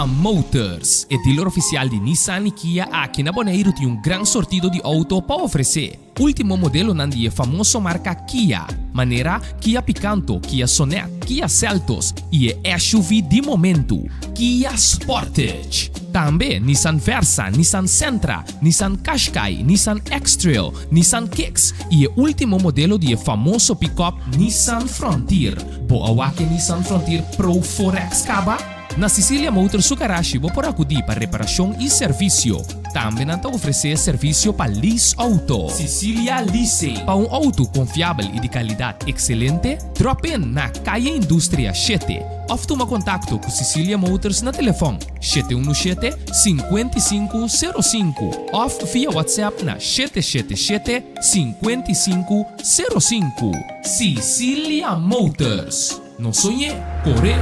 Cecilia Motors, e dealer ofisial di Nissan i Kia aki na Boneiru tin un gran sortido di outo pa ofresé. Último modelonan di e famoso marka Kia, manera Kia Picanto, Kia Sonet, Kia Seltos i e SUV di momentu, Kia Sportage. Tambe Nissan Versa, Nissan Sentra, Nissan Qashqai, Nissan X-Trail, Nissan Kicks i e último modelo di e famoso pikòp Nissan Frontier. Bo a wak e Nissan Frontier Pro 4X kaba? Na Cecilia Motors su garashi bo por akudí pa reparashon i servisio. Tambe nan ta ofresé servisio pa lease outo. Cecilia Leasing. Pa un outo konfiabel i di kalidat ekselente, drop in na Kaya Industria shete òf tuma kontakto ku Cecilia Motors na telefòn 717 5505 òf via WhatsApp na 777 5505. Cecilia Motors. No soñ'é, kor'é!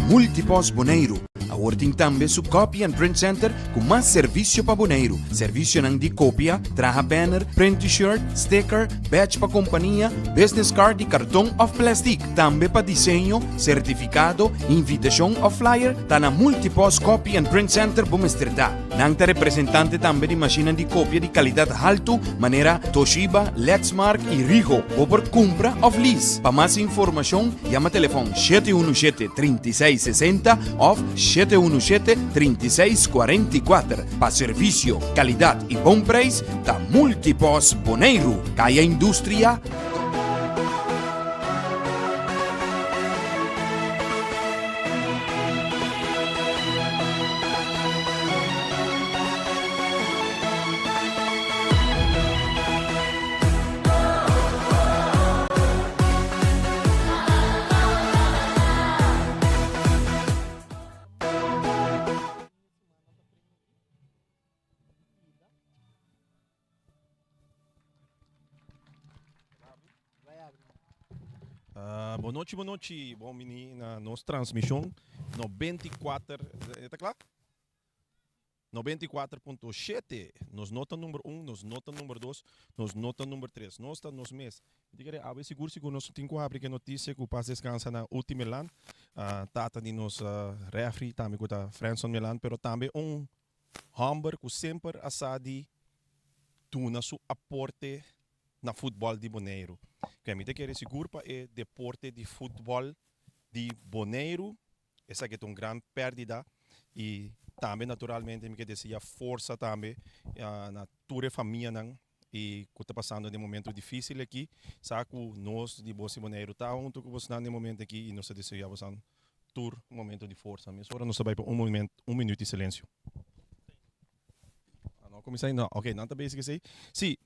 Multipost Boneiru awor tin tambe su Copy and Print Center ku mas servisio pa Boneiru. Servisionan di kopia, traha banner, print t-shirt, sticker, badge pa kompania, business card di karton òf plèstik. Tambe pa diseño, sertifikado, invitashon òf flyer ta na Multipost Copy and Print Center bo mester ta. Nan ta representante tambe di mashinnan di kopia di kalidat haltu manera Toshiba, Lexmark i Rigo. Bo por kumpra òf lease. Pa mas informashon yama telefòn 717 36 60 òf 717 36 44. Pa servisio, kalidat i bon preis ta Multipost Boneiru, Kaya Industria, Bon nochi, bon nochi. Bon bini na nos transmishon 94, e ta kla? 94.7. Nos no ta number un, nos no ta number dos, nos no ta number tres. Nos ta nos mes. Mi ta kere awe sigur sigur nos tin ku habri ke notisia ku pas deskansa na Uti Melan, tata di nos refri tambe ku ta Franson Melan, pero tambe un Hòmber ku semper a sa di duna su aporte na futbòl di Boneiru. Ke mi ta kere sigur pa e deporte di futbòl di Boneiru esaki ta un gran pèrdida i tambe naturalmente mi ke desea forsa tambe na tur e famianan i ku ta pasando den momento difísil aki. Sa ku nos di Bos di Boneiru ta huntu ku bosnan den momento aki i nos ta desea bosan tur momento di forsa. Mesora nos ta bai pa un moment, un minuut di silencio. Ah, no cuminsa ainda. Ok, nan ta bezig esey. Sí,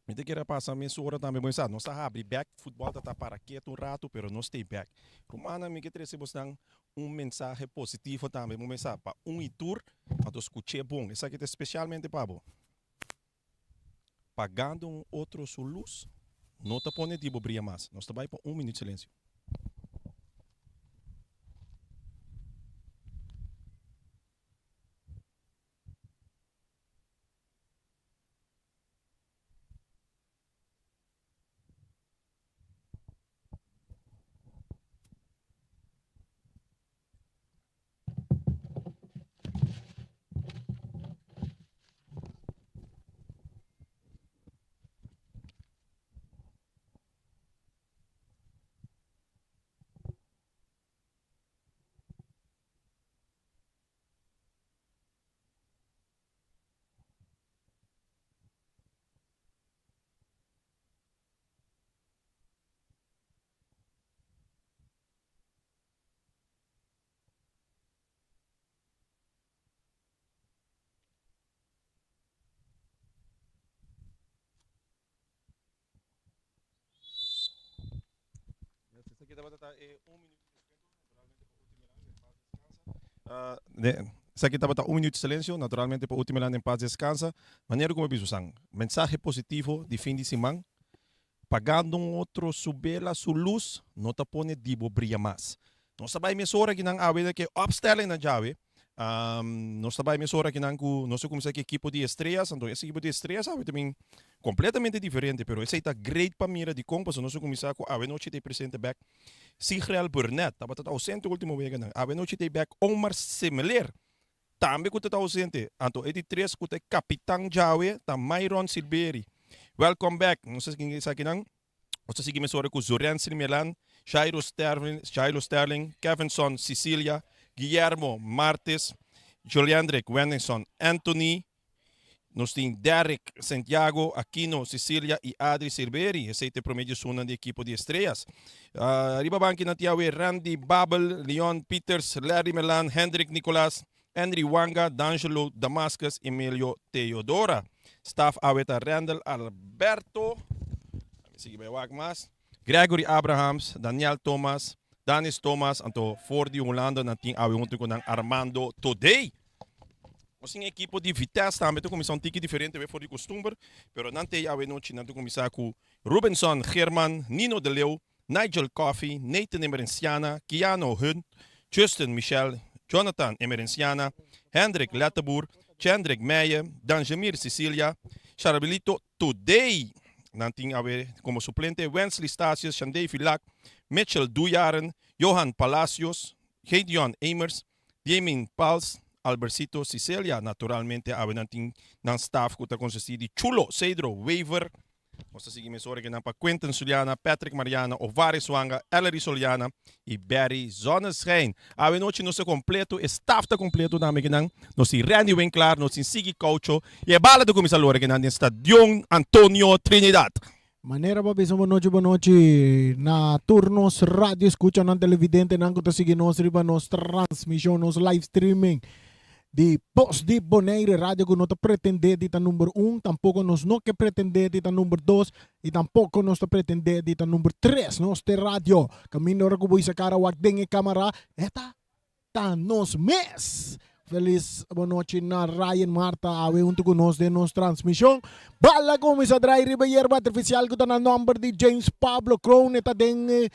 mi ta kere pasa mesora tambe bo sa, nos a habri bek, futbol ta ta para ketu un rato, pero nos stay bek. Rumannan, mi ke trece bosnan un mensahe positivo tambe, bo mesa pa un y tur, anto scuche bon. Esaki ta specialmente pa bo. Pagando un otro su lus no ta pone di bo bria mas. Nos ta bai pa un minuut silencio. Esaki tabata ta e un minuut di respeto, naturalmente pa Uti Melan en paz descansa. Esaki tabata un minuut di silencio, naturalmente pa Uti Melan en paz descansa. Manera como bisa usan, mensahe positivo di fin di siman, Pagando un otro su bela, su lus, no ta pone di bo bria mas. Nos ta bai mesora ki nan awe den ke opstelling na djawe. Nos ta bai mesora akinan ku nos a kuminsá ku ekipo di Estrellas, anto es ekipo di Estrellas awe ta bin kompletamente diferente, pero esei ta great pa mira dikon pasobra nos a kuminsá ku awe nochi ta e presente bèk Sigrel Burnett, tabata ta ausente ultimo weganan, awe nochi ta e bèk Omar Semeler tambe ku ta ta ausente, anto e di tres ku ta e kapitan djawe ta Myron Silberi. Welcome back, nos a sigui esakinan. Nos ta sigui mesora ku Zorensin Melan, Jairo Sterling, Jairo Sterling, Kevinson Cicilia, Guillermo Martes, Joliandrick Wendingson Anthony, nos tin Derrick Santiago, Aquino Cicilia i Adri Silveri. Esei ta e promé djesunnan di ekipo di Estrellas. Riba banki nan tin awe Randy Babel, Leon Peters, Larry Melan, Hendrik Nicolas, Henry Wanga, D'Angelo Damascus, Emilio Teodora. Staf awe ta Randall Alberto, mi sigui bai wak mas, Gregory Abrahams, Daniel Thomas, Danis Thomas, anto for di Hulanda nan tin awe hunto ku nan Armando Todey. Nos tin ekipo di Vitesse tambe ta kuminsá un tiki diferente for di kustumber, pero nan t'ei awe nochi nan ta kuminsá ku Rubenson Geerman, Nino de Leeuw, Nigel Coffey, Nathan Emerenciana, Keanu Hunt, Justin Michel, Jonathan Emerenciana, Hendrik Letteboer, Chendrik Meijer, Danjemir Cecilia, Sharabilito Today. Nan tin awe komo suplente Wensley Stasius, Shandey Vilak, Mitchell Dujaren, Johan Palacios, Gideon Emers, Diemin Pals, Albercito Cicilia. Naturalmente awe nan tin nan staf ku ta konsistí di Chulo Cedro Wever, Nos ta sigui mesora kinan pa Quinton Suliana, Patrick Mariana, Ovaris Wanga, Ellery Soliana y Barry Zonneschijn. Awe nochi nos ta completo, e staff ta completo tambe kinan. Nos tin Randy Winklaar, nos tin Sigui Caucho y e bala ta cuminsa lora kinan den Stadion Antonio Trinidad. Manera bo a bisa bonochi bonochi na tur nos radio escuchanan televidentenan cu ta sigui nos riba nos transmision, nos live streaming. Di Bos di Bonaire, radio ku no ta pretendé di ta number un, tampoko nos no ke pretendé di ta number dos i tampoko nos ta pretendé di ta number tres. Nos ta e radio kaminda ora ku bo hisa kara wak den e kamara, e ta ta nos mes. Felis bonochi na Ryan Marta awe huntu ku nos den nos transmishon. Bala kuminsá drai riba yerba artifisial ku ta na nòmber di James Pablo Kroon. E ta den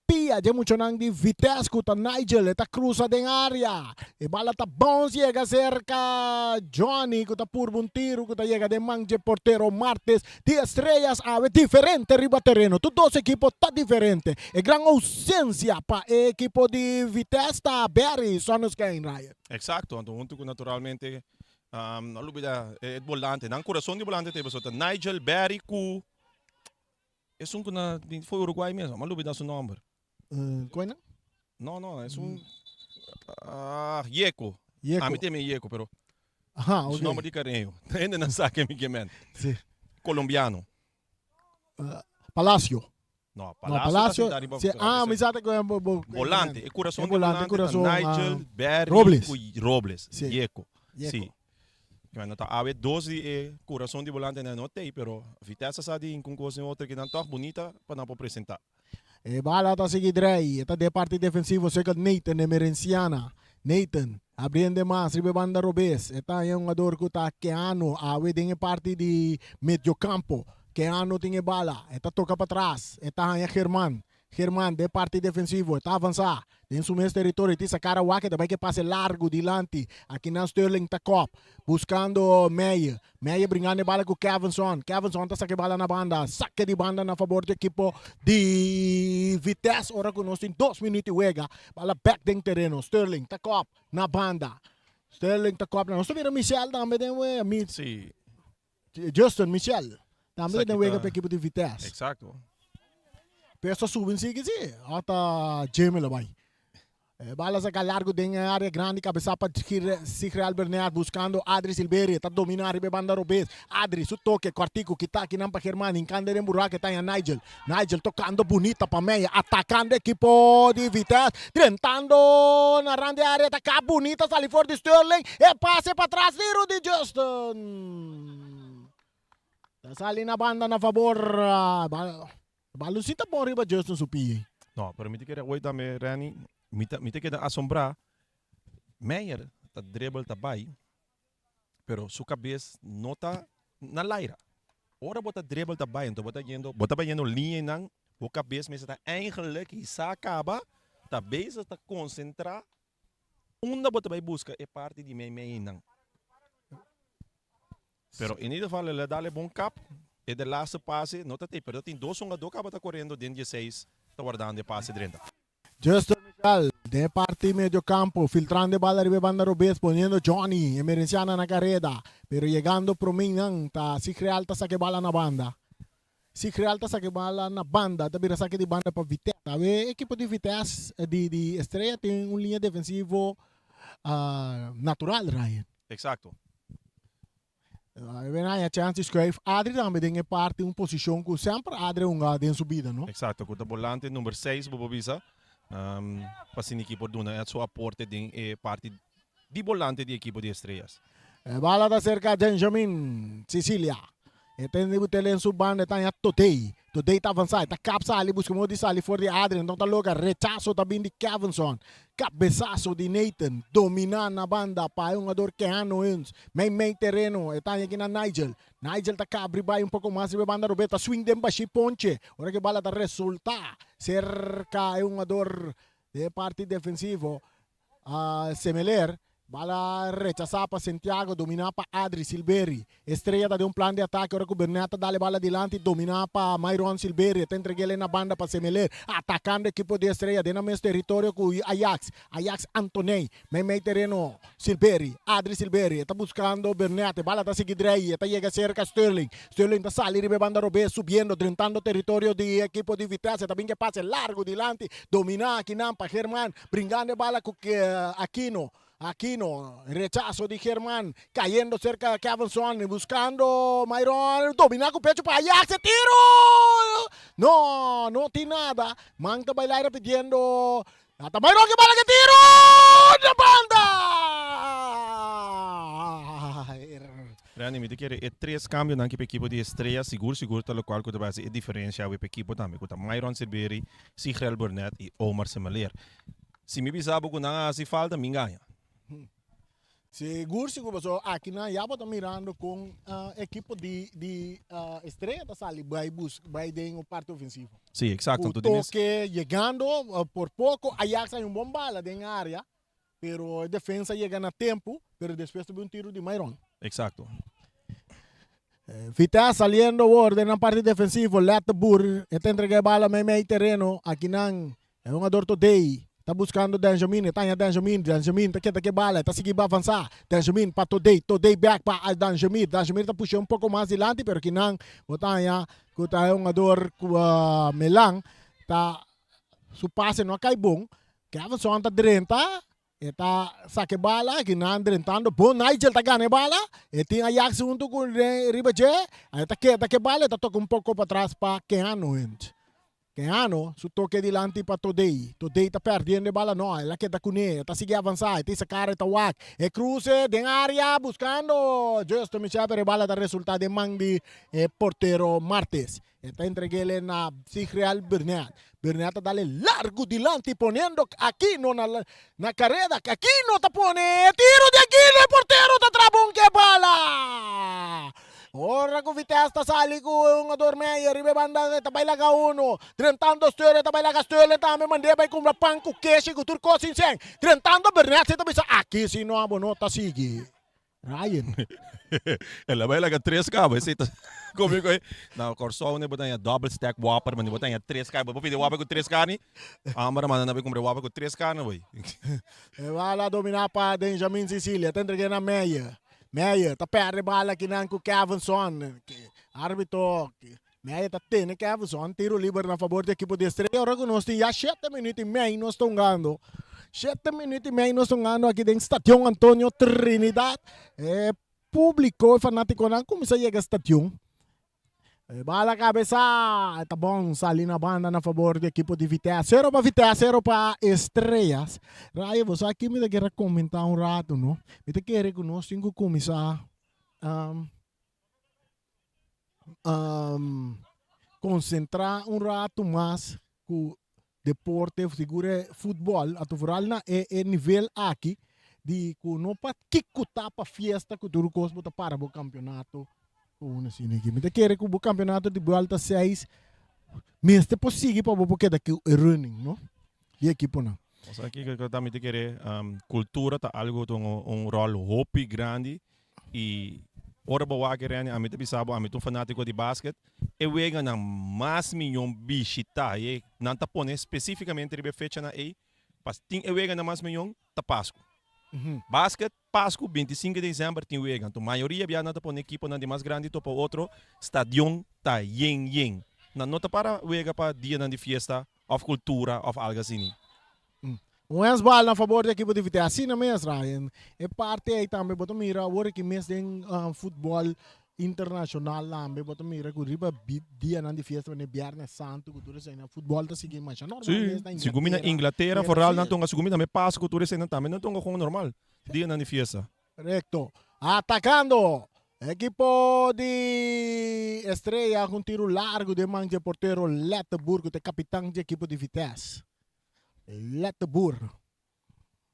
Pia dje muchanan di Vitesse ku ta Nigel e ta krusa den área. E bala ta bounce yega serka Johnny ku ta purba un tiru ku ta yega den man dje portero Martes di Estrellas. Awe diferente riba tereno. Tur dos ekipo ta diferente. E gran ousensia pa e ekipo di Vitesse ta Barry Sonnenschein, Ryan. Eksakto, anto huntu ku naturalmente no lubida e bolante, nan kurason di bolante ta e pasobra ta Nigel, Barry ku Esun ku na di foi Uruguay mes, m'a lubida su nomber. Koe nan? No, no, esun ah, Yeko. Yeko. Ami teme Yeko, pero Aha, su ok. nomber di cariño. Hende nan sa ken mi ke men. Si. Colombiano. Palacio. No, No, Palacio ta Palacio. sinta riba Si, ah, mi sa ta ku bo, bo, Volante, e kurason E di volante, volante ta kurason, Nigel, ah, Barry Robles. ku Robles. Si. Yeko. Yeko. Si. Bueno, ta awe dos di e kurason di bolante nan no tei, pero Vitesse sa di un kos den otro ki nan tòg bunita pa nan por presentá. E bala ta sigui drei, e ta den parti defensivo serka Nathan Emerenciana. Nathan abriendo mas riba e banda robes, e ta haña un hungador ku ta Keanu awe den e parti di mediocampo. Keanu tin e bala, e ta toka patras, e ta haña German. German den parti defensivo, e ta avansá den su mes teritorio, e tin sa kara wak, e ta bai ke pase largu dilanti. Akinan Sterling ta kòp, buskando Meyer. Meyer bringando e bala ku Kevinson. Kevinson ta saka e bala na banda. Sake di banda na fabor di ekipo di Vitesse ora ku nos tin dos minüt di wega. Bala bèk den tereno. Sterling ta kòp na banda. Sterling ta kòp na. Nos ta mira Michel tambe den wega. Mi. Sí. Justin Michel tambe ta den Esaki wega ta. pa ekipo di Vitesse. Exacto. Peso subi en sigui si, ota Jimmy lo bai. E bala saca largo den e area grandi, cabeza pa Sigreal Bernard buscando Adri Silverio, ta domina riba e banda robes. Adri su toque cortico kita akinan pa German, hincando den buraco ta Nigel. Nigel tocando bunita pa Meyer, atacando ekipo di Vitesse, drentando na rand di area, ta ka bunita sali for di Sterling, e pase patras di Rudy Justin. Ta sali na banda na fabor, balucita bon riba Justin su pie. No, pero mi ta kere oy tambe Renny, mi ta mi ta keda asombrá, Meyer ta dribble ta bai, pero su kabes no ta na laira. Ora bo ta dribble ta bai, anto bo ta yendo, bo ta bayendo liñanan, bo kabes mester ta eigenlijk hisa kaba, ta bezig ta konsentrá. Unda bo ta bai buska e parti di meimei einan? Pero in ieder geval el a dal e bon kap. E de laatste pase no ta tei, pero tin dos hungadó kaba ta korendo den dieseis ta wardando e pase drenta. Justin Michel den e parti medio campo filtrando e bala riba e banda robes poniendo Johnny Emerenciana na careda pero yegando prome nan ta Sigreal ta saca e bala na banda. Sigreal ta saca e bala na banda ta bira saque di banda pa Vitesse. Awe ekipo di Vitesse di di Estrella tin un liña defensivo natural Ryan. Exacto. E ben haña chance di schuif Adri tambe den e parti un posicion cu semper Adri a hunga den su bida, no? Exacto, cu ta bolante number seis bo por bisa, pa asina ekipo por duna su aporte den e parti di bolante di ekipo di Estrellas. E bala ta cerca Benjamin Cecilia. E ta hende ku tele en su banda e ta haña Todey. Todey ta avansá, e ta kap sali, buska modo di sali for di Adrian, enton ta logra. Rechaso ta bin di Kevinson. Kabesaso di Nathan. Dominá na banda pa e hungador Keanu Huns. Mei mei tereno, e ta haña aki na Nigel. Nigel ta kabri bai un poko mas riba e banda robes, ta swing den bashí ponche. Ora ku e bala ta resultá serka e hungador di e parti defensivo. Semeler, bala rechasá pa Santiago, dominá pa Adri Silberi. Estrella ta den un plan di atake ora ku Bernat ta dal e bala dilanti, dominá pa Myron Silberi. E ta entreg'el na banda pa Semeler, atakando ekipo di Estrella den nan mes teritorio ku Ajax. Ajax Antoney, meimei tereno, Silberi, Adri Silberi, e ta buskando Bernat, e bala ta sigui drei, e ta yega serka Sterling. Sterling ta sali riba e banda robes, subiendo, drentando teritorio di ekipo di Vitesse. Ta bin ke pase largu dilanti, dominá akinan pa German. Bringando e bala cu Aquino. Aquino, rechazo di German, cayendo cerca Kevinson, buscando Myron, domina cu pecho pa Ajax, e tiro! No, no tin nada. Man ta bay laira pidiendo, ata Myron ke bala ke tiro! Na banda! Randy, mi ta kere e tres cambionan ki pa ekipo di Estrella sigur sigur ta locual cu ta bay haci e diferencia awe pa ekipo tambe, cu ta Myron Silveri, Sigrel Burnett i Omar Semeleer. Si mi bisa bo ku nan a hasi falta, mi ngaña. Sigur sigur pasobra aki nan ya bo ta mirando kon ekipo di di Estrella ta sali bai bus bai den un parti ofensivo. Sí, exacto. Ku toke yegando por poko Ajax hay un bon bala den area pero e defensa yega na tempu pero despues ta bin un tiro di Myron. Exacto. Vitesse saliendo awor den nan parti defensivo. Letterboer e ta entrega e bala mei mei tereno. Aki nan e hungador Todey ta buscando Benjamin. E ta haña Benjamin. Benjamin ta keda ku e bala. E ta sigui avansa. Benjamin pa Todey. Todey bek pa Danjemir. Danjemir ta pusha un poko mas dilanti pero aki nan bo ta haña ku ta e hungador Melan ta su pase no a kai bon. Kevinson ta drenta. E ta saka e bala, kinan drentando bon, Nigel ta gana e bala, e tin Ajax huntu ku riba dje, e ta keda ku e bala, e ta toka un poko patras pa Keanu Hunt. Keanu su toke dilanti pa Todey, Todey ta perdiendo e bala, no, el a keda kuné, e ta sigui avansá, e ta hisa kara, e ta wak, e kruse den área buskando Justin Michel, pero e bala ta resultá den man di e portero Martes. E ta entreg'el na Sigreal Burnett. Burnett ta dale largu dilanti poniendo Aquino na na careda. Aquino ta pone e tiro di Aquino e portero ta traba un ke bala. Ora ku Vitesse ta sali ku e hungador Meyer riba e banda e ta bai laga uno. Drentando Sterling ta bai laga Sterling tambe mand'é bai kumpra pan ku keshi ku tur kos sin sèn. Drentando Burnett si ta bisa aki si no abo no ta sigui. Ryan. El a bai laga tres kaba, esei ta komiko ei. Na Kòrsou bo ta haña double stack whopper, mane bo ta haña tres karni. Bo por pidi whopper ku tres karni? Amber a manda nan bai kumpra whopper ku tres karni bai. E bala dominá pa Benjamin Cecilia, ta entreg'é na Meyer. Meyer ta pèrdè bala akinan ku Kevinson. Arbitro Meyer ta tene Kevinson, tiro liber na fabor di ekipo di Estrella. Ora ku nos tin ya shete minüt i mei nos ta hungando. Shete minüt i mei nos ta hungando aki den Stadion Antonio Trinidad. E públiko, e fanátikonan kuminsá yega stadion. E bala kabesá, e ta bon sali na banda na fabor di ekipo di Vitesse. Sero pa Vitesse, sero pa Estrellas. Rayo, bo sa ki mi ta kere komentá un ratu, no? Mi ta kere ku nos tin ku kuminsá konsentrá un ratu mas ku deporte, sigur e futbòl, anto vooral na e e nivel aki di ku no pa kiko ta pa fiesta ku tur kos bo ta para bo kampionato ku un asina aki. Mi ta kere ku bo kampionato di buelta seis mester por sigui pa bo por keda ku e running no di ekiponan. Osea kiko ku ta mi ta kere, kultura ta algu ku ta un ròl hopi grandi i ora bo wak Rene ami ta bisa bo ami ta un fanátiko di basket, e weganan mas miyon bishitá i nan ta pone spesífikamente riba e fechanan ei pa tin e weganan mas miyon ta Pasku. Basket, Pasku, 25 desèmber tin wega. Anto mayoria bia nan ta pone ekiponan di mas grandi topa otro, stadion ta yen yen. Nan no ta para wega pa dianan di fiesta òf kultura òf algu asini. Un hensbal na fabor di ekipo di Vitesse. Asina mes, Ryan. E parti ei tambe bo ta mira awor aki mes den futbòl internashonal tambe bo ta mira ku riba dianan di fiesta manera Biernes Santu ku tur eseinan futbòl ta sigui masha normal mes na Sí, segun mi na Inglatera. Inglatera foral nan tonga segun mi tambe Pasku tur eseinan tambe nan tonga kon normal dianan di fiesta. Recto. Atacando ekipo di Estrella cu un tiro largo den man dje portero Letterboer cu ta e capitan dje ekipo di Vitesse. Letterboer.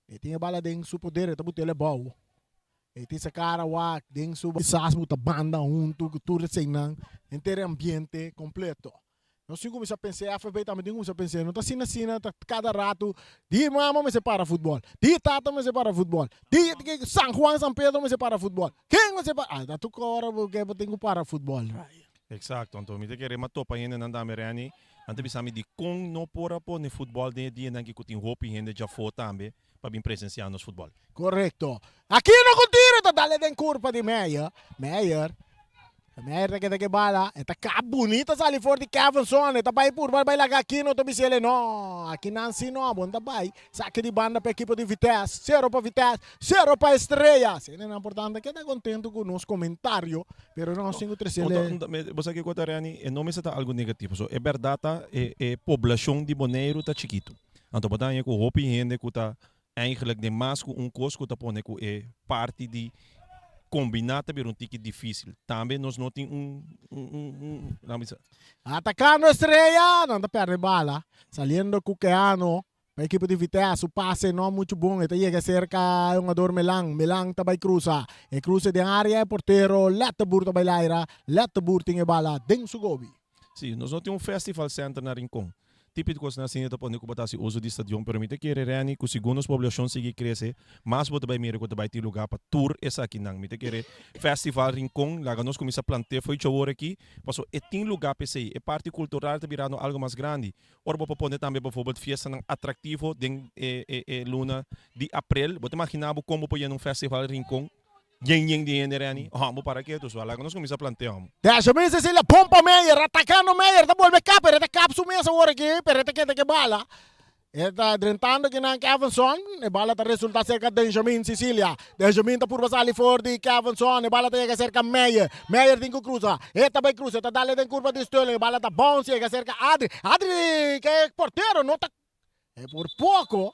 E tin e bala den su poder, e ta butel e bou. E tin sa cara wak den su. Kisas bo ta banda hunto cu tur eseinan, henter e ambiente completo. Nos tin cuminsa pensa, FFB tambe tin cuminsa pensa, no ta asina asina ta cada rato di mama mester para futbol, di tata mester para futbol, di San Juan, San Pedro mester para futbol, ken mester para, ah ta tur ora bo ke bo tin cu para futbol. Exacto, anto mi ta kere ma topa hendenan tambe Renny, nan ta bisa mi dicon no por a pone futbol den e dianan aki cu tin hopi hende djafo tambe pa bin presencia nos futbol. Correcto. Aquino cu tiro ta dale den curpa di Meyer. Meyer. Meyer ta keda ke bala. E ta kap bunita sali for di Kevinson. E ta bai purba bai laga Aquino ta bisele no. Aki nan si no. Bon ta bai. Sake di banda pa ekipo di Vitesse. Sero pa Vitesse. Sero pa Estrella. Sene nan por tanto keda contento cu nos comentario. Pero nos tin cu trecele. Bo sa kico ta Reni? E no mester ta algo negativo. So e berdad ta e e poblacion di Boneiru ta chikito. Anto bo ta haña ku hopi hende ku ta eigenlijk den mas ku un kos ku ta pone ku e parti di kombiná ta bira un tiki difísil. Tambe nos no tin un un un un laat mi bisa. Atakando Estrella, nan ta perde bala. Saliendo ku Keano pa ekipo di Vitesse. Su pase no muchu bon. E ta yega serka e hungador Melan. Melan ta bai krusa. E kruse den área e portero Letterboer ta bai laira. Letterboer tin e bala den su gobi. Sí, nos no tin un festival center na Rincon. Tipo di kosnan asina ta pone ku bo ta hasi uso di stadion, pero mi ta kere Renny ku segun nos poblashon sigui krese, mas bo ta bai mira ku ta bai tin lugá pa tur esakinan. Mi ta kere Festival Rincon laga nos kuminsá planté fo'i chowor aki, pasobra e tin lugá p'esei. E parti kultural ta birando algu mas grandi. Ora bo por pone tambe bijvoorbeeld fiestanan atraktivo den e e luna di aprel, bo ta imaginá bo kon bo por yena un Festival Rincon? Yen yen di hende Renny, hombo para ketu so, laga nos kuminsá plantea hombo. Benjamin Cecilia bon pa Meyer, atakando Meyer, ta bolbe kap, pero e ta kap su mes awor aki, pero e ta keda ke bala. E ta drentando kinan Kevinson, e bala ta resulta serka Benjamin Cecilia. Benjamin ta purba sali for di Kevinson, e bala ta yega serka Meyer. Meyer tin ku krusa, e ta bai krusa, e ta dale den kurva di Sterling, e bala ta bounce yega serka Adri. Adri ke portero no ta, e por poko.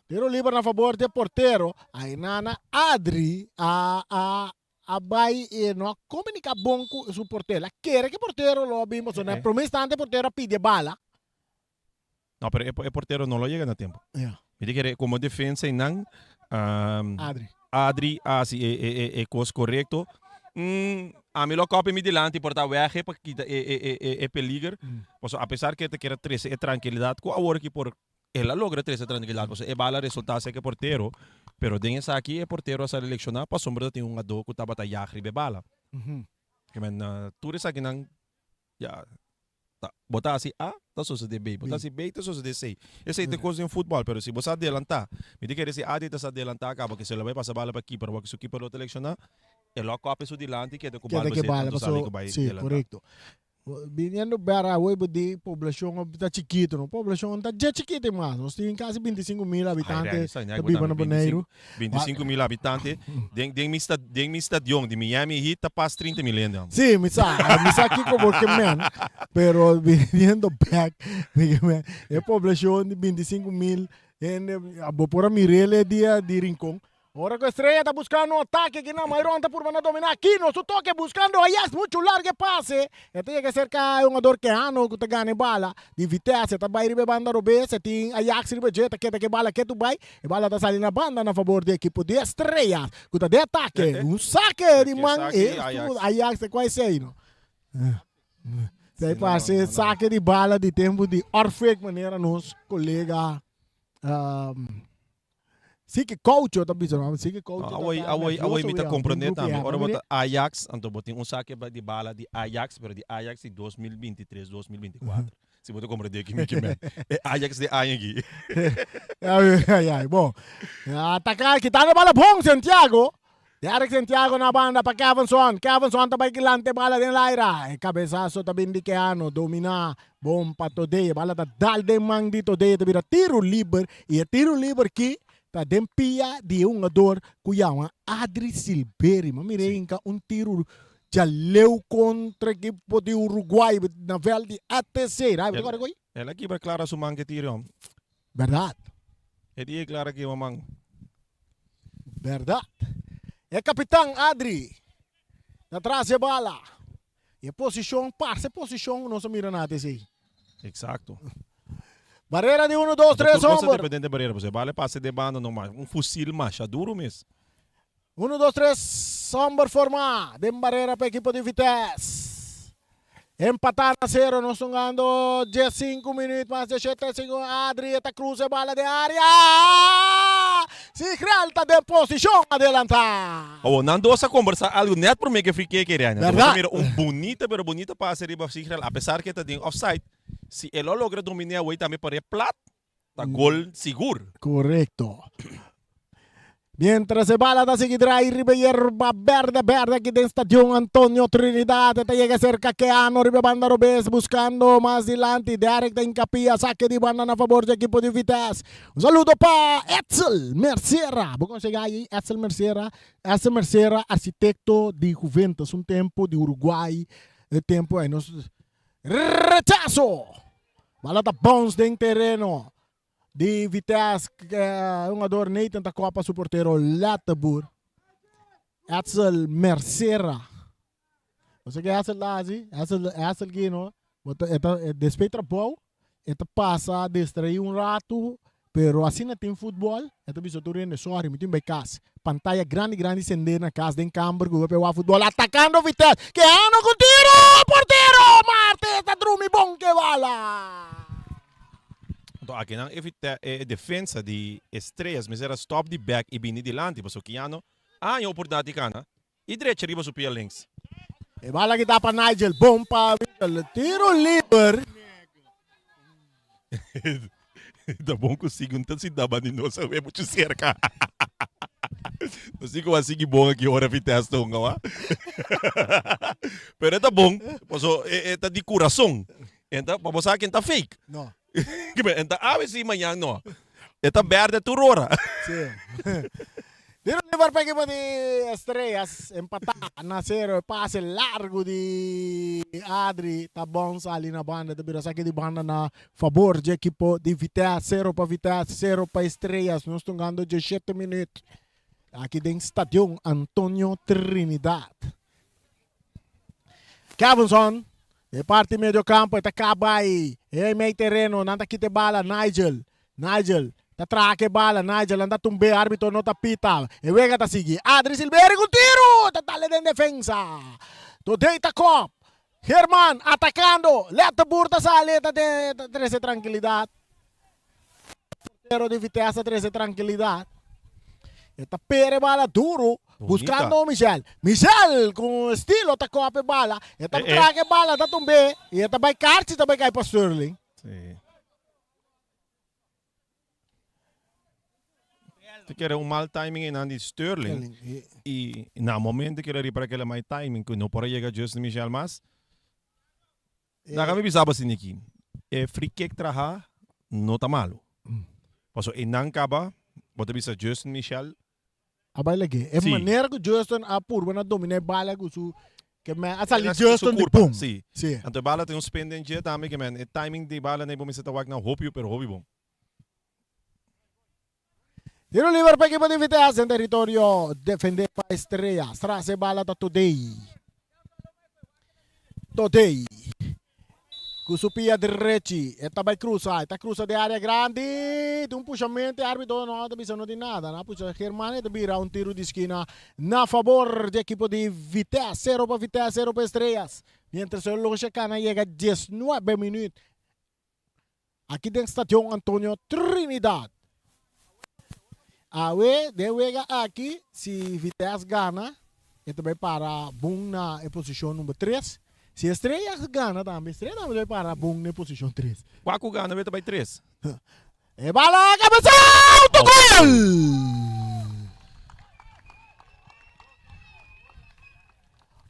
Tiro liber na fabor di e portero. Ainana Adri a a a bai e no a komuniká bon ku su portero. El a kere ku e portero lo a bin pasobra na e promé instante e portero a pidi e bala. No, pero e portero no lo yega na tempo. Ya. Mi ta kere komo defensa einan Adri. Adri a hasi e e e e kos korekto. Ami lo kopi mi dilanti por ta wège pa kita e e e e peliger. Pasobra apesar ku e ta kere trese e trankilidat ku awor aki por El a logra trese trankilidat pasobra e bala a resultá serka e portero, pero den esaki e portero a sali lekshoná pasobra ta tin un hungadó ku tabata yag riba e bala. Ke men tur esakinan ya ta bo ta hasi A ta sosodé B, bo ta hasi B ta sosodé C. Esei ta e kos den futbòl, pero si bo sa adelantá, mi ta kere si Adi ta sa adelantá kaba ke si el a bai pasa bala pa kiper awor ke su kiper lo ta lekshoná, e lo a kòpia su dilanti keda ku bal Keda bo ke seta bala anto sali paso ku bai si delantá. korekto. Biniendo bera awor bo di poblacion ta chikito no, poblacion ta dje chikito mas, nos tin casi 25 mil habitante ta biba na Boneiru. 25 mil habitante, den den mi den mi stadion di Miami Heat ta pas 30 mil hende hombre. Si, mi sa, mi sa kiko bo ke men, pero biniendo bek, mi ke men, e poblacion di 25 mil hende, bo por a mir'el e dia di Rincon, Ora ku Estrella ta buskando un atake kinan Mayron ta purba na dominá Aquino su toke buskando Ajax muchu largu e pase e ta yega serka e hungador Quejano ku ta gana e bala di Vitesse ta bai riba e banda robes e tin Ajax riba dje ta keda ku e bala ketu bai e bala ta sali na banda na fabor di ekipo di Estrella ku ta den atake un sake di man e Ajax ta kua esei no. Zij Sí, no, parse no, no. sake di bala di tempo di Orfik, manera nos colega um, Siki Coucho ta bisa, no? Siki Coucho ta Awoi, ta awoi, awoi nervioso mi ta ya, comprende un grupo tambe. ya. Ora Maar bota Ajax, anto bo tin un sake di bala di Ajax, pero di Ajax di 2023, 2024. Si bo ta comprende ki mi ke men. E Ajax di aña aki. Ai, ai, ai. Bon. Ataca, kitando bala bon Santiago. Derek Santiago na banda pa Kevinson. Kevinson ta bai kilante bala den laira. E cabezazo ta bin di Keano. Domina. Bon pa Todeye. Bala ta dal den man di Todeye. Ta bira tiro liber. Y e tiro liber ki ta den pia di e hungador cu yama Adri Silberi. Ma mira inca un tiro djaleu contra equipo di Uruguay na veld di ATC. Rai, bo ta corda cu? El a kibra Clara su man ke tiro. Berdad. E dia Clara kibra man. Berdad. E kapitan Adri ta tras e bala. E posishon, parse posishon ku nos a mira na ATC. Exacto. Barrera di uno, dos, tres Tur cosa homber. depende de barrera. Pasobra e bala pasa den banda normal. Un fusil masha duro mes. Uno, dos, tres homber forma den barrera pa ekipo di Vitesse. Empatá na sero, nos tungando diesinku minuut mas dieshete segun Adri e ta cruza e bala den area. Sigrel ta den posishon adelantá. Awor, nan dos a kombersá algu nèt promé ku e free kick Irene. Bo ta Bèrdat. mira un bunita pero bunita pase riba Sigrel apesar ku e ta den offside. Si e lo logra dominé awor tambe par'é plat, Ta gol sigur. Korekto. Mientras e bala ta sigui drai riba e yerba berde berde aki den Stadion Antonio Trinidad. E ta yega serka Keano riba e banda robes buskando mas dilanti. Derek ta hinkapia sake di banda na fabor di ekipo di Vitesse. Un saludo pa Edsel Mercera. Bo konsega ayi Edsel Mercera? Edsel Mercera architekto di Juventus un tempo di Uruguay. E tempo ay nos rechaso! Bala ta bounce den tereno di Vitesse. Hungador Nathan ta kopa su portero Letterboer. Edsel Mercera. Bo sa ke Edsel ta hasi? Edsel, Edsel ki no, bo ta, e ta, despues trabou, e ta pasa distraí un ratu, pero asina tin futbol, e ta bisa tur hende, sorry, mi tin bai kas. Pantaya grandi grandi sende na kas den kamber ku bo wak futbol atakando Vitesse. Keano ku tiro! Portero! Martes ta drumi bon ke bala! Anto akinan e Vite e defensa di Estrellas mester a stop di bek i bini dilanti pasobra Keano a haña oportunidat di gana i drecha riba su pia links. E bala ki ta pa Nigel, bon pa Michel, tiro liber. Ta bon ku sigui un ta sinta banda di nos awe muchu serka. No si ku a sigui bon aki ora Vitesse ta hunga wa. Pero e ta bon, paso e e ta di kurason. E ta pa bo sa ken ta fake. No. E ta awe si mañan no. E ta berde tur ora. Sí. Tiro liber pa ekipo di Estrellas. Empatá na sero. E pase largu di Adri ta bon sali na banda. Ta bira saki di banda na fabor dje ekipo di Vitesse. Sero pa Vitesse, sero pa Estrellas. Nos tungando djeshete minuut aki den Stadion Antonio Trinidad. Kevinson e parti medio campo e ta caba y e mei tereno nan ta kita e bala Nigel Nigel ta traha ke bala Nigel nan ta tumbe arbitro no ta pita e wega ta sigui Adri Silveri cu tiro ta dale den defensa Todey ta kop Herman atacando Letterboer ta sali ta trece trankilidad. Portero di Vitesse ta trece tranquilidad. E ta pere bala duro, buscando Michel. Michel con estilo ta cope bala. E ta traga e bala, ta tumbe. Y e ta bay karchi, ta bay kai pa Sterling. Sí. Te kere un mal timing einan di Sterling. Y na momento que ripara kele mal timing, que no por a yega Justin Michel mas. Laga mi bisa bo asina aki, e free kick traha no ta malu. Pasobra einan kaba bo ta bisa Justin Michel. A bai lag'é. E Sí. manera ku Justin a purba na dominá e bala ku su ke men a sali Na su Justin di kurpa, pum. sí. Sí. Anto e bala tin un spin den dje tambe ke men e timing di bala nei bo mester ta wak na hopi pero hopi bon. Tiro liber pa ekipo di Vitesse den teritorio defende pa Estrella. Tras e bala ta Todey. Todey. Ku su pia drechi e ta bai krusa, e ta krusa den área grandi, tin un pushamento, e árbitro no ta bisa no tin nada, nan a pusha Germán e ta bira un tiru di skina na fabor di ekipo di Vitesse, sero pa Vitesse, sero pa Estrellas, mientras e loge kana yega diesnuebe minuut aki den Stadion Antonio Trinidad. Awe den wega aki si Vitesse gana e ta bai para bon na e posishon number tres. Si Estrella gana tambe Estrella tambe ta bai para bon na e posishon tres. Kua ku gana ta bai tres. E bala kabesa autogol!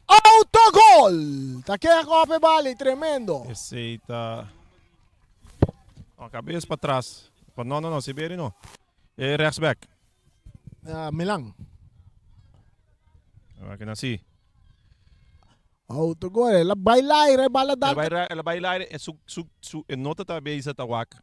Autogol! Ta ken kòp e bala ei tremendo. Esei ta oh, kabes pa tras. Pa no no no, Siberi no. E rechtsback. Uh, Milan. Waar que si. Autogol, el a baila aire, bala dal. El a baila aire, e su su su e nota ta bezig ta wak.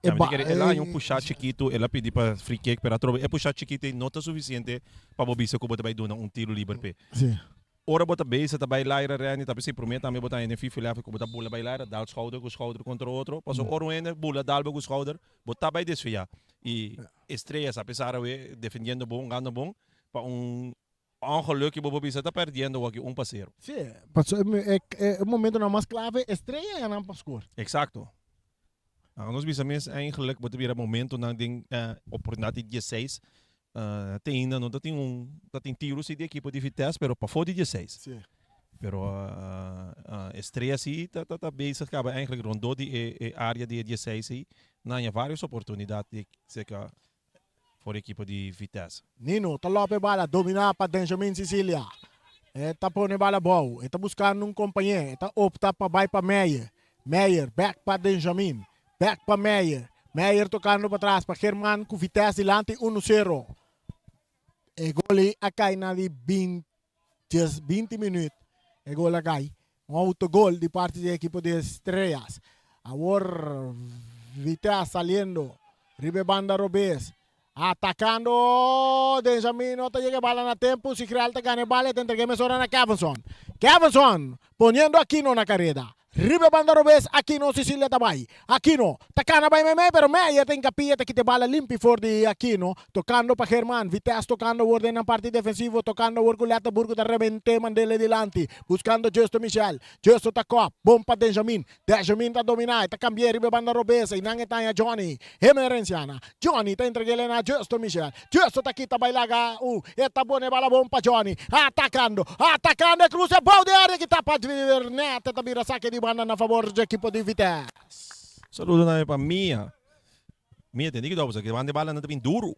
E ba, el a un pushá chikitu, el a pidi pa free kick, pero atrobe e pushá chikitu ei no ta sufisiente pa bo bisa ku bo ta bai duna un tiru liber p'e. Sí. Ora bo ta bezig ta bai laira Randy, ta p'esei promé tambe bo ta haña den FIFA Eleven ku bo ta bula bai laira, dal schouder ku schouder kontra otro, pasobra ora un hende bula dal bo ku schouder, bo ta bai desviá. I Estrellas apesar awe defendiendo bon, hungando bon, pa un Ongeluk bo por bisa ta perdiendo waki un pa sero. Sí, paso e e momentonan mas clave Estrella ya nan pa score. Exacto. Aunke nos bisa mes eigenlijk bo ta bira momentonan den oportunidad di dieseis te ainda no ta tin un ta tin tiro si di ekipo di Vitesse pero pafó di dieseis. Sí. Pero Estrella si ta ta bezig caba eigenlijk rondó di e area di e dieseis ei nan haña varios oportunidad di cerca For ekipo di Vitesse. Nino ta lopa e bala domina pa Benjamin Cicilia. E ta pone e bala abou. E ta buskando un kompañé. E ta opta pa bai pa Meyer. Meyer bek pa Benjamin. Bek pa Meyer. Meyer tokando patras pa German ku Vitesse dilanti uno sero. E gol ei a kai na di 20 djes 20 minuut. E gol a kai. Un autogol di parti di ekipo di Estrellas. Awor Vitesse saliendo riba e banda robes. Atacando Benjamin no ta yega e bala na tempo. Sigrel ta gana e bala e ta entrega e mesora na Kevinson. Kevinson poniendo Aquino na careda. Riba e banda robes Aquino Cecilia ta bai. Aquino ta cana bai meimei pero Meyer ta hincapia ta kita e bala limpi for di Aquino. Tocando pa German. Vitesse tocando awor den nan parti defensivo. Tocando awor cu Letterburg cu ta rebente mandele dilanti. Buscando Justo Michel. Justo ta cop. Bon pa Denjamin. Denjamin ta domina. E ta cambia riba e banda robes. Einan e ta haña Johnny. Emerenciana. Johnny ta entreg'ele na Justo Michel. Justo ta kita bay laga un. E ta pone bala bon pa Johnny. Atacando. Atacando e cruce bou di area kita pa Vernet. E ta bira sake di banda na favor dje ekipo di Vitesse. Saludo tambe pa Mia. Mia tende ki dobo sa ke banda e bala nan ta bin duru.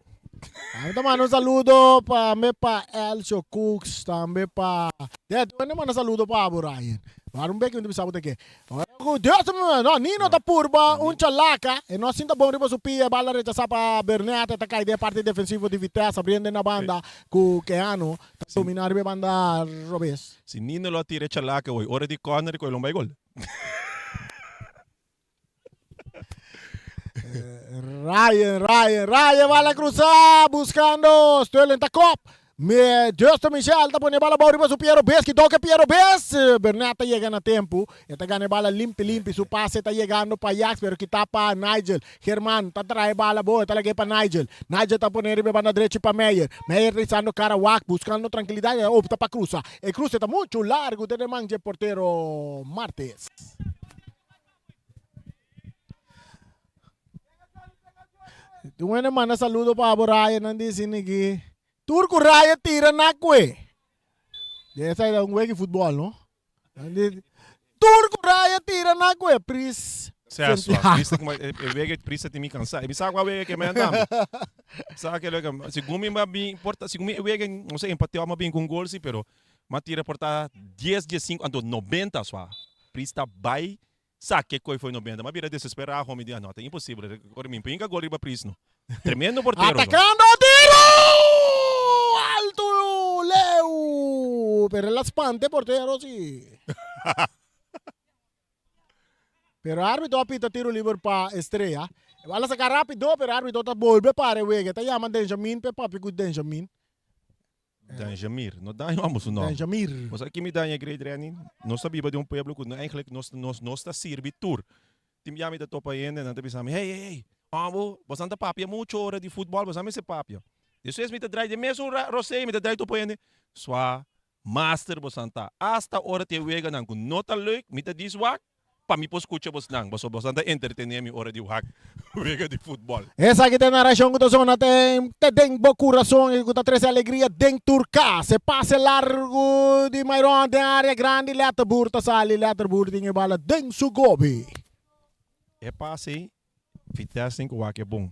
Tambe ta manda un saludo tambe pa Elcio Cooks, tambe pa De tu manda manda saludo pa abo Ryan. Wara un beki mi ta bisa bo ta ke. Ora ku Dios no Nino ta purba un chalaka e no sinta bon riba su pia e bala rechasa pa Bernet e ta kai den e parti defensivo di Vitesse abriendo na banda ku Keanu ta domina riba e banda robes. Si Nino lo a tira e chalaka hoy ora di corner ku e lo bai gol. Ryan, Ryan, Ryan bala cruza buscando Sterling ta kop. Me Justo Michel ta pone bala bou riba su Piero Bes ki toke Piero Bes. Bernat ta yega na tempo. E ta gana e bala limpi limpi. Su pase ta yegando pa Ajax pero kita pa Nigel. German ta trae bala bou e ta lag'e pa Nigel. Nigel ta pone riba e banda drechi pa Meyer. Meyer ta isando cara wak buscando trankilidad e ta opta pa cruza. E cruze ta mucho largo den e man dje portero Martes. Un hende manda saludo pa abo Ryan nan dici niki tur ku Ryan tira na kue. Esa ta un wega di futbol no. Nan di tur ku Ryan tira na kue Pris Sesua, Santiago. Pris ta kuma e e wega Pris ta tin mi kansa. E mi sa kua wega ke men tambe. Sa ke wega segun mi a bin por ta segun mi e wega no se empateo a bin ku un gol si pero m'a tira por ta dies diesinku anto nobenta sua. Pris ta bai Sa ke koe foi 90 m'a bira desesperá homi di anota imposible ora mi pinka gol riba Pris no tremendo portero so. Atacando tiro alto leu pero el a spanta e portero si pero arbitro a pita tiro liber pa Estrella e bal a saca rapido pero arbitro ta bolbe para e wega e ta yama Denjamin pa e papia cu Denjamin. Danjamir, no daño amo su nomber. Danjamir. Bo sa ki mi daña Great Renny? Nos ta biba den un pueblo ku eigenlijk nos nos nos ta sirbi tur. Tin bia mi ta topa hende, nan ta bisa mi, hey, hey, hey, amo, bosan ta papia mucho ora di futbol, bosan mester papia. Despues mi ta drai den mesun rosei, mi ta drai topa hende, swa, master bosan ta. Asta ora tin weganan ku no ta leuk, mi ta dis wak, pa mi por skucha bosnan, pasobra bosnan ta entretené mi ora di wak wega di futbòl. Esaki ta e narashon ku ta sona te den bo kurason i ku ta trese alegria den tur kas. E pase largu di Mairon den área grandi, Letterboer ta sali, Letterboer tin e bala den su gobi. E pase ei, Vitesse tin ku wak e bon.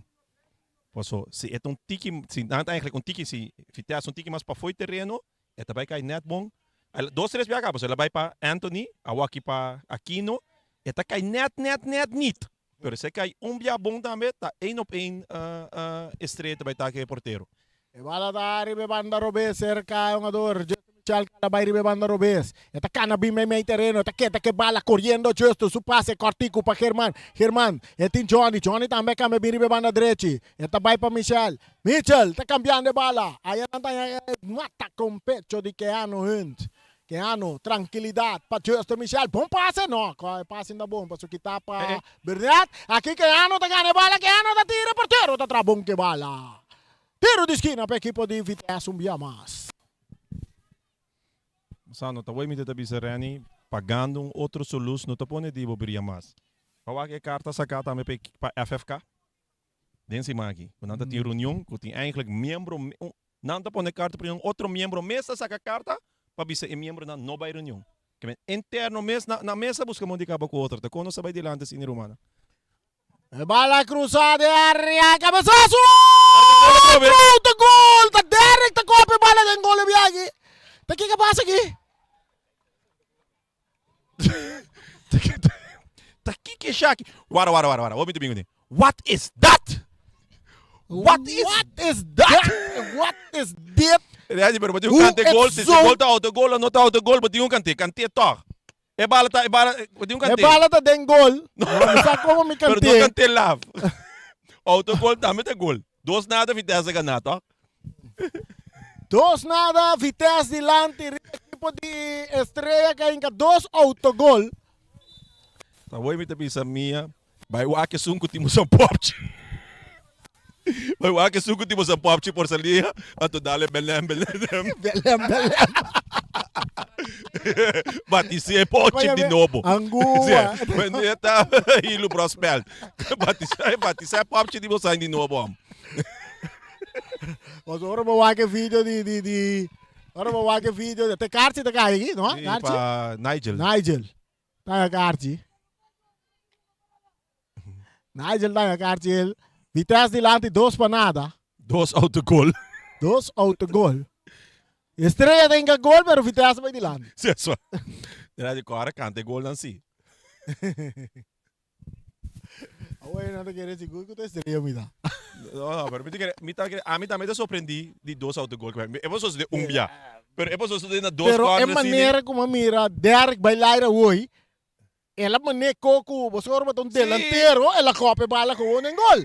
Paso si e ta un tiki, si nan ta eigenlijk un tiki, si Vitesse un tiki mas pafó e tereno, E ta bai kai net bon. El dos tres biaha pasobra el a bai pa Anthony, awaki pa Aquino. E ta kai net net net niet. Pero si e kai un biaha bon tambe ta een op een Estrella ta bai taka e portero. E bala ta riba e banda robes serka e hungador Justin Michel kala bai riba e banda robes. E ta kana bin meimei tereno, e ta keda ke bala koriendo Justin su pase kòrtiku pa German. German e tin Johnny, Johnny tambe a kambia bin riba e banda drechi. E ta bai pa Michel. Mitchell ta cambiando e bala. Aya nan ta mata con pecho di Keanu Hunt. Keanu, tranquilidad pa Justin Michel. Bon pase? No, e pase no ta bon pasobra kita pa Burnett. Aki Keanu ta gana e bala. Keanu ta tira, portero ta traha bon ke bala. Tiro di skina pa ekipo di Vitesse un bia mas. Sa no ta wei mi ta bisa Renny, pagando un otro su luz no ta pone di bo bria mas. Pa wak e carta saca tambe pa FFK. Den siman aki ku nan ta tin reunion ku tin eigenlijk miembro nan ta pone karta pa reunion otro miembro mes ta saka karta pa bisa e miembronan no bai reunion. Ke men interno mes nan mes ta buska mon di kaba ku otro ta kon nos ta bai dilanti asina rumannan. E bala krusa den area kabesaso! Grote gol! Ta Derrick ta kopi bala den gol e biaha aki. Ta kiko a pasa aki? Ta kiko esaki? Wara, wara, wara, wara. Hopi ta bin kuné. What is that? What is What is that? What is dit? Ready, pero bo tin un kante gol. Si gol ta autogol o no ta autogol, bo tin un kante. Kante tòg. E bala ta, e bala, bo tin un kante. E bala ta den gol. No mi sa komo mi kante. Pero no kante laf. Autogol tambe ta gol. Dos nada Vitesse gana, tòg? Dos nada Vitesse dilanti riba ekipo di Estrella ka hinka dos autogol. Ta hoy mi ta bisa Mia, bai wak esun ku tin boso popchi. Bai wak esun ku tin boso popchi por salia, anto dale belem belem. Belem belem. Batisé popchi di nobo. Angua. Wanneer ta hilu prospel. Batisé batisé popchi di boso di nobo. Mas ora bo wak e video di di di ora bo wak e video de te kaartje te kai aki, no? Sí, Kaartje? pa Nigel. Nigel. Ta kaartje. Nigel ta kaartje el. Vitesse dilanti dos pa nada. Dos autogol. Dos autogol. Estrella ta hinka gol pero Vitesse bai dilanti. Sí, eso. Era di kora kante gol dan sí. Awor nan ta kere sigur ku ta estrella mi ta. No, no, pero mi ta kere, mi ta kere, ami tambe ta sorprendí di dos autogol ku e por sosode un bia. Pero e por sosode na dos Pero e corner así. manera ku mi a mira Derrick bai laira awor, el a mane ko ku bo sor ta un delantero, el a kòp e bala gewoon den gol.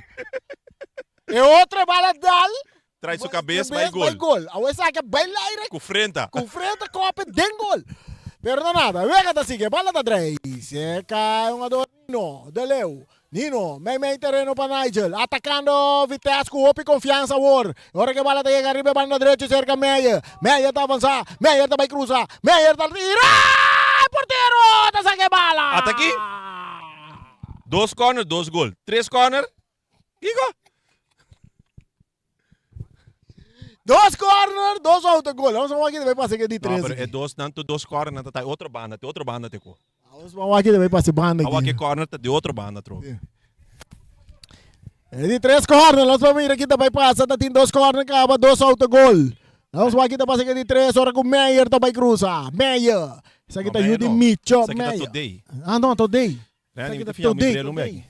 E otro e bala dal, Trae su kabes bai gol. Bai gol. Awor esaki a bai laira. Ku frenta. Ku frenta kope den gol. Pero no nada. Wega ta sigui. Bala ta drei. Serka e hungador Nino de Leeuw. Nino mei mei tereno pa Nigel. Atakando Vitesse ku hopi konfiansa awor. Ora ku e bala ta yega riba e banda drechi serka Meijer. Meijer ta avansa. Meijer ta bai krusa. Meijer ta tira. E portero ta saka e bala. Ataki. Dos corner, dos gol. Tres corner. Kiko? Dos corner, dos autogol. Vamos a wak debe pasa ke di No, tres. pero e dos nan tu dos corner nan ta ta otro banda, te otro banda te ko. Vamos a wak debe pasa banda Awa aquí. ke corner ta de otro banda tro. E di tres corner, vamos a mira kita bai pasa, ta tin dos corner kaba, dos autogol. Vamos a wak kita pasa ke di tres, ora ku Meyer ta bai cruza. Meyer. Esaki No, ta Meyer yu di no. Micho Esaki ta Meyer. today. Ah, no, today. Randy, mi ta Esaki ta fia mi today, brel un today. beki.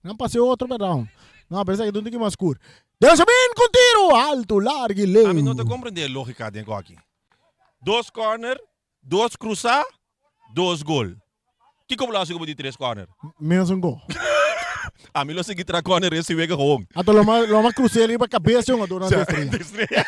Nan pase otro perdón. No, pero esaki ta un tiki mas scur. Deus a bin cu tiro alto, largo y leu. Ami no ta comprende e logica den koki. Dos corner, dos cruza, dos gol. Kiko bo lo haci cu bo di tres corner? Menos un gol. Ami lo sigui tra corner esi wega gewoon. Anto lo mas lo mas crucé riba cabeza di un jugador di Estrella. Di Estrella.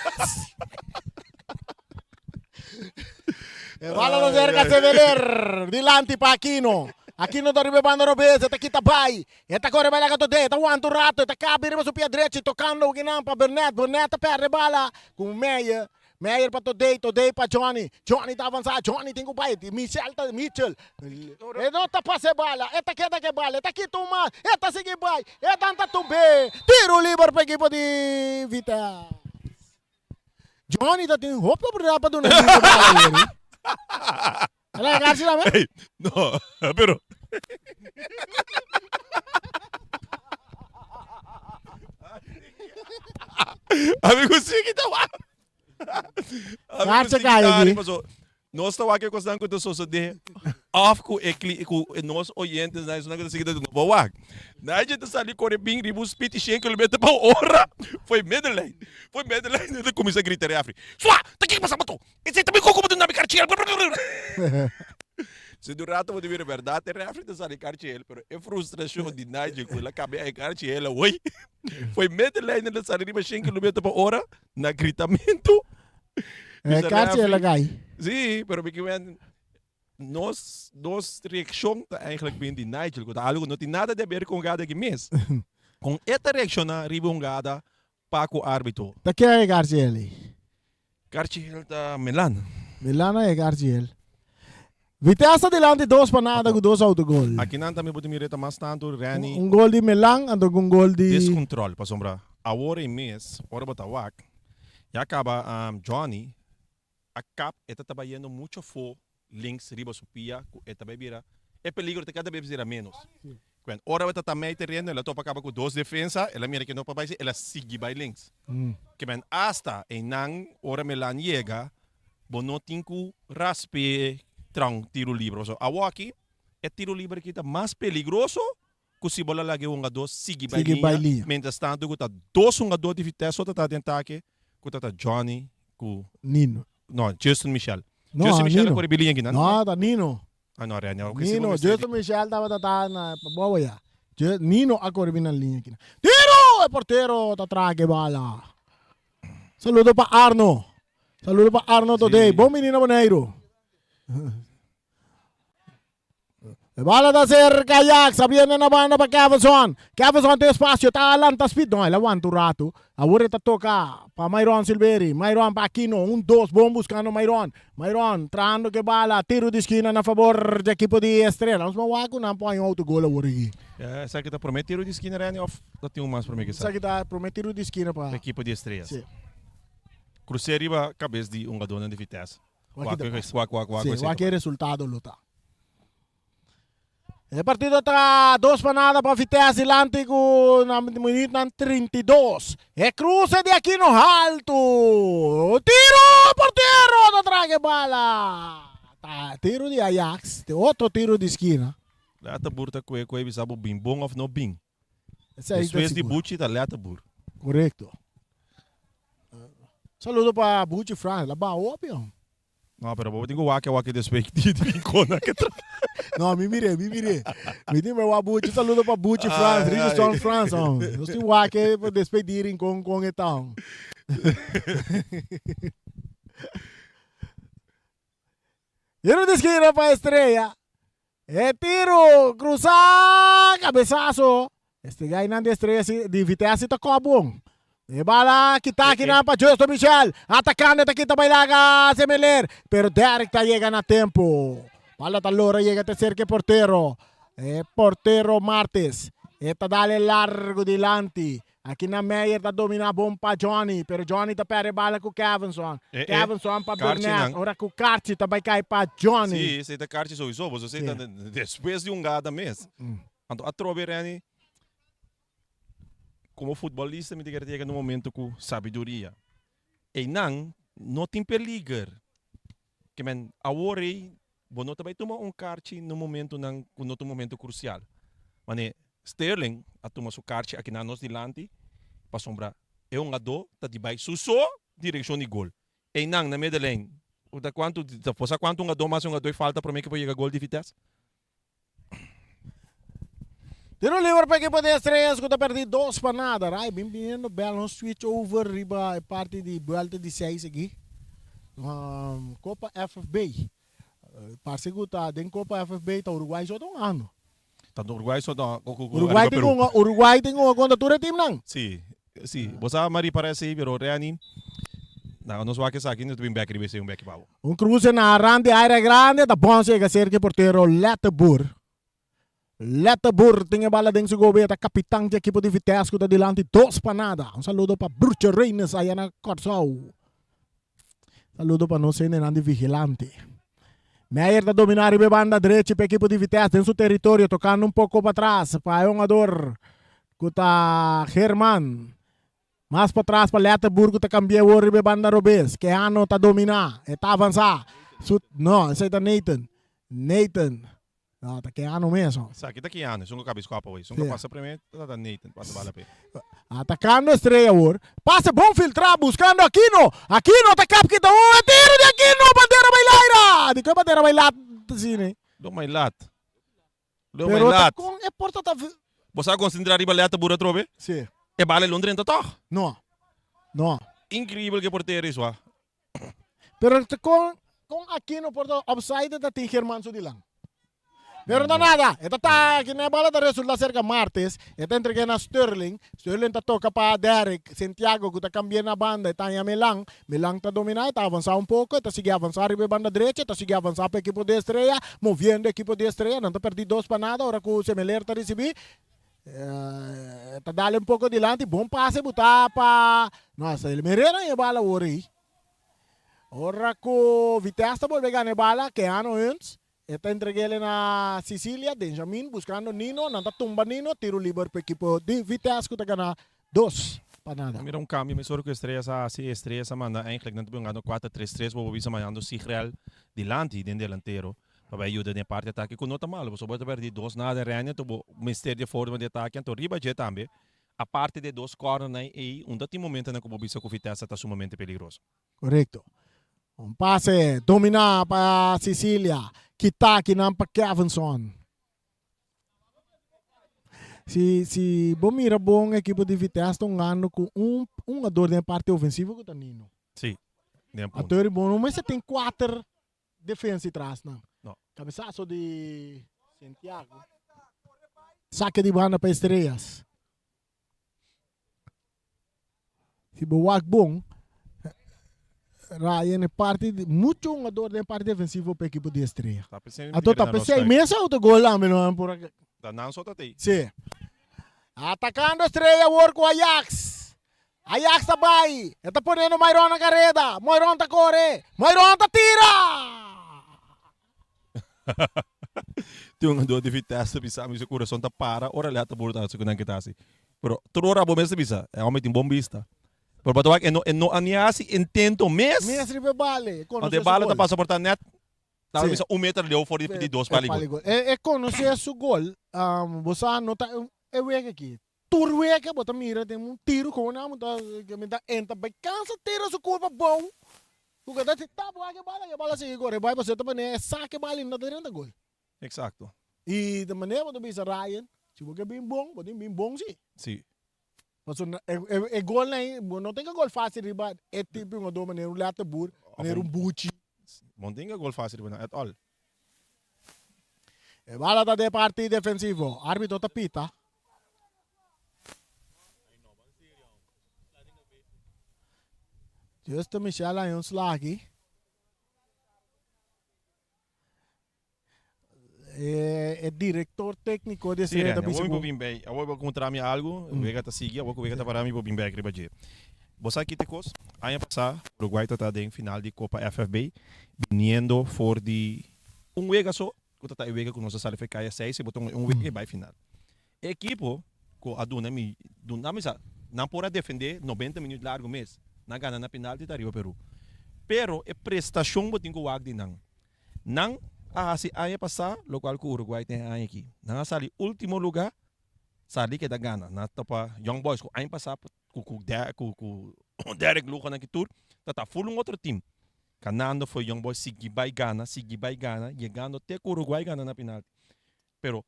E bala ta serka Seveler. Dilanti pa Aquino. Aquino ta riba e banda robes. E ta kita bai. E ta kore bai laga Todé. E ta wanta un rato. E ta kabi riba su pia drechi tokando kinan pa Burnett. Burnett ta perde e bala ku Meyer. Meyer pa Todé. Todé pa Johnny. Johnny ta avansa. Johnny tin ku bai. Michel ta Mitchell. E no ta pasa e bala. E ta keda ku e bala. E ta kita un mas. E ta sigui bai. E dan ta tumb'é. Tiro liber pa ekipo di Vitesse. Johnny ta tin hopi oportunidad pa duna libre bala awor, eh. Ela e karchi tambe? Ey, no, pero. Amigo sigui ta wak. Karchi kai aki. Nos ta wak e kosnan ku ta sosodé òf ku e kli ku nos oyentesnan esunnan ku ta sigui ta no por wak. Nigel ta sali kore bin riba un speed di shen kilometer pa ora fo'i middelijn. Fo'i middelijn e ta kuminsá grita refri, Sua! Ta kiko pasa bo tu? Esei ta mi koko bo ta duna mi karchi hel. Si di un rato bo ta mira bèrdat e refri ta sali karchi hel pero e frustrashon di Nigel ku el a kambia e karchi hel awor fo'i middelijn el ta sali riba shen kilometer pa ora na gritamentu. Eh, kaartje el a gai. Sí, pero mi kimen nos nos reaccion ta eigenlijk bin di Nigel, ku ta algo no tin nada de haber ku hungada aki mes. Kon e ta reacciona riba hungada pa ku arbitro? Ta ken e kaartje el ei? Kaartje el ta Milan. Milan a e kaartje el. Vitesse ta dilanti dos pa nada ku dos autogol. Akinan tambe bo ta mira e ta mas tantu Renny. Un gol di Milan anto ku un gol di. Descontrol pasobra awor e mes ora bo ta wak ya caba Johnny a kap e ta taba yendo mucho afo links riba su pia ku e ta bay bira e peligro ta kada bes bira menos. Kwen ora bo ta ta mei tereno el a topa kaba ku dos defensa el a mira ke no por bay si el a sigui bay links. Kemen asta eynan ora Milan yega Bo no tin ku rasp'é tra un tiru liber. Pasobra awoki e tiru liber aki ta mas peligroso ku si bo la laga e hungadó sigui bai Sigui bai liña. liña. Mientras tanto ku ta dos hungadó di Vitesse so ta ta den take, ku ta ta Johnny ku Nino. no, Justin Michel. No, Justin Michel a Nino. kore bi liña akinan. No, ta Nino. Ah no, Rene, awo si bo Nino, mester di. Justin Michel tabata ta na pa bobo ya. Ju- Nino a kore bi na liña akinan. Tiro! E portero ta traha ke bala. Saludo pa Arno. Saludo pa Arno Todey. Sí. Bon bini na Boneiru. E bala ta cerca Ajax. Abriendo na banda pa Kevinson. Kevinson tin espacio. Ta lanta speed. No, el a wanta un rato. Awor e ta toca pa Myron Silveri. Myron pa Aquino. Un, dos. Bon buscando Myron. Myron trahando ke bala. Tiro di skina na favor di ekipo di Estrella. Nos ban wak ku nan por haña un autogol awor aki. Ya, esaki ta prome tiro di skina Renny of ta tin un mas prome kisas? Esaki ta prome tiro di skina pa. Pa ekipo di Estrellas. Si. Crucé riba kabes di hungadónan di Vitesse. Wak Wak, wak, wak, wak, Si, wak e resultado lo ta. E partido ta dos pa nada pa Vitesse dilanti ku na minuutnan 32. E cruce di Aquino haltu. Tiro! Portero ta traga e bala. Ta tiro di Ajax, te otro tiro di skina. Lata bur ta kue kue bisa bo bin bon of no bin. Esei ta Despues di sigur. Buchi ta lata bur. Korekto. Saludo pa Buchi Frans, la baha hopi hom. No, pero bo tin ku wak e wak despues di di rincona ke tra. No, mi mir'é, mi mir'é. Mi tin wak Buchi, saludo pa Buchi Frans, Ai, Richardson ai. Frans, hom. Nos tin wak e pa despues di rincon kon e ta, hom. Tiro di skina pa Estrella. E tiro cruzá, cabezazo. Este gainan di Estrella si, di Vitesse ta kò bon. E bala kita E, e. kinan pa Justo Michel. Atacando ta kita bailaga Semeler. Pero Derek ta yega na tempo. Bala ta lora yega te cerca e portero. E portero Martes. E ta dale largo dilanti. Aki na Meyer ta domina bon pa Johnny, pero Johnny ta perde bala ku Kevinson. E, e, Kevinson pa karchi Burnett, nan. ora ku karchi ta bai kai pa Johnny. Sí, esei ta karchi sowieso, boso esei ta Sí. despues di hungada mes. Anto atrobe Renny, komo futbolista mi ta kere ta yega na un momento ku sabiduria. Einan no tin peliger. Ke men awor ei bo no ta bai tuma un karchi na momentonan ku no ta un momento krusial. Mane Sterling a tuma su karchi akinan nos dilanti pasobra e hungadó ta di bai su so direkshon di gol. Einan na middenlijn ta kuantu bo sa kuantu hungadó mas e hungadó e falta promé ke por yega gol di Vitesse? Tiro liber pa ekipo di Estrellas ku ta pèrdí dos pa nada. Rai bin biniendo bèl un switch over riba e parti di buelta di seis aki. Kopa FFB. Parse ku ta den Kopa FFB ta Uruguay so ta un ando. Ta Uruguay so ta ku Uruguay ariba tin Peru. un Uruguay tin un kontra tur e teamnan. Si, si. Bo sa Marie parece ei pero Reni na nos wak esaki nos ta bin bek riba esei un beki pa bo. Un cruce na rand di area grande ta bon sega cerca e portero Letterboer. Letterboer tin e bala den su gobeta, capitan di ekipo di Vitesse cu ta dilanti 2-0. Un saludo pa Bruche Reines aya na Kòrsou. Saludo pa nos hendenan di Vigilante. Meijer ta domina riba e banda drechi pa ekipo di Vitesse den su teritorio tocando un poco patras pa e hungador cu ta German. Mas patras pa Letterburg cu ta cambia awor riba e banda robes. Keano ta domina, e ta avansa. Su, no, esey ta Nathan. Nathan. No, ta Keanu mes. Esaki ta Keanu, esun ku kabi skopa awor. Esun ku pasa prome ta ta Nathan, pasa bala p'e. Atacando Estrella awor. Pase bon filtra buscando Aquino. Aquino ta kap kita un e tiro di Aquino. Bandera bai laira. Di ku e bandera bai lat asina? Lo mai lat. Lo mai Pero ta lat. kon e porta ta. Bo sa konsentrá riba Letterboer atrobe? Si. E bala e lo drenta tòg? No. No. Increíbel ke portero is wak. Pero ta kon kon Aquino por ta offside ta tin Germán su dilan. Pero no nada, e ta ta ki ne bala ta resulta cerca Martes, e ta entrega na Sterling, Sterling ta toca pa Derrick, Santiago cu ta cambia na banda, e ta haña Milan, Milan ta domina, e ta avansa un poco, e ta sigui avansa riba e banda drecha, e ta sigui avansa pa ekipo di Estrella, moviendo ekipo di Estrella, nan ta perdi 2-0 ora cu Semeler ta ricibi, E ta dale un poco dilanti, bon pase buta pa no, el Merera e bala awor ei. Ora cu Vitesse ta bolbe gana e bala, Keanu Hunt, e ta entregele na Sicilia, Benjamin buscando Nino, nan ta tumba Nino, tiro liber pa ekipo di Vitesse cu ta gana 2-0. Mira un cambio mesora cu Estrellas a haci, Estrellas a manda eigenlijk nan ta jugando 4-3-3, bo por bisa mandando Sigrel dilanti den delantero. Pa bai yuda den e parti atake ku no ta malo pasobra bo ta pèrdí dos nada Renia anto bo mester di e forma di atake anto riba dje tambe aparte di e dos kòrnernan ei unda tin momentonan ku bo bisa ku Vitesse ta sumamente peligroso. Korekto. Un pase dominá pa Cicilia. Kita akinan pa Kevinson. Si si bo mira bon ekipo di Vitesse ta hungando ku un hungador den e parti ofensivo ku ta Nino. Sí, den punto. Anto eri bo no mester tin kuater Defensa y tras nan. No. Cabezazo di Santiago. Saque di banda pa Estrellas. Si bo wak bon, Ryan e parti di, mucho hungador den parti defensivo pa equipo di Estrella. Ta pesey Anto ta pesey mes autogol tambe no por a. Ta nan so ta tey. Si. Atacando Estrella awor cu Ajax. Ajax ta bai, e ta ponendo Myron na kareda, Myron ta kore, Myron ta tira! Tin un dor di Vitesse ta bisa mi su kurason ta para ora leta buru ta hasi ku nan ke ta hasi. Pero tur ora bo mes ta bisa, e hòmber tin bon bista. Pero bo ta wak e no e no a ni hasi intento mes. Mes riba e bala, e konosé su Anto e bala ta gol. pasa por ta nèt, ta Sí. bisa un meter leu for di di dos pali gol. E konosé su gol, bo sa no ta e wega aki. Tur weka bo ta mira den un tiro komo nan ta mi ta entra bai cansa tira su curpa bou ku ta si tap wak e bala e bala sigui kore bai pasobra ta manera e saka e bala i no ta drenta gol. Exacto. I ta manera bo ta bisa Ryan si bo ke bin bon bo tin bin bon si. Si. Pasobra e gol nan bo no tin ke gol facil riba e tipo di hungador manera un Letterboer manera un Buchi. Bo no tin ke gol facil riba nan at all. E bala ta den parti defensivo. Arbitro ta pita. Justo Michel haña un slagi. E, e director técnico di Sí, Estrella ta Rene, bisa awor mi por ku bin bij. Awor bo kontra mi algu, wega ta sigui, awor ku wega ta para mi por bin bek riba dje. Bo sa kite kos? Aña pasá Uruguay ta ta den final di Copa FFB, biniendo for di un wega so, ku ta ta e wega ku nos a sali for e kaya seis, e bo ta un wega e bai final. E ekipo ku a duna mi, duna mi sa, nan por a defendé 90 minuut largu mes, nan gana na penalti ta riba Peru. Pero e prestashon bo tin ku wak di nan. Nan a hasi aña pasá lokual ku Uruguay ten e aña aki. Nan a sali último lugá, sali keda gana. Nan a topa Young Boys ku aña pasá ku ku ku ku Derrick Lugo nan ki tur ta ta full un otro team. Ganando for Young Boys sigui bai gana, sigui bai gana, yegando te ku Uruguay gana na penalti. Pero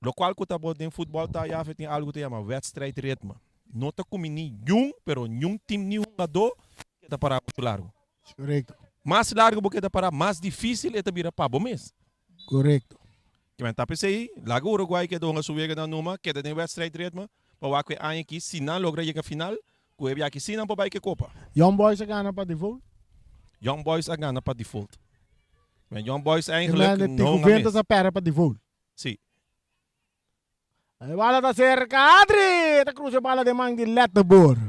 lokual ku ta bo den futbòl ta yafe tin algu ta yama wedstrijdritme. No ta kumi ni yun pero niun team ni hungadó keda pará muchu largu. Korekto. Mas largu bo keda pará, mas difísil e ta bira pa bo mes. Korekto. Kimen ta p'esei, laga Uruguay keda hunga su weganan numa, keda den wedstrijdritme, pa wak ku e aña aki, si nan logra yega final, ku e biaha aki si nan por bai ku e kopa. Young Boys a gana pa default. Young Boys a gana pa default. Men Young Boys eigenlijk Kimen no di hunga mes. Juventus a pèrdè pa default. Si. E bala ta serka Adri! Ta krusa e bala den man di Letterboer.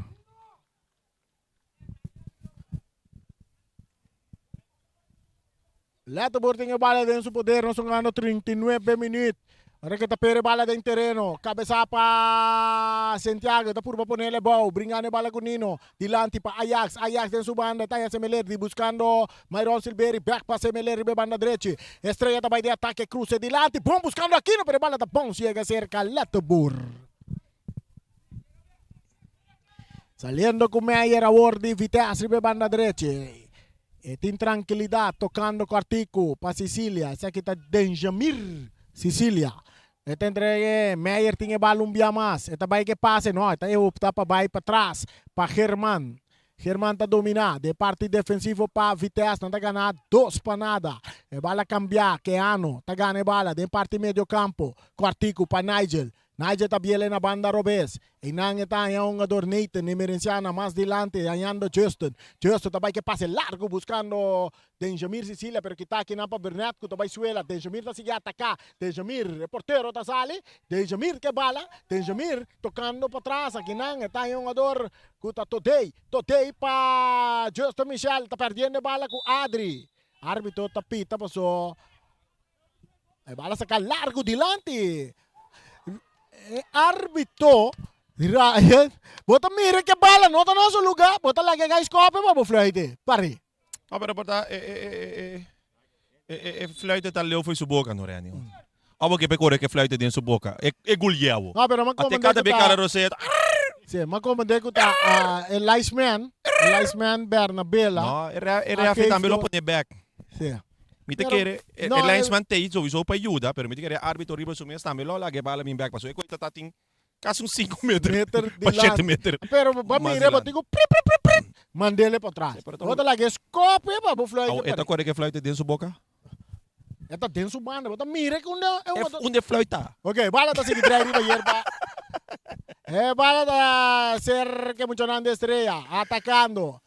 Letterboer tin e bala den su poder, nos ta gana 39 minuut. Ora ke ta pere bala den tereno, kabesa pa Santiago, ta purba ponele bou, bringando e bala ku Nino, dilanti pa Ajax, Ajax den su banda, ta Semelerdi buskando Myron Silveri, bek pa Semeler riba e banda drechi, Estrella ta bai den atake, kruse dilanti, bon buskando Aquino, pero e bala ta bounce yega serka Letterboer. Saliendo ku Meyer awor di Vitesse riba e banda drechi. E tin trankilidat tokando kòrtiku pa Sicilia. Esaki ta Denjamir Sicilia. E ta entrega e Meyer tin e bal un bia mas. E ta bai ku e pase no e ta opta pa bai patras pa German. German ta dominá den parti defensivo pa Vitesse. Nan ta gana dos pa nada. E bal a kambia. Keano ta gana e bala den parti medio kampo. Kòrtiku pa Nigel. Nigel ta biele na banda robes. Einan e ta haña hungador Nathan Emerenciana mas dilanti hañando Justin. Justin ta bai ke pase largu buskando Denjamir Cicilia pero kita akinan pa Burnett ku ta bai suela. Denjamir ta sigui ataká. Denjamir e portero ta sali. Denjamir ke bala. Denjamir tokando patras akinan e ta haña hungador ku ta Todey. Todey pa Justin Michel ta perdiendo e bala ku Adri. Arbitro ta pita paso. E bala saca largo dilanti. E arbitro Ryan, bo ta mira ke bala no ta na su lugar, bo ta laga e guy scope pa bo fluite. Pari. No, pero por ta e e e e e e e fluite ta leu fo'i su boca no Renny. Abo ke pe kore ke fluite den su boca. E e guliao. No, pero m'a Ate comprende kada ku be ta kara roseta. Sí, m'a comprende ku ta ah, e linesman, e linesman Bernabela. No, e re e a referee geef tambe lo door. pone bek. Sí. Mi ta Pero, kere, e no, e linesman t'ei souiso pa yuda, pero mi ta kere e arbitro riba su mes tambe lo laga e bala bin bek, pasobra e koe ta ta tin kasi un sinku meter Meter pa shete dilanti. meter Pero bo mas mira, bo dilanti. tin ku pri pri pri pri, mand'ele pa tras. Sí, pero ta Bo ta laga e skopi pa bo fluit Awo, e ta par'é. kore ku e fluit den su boka? E ta den su banda, bo ta mira ku unda e E otro. unda e fluit ta? Ok, bala ta sigui drai riba yerba. E bala ta ser ke muchanan di Estrella, atakando.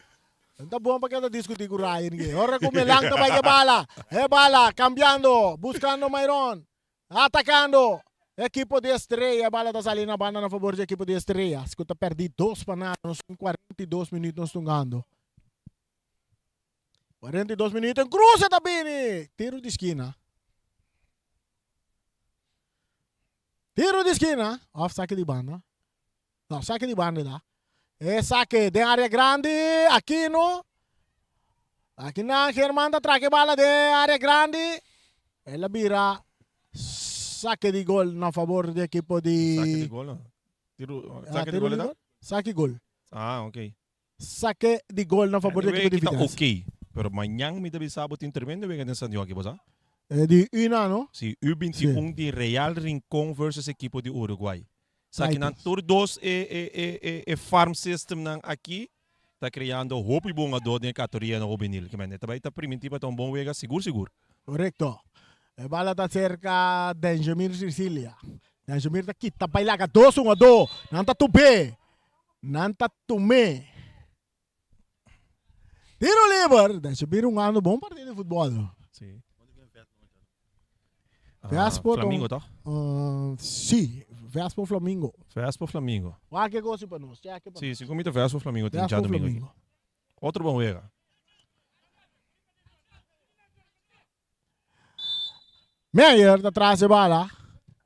No ta bon pa keda diskutí ku Ryan ke. Ora ku Melan ta bai ke bala. E bala kambiando, buskando Myron. Atakando ekipo di Estrella. E bala ta sali na banda na fabor di ekipo di Estrella. Ku ta pèrdí dos pa nada. Nos tin 42 minüt nos tungando. 42 minüt en kruse ta bini. Tiro di skina. Tiro di skina. Òf sake di banda. No, sake di banda da. E sake den area grandi, Aquino. Akinan German ta trake bala den area grandi. El a bira sake di gol na favor di ekipo di... Sake di gol no? Tiro, Ah, sake di tiro gol di da? gol? Sake gol. Ah, ok. Sake di gol na favor di Anyway, ekipo di kita Vitesse. ok. Pero mañan mi ta bisa bo tin tremendo wega den San Joaquin, bo sa? Eh, di una, no? Si, U21 di Real Rincon versus ekipo di Uruguay. Sa ki nan tur dos e e e e e farm system nan aki ta creando hopi bon ador den e categoria nan hubenil. Ke men e ta bai ta priminti pa ta un bon wega sigur sigur. Korekto. E bala ta serka Denjamir Sicilia. Denjamir ta kita bai laga dos hungadó. Nan ta tup'é. Nan ta tum'é. Tiro liber. Denjamir hungando bon partido di futbòl. Sí. Vespo Flamingo toch? Sí, Vespo Flamingo. Vespo Flamingo. Wak ke gosi pa nos, check pa Sí, nos. sí, kumita Vespo Flamingo tin Vespo djadomingo aki. Flamingo. Otro bon wega. Meyer ta tras e bala.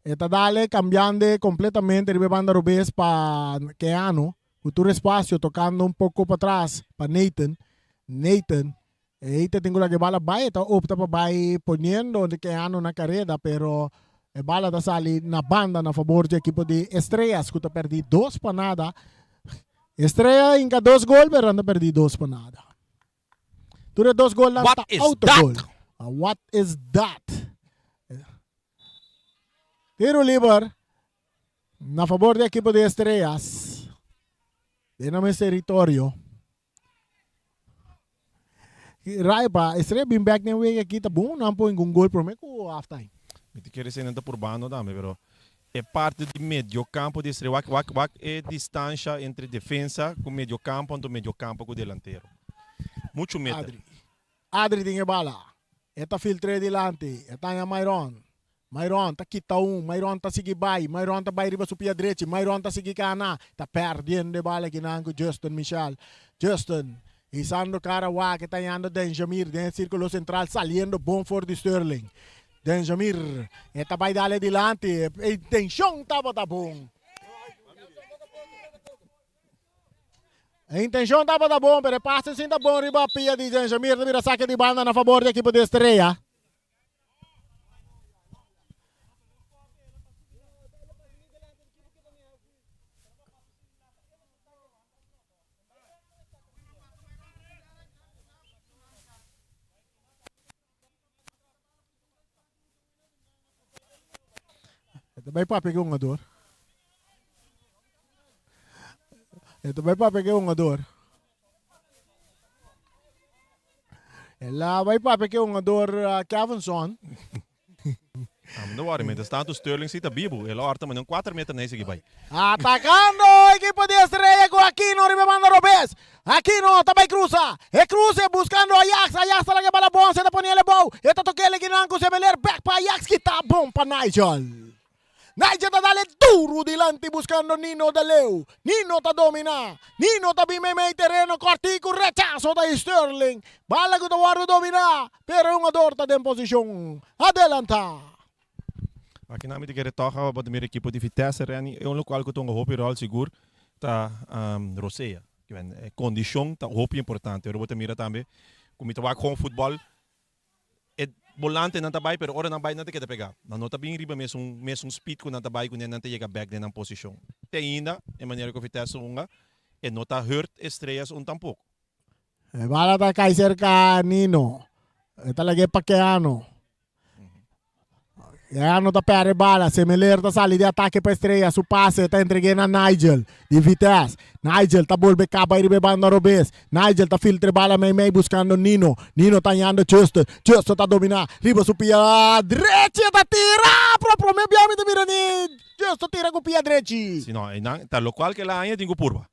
E ta dale cambiando completamente riba e banda robes pa Keanu. Cu tur espacio tocando un poco patras pa Nathan. Nathan Ei ta tin ku laga e bala bai, e ta opta pa bai poniendo di Keanu na kareda, pero e bala ta sali na banda na fabor di ekipo di Estrellas ku ta pèrdí dos pa nada. Estrella a hinka dos gol pero nan ta pèrdí dos pa nada. Tur e dos golnan What ta is autogol. that? What is that? Tiro liber na fabor di ekipo di Estrellas den nan mes teritorio. Rayo pa Estrella bin bek den wega aki ta bon nan pon un gol prome ku half time. Mi ta kere esei nan ta purbando tambe pero e parti di medio campo di Estrella wak wak wak e distancia entre defensa ku medio campo anto medio campo ku delantero mucho meter. Adri Adri tin e bala e ta filtr'e dilanti e ta haña Myron Myron ta kita un, Myron ta sigui bai, Myron ta bai riba su pia drechi, Myron ta sigui kana, ta perdiendo e bala kinan ku Justin Michel. Justin hisando kara wak e ta yando Denjamir den e sirkulo sentral saliendo bon for di Sterling. Denjamir e ta bai dale dilanti, e intenshon tabata bon. E intencion tabata bon, pero e pase sin ta bon riba pia di Denjamir ta bira sake di banda na fabor di ekipo di Estrella. E ta bai papia ku e hungador. E ta bai papia ku e hungador. El a bai papia ku e hungador Kevinson. No worry, mientras tanto Sterling si ta bibu. El a horta manda un cuater meter na e sigui bai. Atacando equipo di Estrella cu Aquino riba e banda robes. Aquino ta bai cruza. E cruze buscando Ajax. Ajax ta laga e bala bon. Se ta pone el e bou. E ta toca el ekinan cu Sebeler. Back pa Ajax kita bon pa Nigel. Nigel ta dale duro dilanti buscando Nino de Leeuw. Nino ta domina. Nino ta bin meimei tereno cortico. Rechazo ta di Sterling. Bala cu ta wordo domina. Pero e hungador ta den posicion adelanta. Aki nan mi ta kere tòg awa pa ta mira ekipo di Vitesse, Renny. E un lokual ku ta hunga hopi ròl sigur ta Rosea. E kondishon ta hopi importante. Ora bo ta mira tambe ku mi ta wak kon futbòl e bolantenan ta bai pero ora nan bai nan ta keda pegá. Nan no ta bin riba mesun mesun speed ku nan ta bai kuné nan ta yega bèk den nan posishon. Te ainda e manera ku Vitesse ta hunga e no ta hurt Estrellas un tampoko. E bala ta kai serka Nino. E ta lag'é pa Keano. Keano ta perde bala. Semeler ta sali di atake pa Estrella. Su pase ta entreg'é na Nigel di Vitesse. Nigel ta bolbe kaba riba e banda robes. Nigel ta filtra e bala meimei buskando Nino. Nino ta hañando Justin. Justin ta dominá riba su pia drechi. E ta tira! Pro promé bia mi ta mira ni Justin tira ku pia drechi. Si no, einan ta lokual ku el a haña tin ku purba.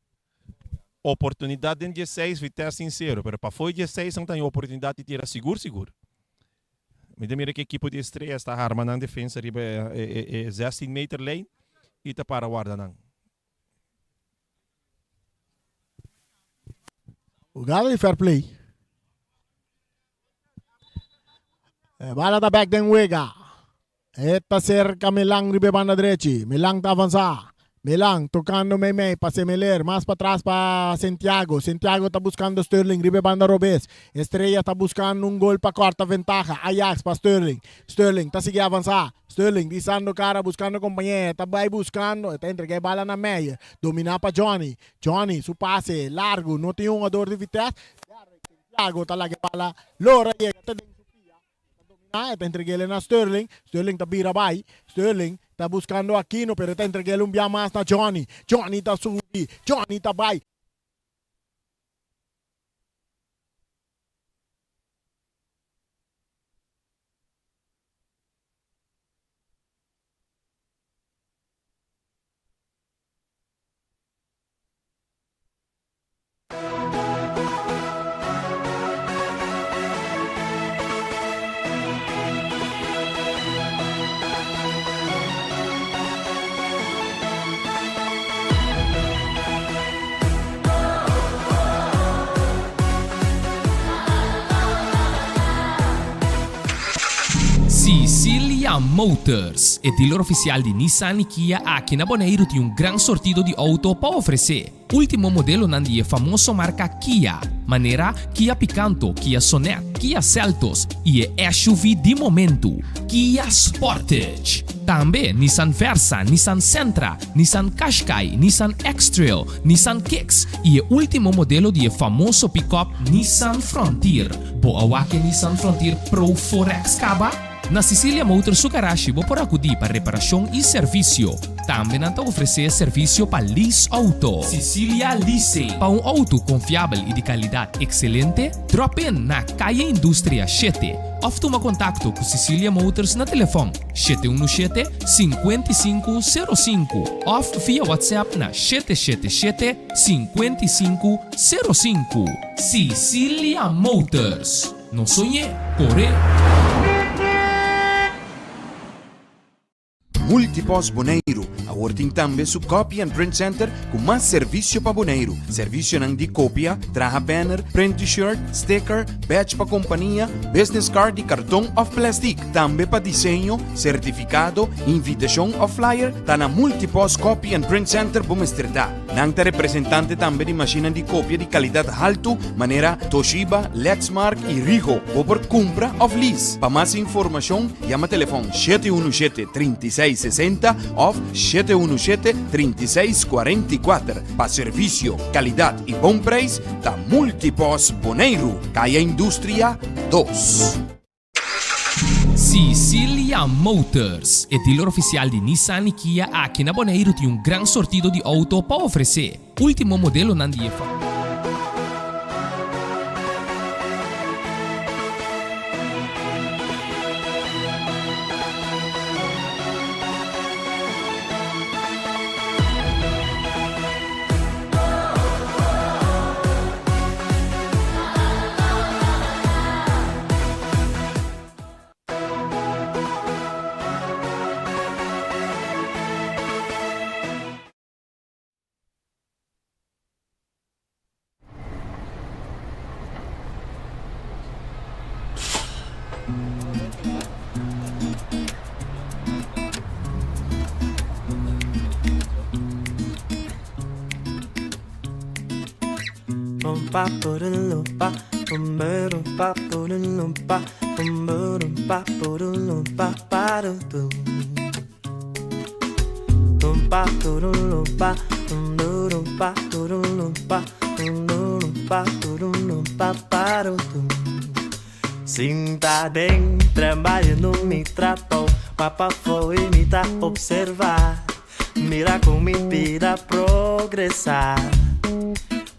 Oportunidat den dieseis Vitesse tin sero, pero pafó e dieseis nan ta haña oportunidat di tira sigur sigur. Mi ta mira ku ekipo di Estrellas ta harma nan defensa riba e zestin meter lijn i ta para warda nan. Hugada di fair play. E bala ta bek den wega. E ta serka Milan riba e banda drechi. Milan ta avansa. Milan tokando meimei pa Semeler. Mas patras pa Santiago. Santiago ta buskando Sterling riba e banda robes. Estrella ta buskando un gol pa korta ventaha. Ajax pa Sterling. Sterling ta sigui avansa. Sterling disando kara buskando kompañer. E ta bai buskando. E ta entrega e bala na Meyer. Domina pa Johnny. Johnny su pase largu. No tin hungador di Vitesse. Santiago ta laga e bala lora yega te den su pia. E ta dominá, e ta entreg'el na Sterling. Sterling ta bira bai. Sterling ta buskando Aquino, pero e ta entreg'el un bia mas na Johnny. Johnny ta subi, Johnny ta bai. Sicilia Motors, e dealer oficial di Nissan y Kia aki na Boneiru tin un gran sortido di auto pa ofrece. Último modelonan di e famoso marka Kia, manera Kia Picanto, Kia Sonet, Kia Seltos i e SUV di momentu, Kia Sportage. Tambe Nissan Versa, Nissan Sentra, Nissan Qashqai, Nissan X-Trail, Nissan Kicks i e último modelo di e famoso pikòp Nissan Frontier. Bo a wak e Nissan Frontier Pro 4X kaba? Na Sicilia Motors su garashi bo por akudí pa reparashon i servisio. Tambe nan ta ofresé servisio pa lease outo. Cecilia Leasing. Pa un outo konfiabel i di kalidat ekselente, drop in na Kaya Industria shete òf tuma kontakto ku Cecilia Motors na telefòn 717 5505 òf via WhatsApp na 777 5505. Cecilia Motors. No soñ'é, kor'é! Multipost Boneiru awor tin tambe su Copy and Print Center ku mas servisio pa Boneiru. Servisionan di kopia, traha banner, print t-shirt, sticker, badge pa kompania, business card di karton òf plèstik. Tambe pa diseño, sertifikado, invitashon òf flyer ta na Multipost Copy and Print Center bo mester ta. Nan ta representante tambe di mashinnan di kopia di kalidat haltu manera Toshiba, Lexmark i Ricoh. Bo por kumpra òf lease. Pa mas informashon yama telefòn 717 36 60 òf 717 36 44. Pa servisio, kalidat i bon preis ta Multipost Boneiru, Kaya Industria 2. Cicilia Motors, e dealer oficial di Nissan y Kia aki na Boneiru tin un gran sortido di auto pa ofrece. Ultimo modelonan di e. Sinta den trembaio mi trapo, Papa foi mi ta observar. Mira con mi vida progresar.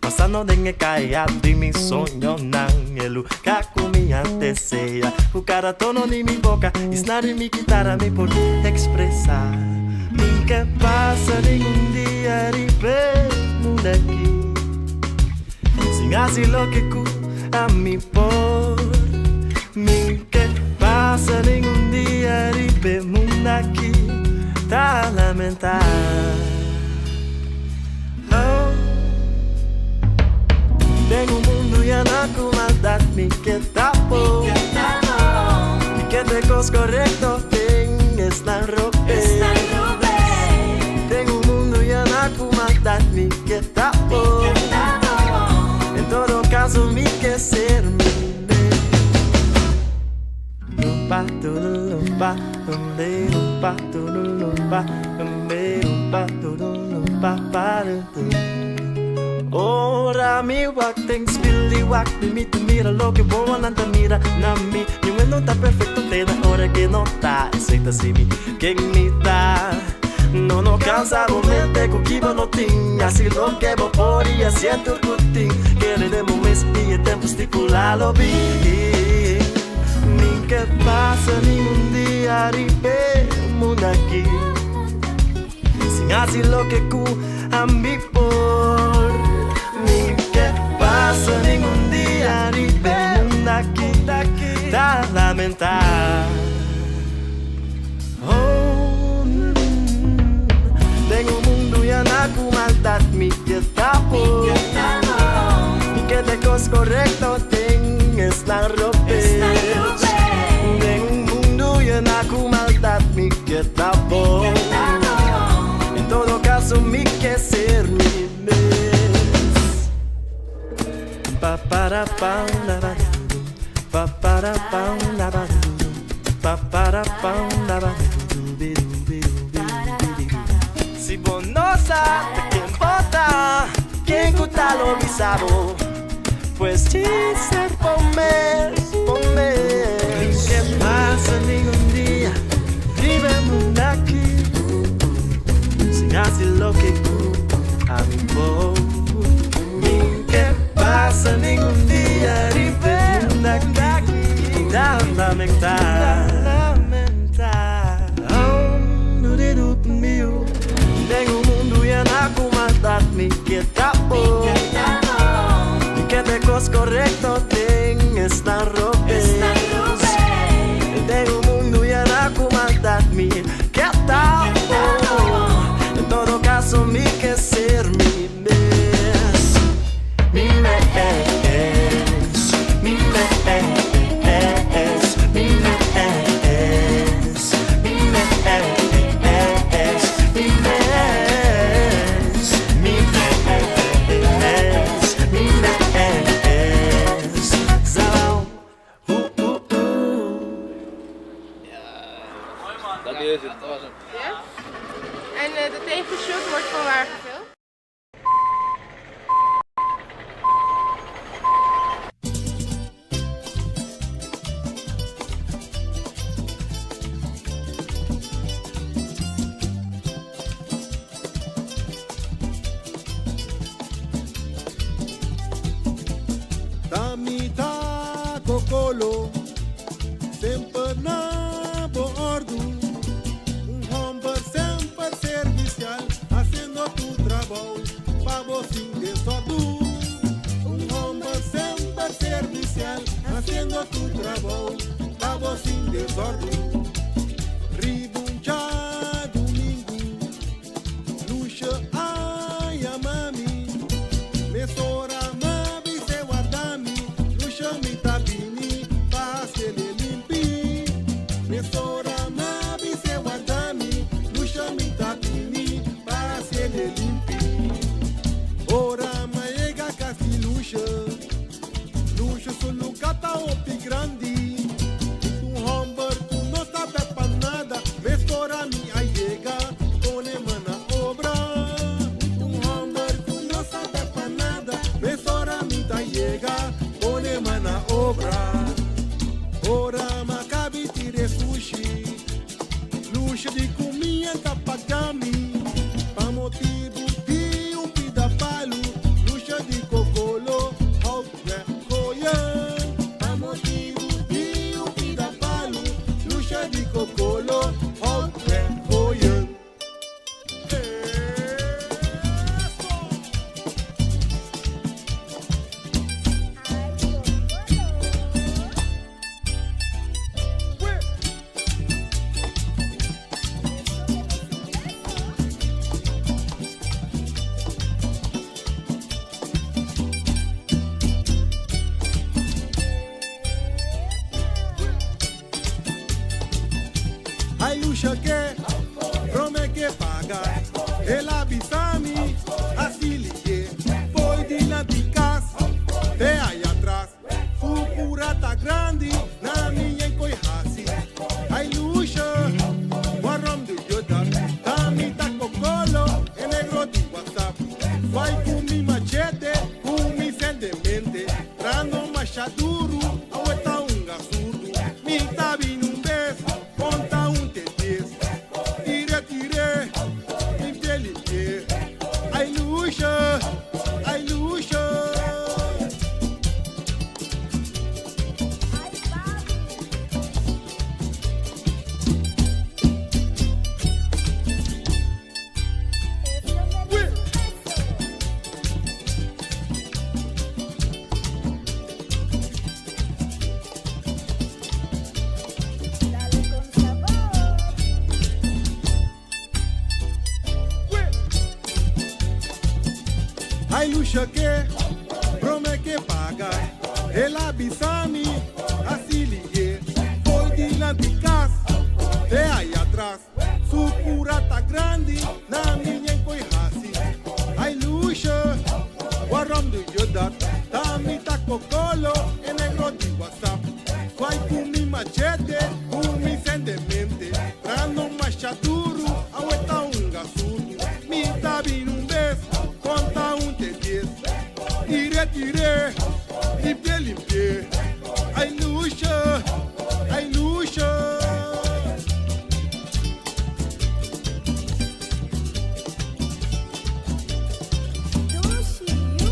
Pasando den e kaya di mi soñonan, e lugar ku mi a desea. Ku kada tono di mi boka i snar di mi kitara mi por ekspresá. Mi ke pasa ningun dia riba e mundu aki sin hasi loke ku ami por. Mi ke pasa ningun dia riba e mundu aki ta lamentá. Oh. Den un mundu yená ku maldat mi ke ta bon. Mi ke te kos korekto den esnan robes. Den un mundu yená ku maldat mi ke ta bon. En todo kaso mi ke ser mi mes. Ora mi wak den spil di wak mi mi ta mira loke wowonan ta mira na mi. Niun e no ta perfecto te na ora ke no ta. Esei ta si mi ken mi ta. No no cansa bo mente ku ki bo no tin. Hasi loke bo por i hasié tur ku tin. Kere den bo mes i e tempu stipulá lo bin. Ni ke pasa ningun dia riba e mundu aki. Sin hasi loke ku ami por. Ni ke pasa ningun dia riba e mundu aki ta lamentá. Oh, den un mundu yená ku maldat mi ke ta por. Mi ke te kos korekto den esnan robes. Den un mundu yená ku maldat mi ke ta por. En todo kaso mi ke ser mi mes. Pa para pa la ba du pa para pa la ba du pa para pa la ba du bi du bi du bi du bi du. Si bo no sa ta ken bo ta, ken ku ta lo bisa bo? Pues djis ser bo mes, bo mes. Ke pasa ningun dia riba e mundu aki. kos korekto den esnan robes. Den un mundu yená ku maldat mi ke ta bon. En todo kaso mi ke ser mi mes. Mi mes, mi mes, mi mes, mi mes, mi mes, mi mes, mi mes. Zao, uh, uh, uh. Dat is het. Dat was hem. Ja? En eh, de tegenshot wordt van waar gefilmd? Ta mi ta Kokolo, semper na bo òrdu. Un hòmber semper servisial, hasiendo tu trabou, pa bo sin desòrdu. Un hòmber semper servisial, hasiendo tu trabou, pa bo sin desòrdu. Riba un djadumingu, Lucia a yama mi, mesora m'a bis'é warda mi, Lucia mi ta bini pa hasié limpi. Mesora m'a bis'é warda mi, Lucia mi ta bini pa hasié limpi. Ora m'a yega kas di Lucia, Lucia su lugá ta hopi grandi. Un hòmber ku no sabe pa nada, mesora mi a yega, pone man na obra. Un hòmber ku no sabe pa nada, mesora mi ta yega, pone man na obra. Ora m'a kaba di tira sushi, Lucia di ku mi n' ta paga mi. Pa motibu di un pida palu, Lucia di Kokolo, houd weg gooien. Pa motibu di un pida palu, Lucia di Kokolo, houd weg gooien. Eso! Ay, Kokolo. Ué! Eso merece un beso. Ay Lucia ke, promé ku e paga. El a bisa mi, hasi lihé. Foi dilanti kas, te aya atras. Su kurá ta grandi, na mi n' koi hasi. Ay Lucia, waarom doe je dat? Ta mi ta Kokolo, e negro di WhatsApp. Swai ku mi machete, ku mi sendemente. Trahando masha duru, awe ta hunga surdu. Mi ta bin un bes, konta un te dies. Tir'é, tir'é, limpi'é, limpi'é. Ay Lucia, ay Lucia. Ay, papi. Eso merece un beso. Dale con sabor. Ué! Ay Lucia ke, promé ku e paga. El a bisa mi, hasi lihé. Foi dilanti kas, te aya atras. Su kurá ta grandi, na mi n' koi hasi. Ay Lucia, waarom doe je dat? Ta mi ta Kokolo, e negro di WhatsApp. Swai ku mi machete, ku mi sendemente. Trahando masha duru, awe ta hunga surdu. Mi ta bin un bes, konta un te dies. Tir'é, tir'é, limpi'é, limpi'é. Ay Lucia, ay Lucia. Dushi, yu.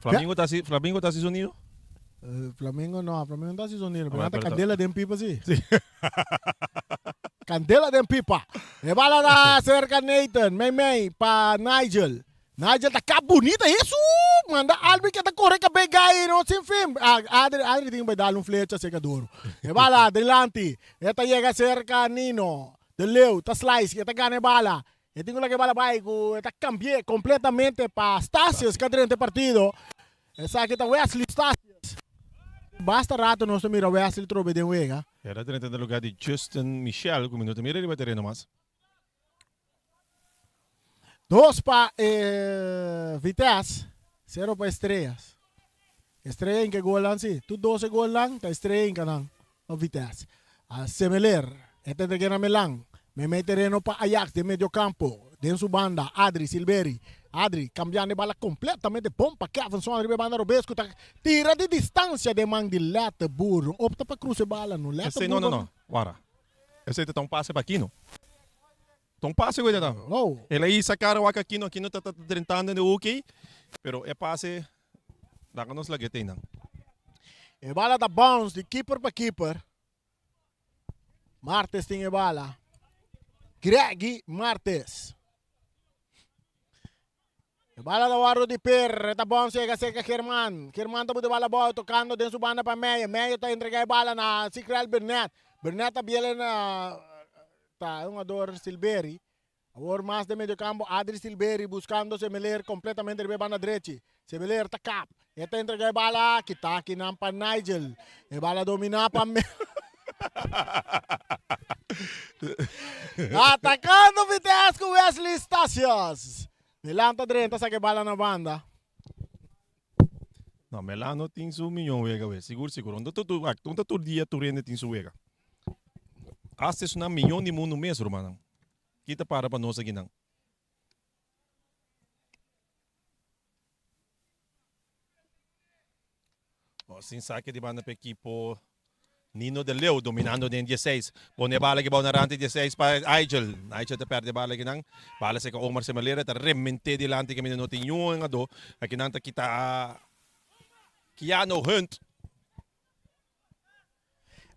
Flamingo ta hasi, Flamingo ta hasi sonido? Flamingo no, Flamingo no ta hasi sonido, pero Ah, nan ta pero ta- candela den pipa si. Candela den pipa. E bala ta cerca Nathan, mei mei pa Nigel. Nigel ta kap bunita, Hesu! Manda Albi ke ta kore kabei gai no sin fin. Ah, Adri, Adri tin bai dal un flecha cerca doro. E bala dilanti, e ta yega cerca Nino. De Leeuw ta slice, e ta gana e bala. E tin ku laga e bala bai ku e ta kambi'é kompletamente pa Stasius ku a drenta e partido. Esaki ta Wesley Stasius. Basta rato nos ta mira Wesley trobe den wega. El a drenta den lugar di Justin Michel ku mi no ta mira riba tereno mas. Dos pa e Vitesse, sero pa Estrellas. Estrella inka e golnan si. Tur dos e golnan ta Estrella inka nan pa Vitesse. A Semeler, e ta entrega na Melan. Meimei tereno pa Ajax den medio campo. Den su banda Adri Silveri. Adri cambiando e bala completamente bon pa Kevinson riba e banda robes cu ta tira di distancia den man di Letterboer. No opta pa cruza e bala no. Esei no no no. Wara. Esei ta ta un pase pa Aquino. Ta un pase cu e ta ta. El a hisa cara wak Aquino. Aquino ta ta drentando den e hoek pero e pase Laga nos lag'é te einan. E bala ta bounce di keeper pa keeper. Martes tin e bala. Greggy Martes. E bala ta wòrdu di per. E ta bounce yega serka German. German ta buta e bala abou tokando den su banda pa Meyer. Meyer ta entrega e bala na Sigrel Burnett. Burnett ta biel na ta e hungador Silberi. Awor mas den medio campo Adri Silberi buscando Semeler completamente riba e banda drechi. Semeler ta kap. E ta entrega e bala kita akinan pa Nigel. E bala domina pa Atacando Vitesse cu Wesley Stasius. Milan ta drenta saka e bala na banda. No, Milan no tin su miyon wega we. Sigur sigur. Unda tur unda tur dia tur hende tin su wega. Hasta esunnan miyon di mundu mes rumannan. Ki ta para pa nos akinan? Oh, sin saque di banda pa equipo Nino de Leeuw dominando den 16. Pone bala ki bou na rand di 16 pa Nigel. Nigel ta perde bala akinan. Bala seka Omar Semelera ta remente dilanti kaminda no tin niun hungadó. Akinan ta kita Keanu Hunt.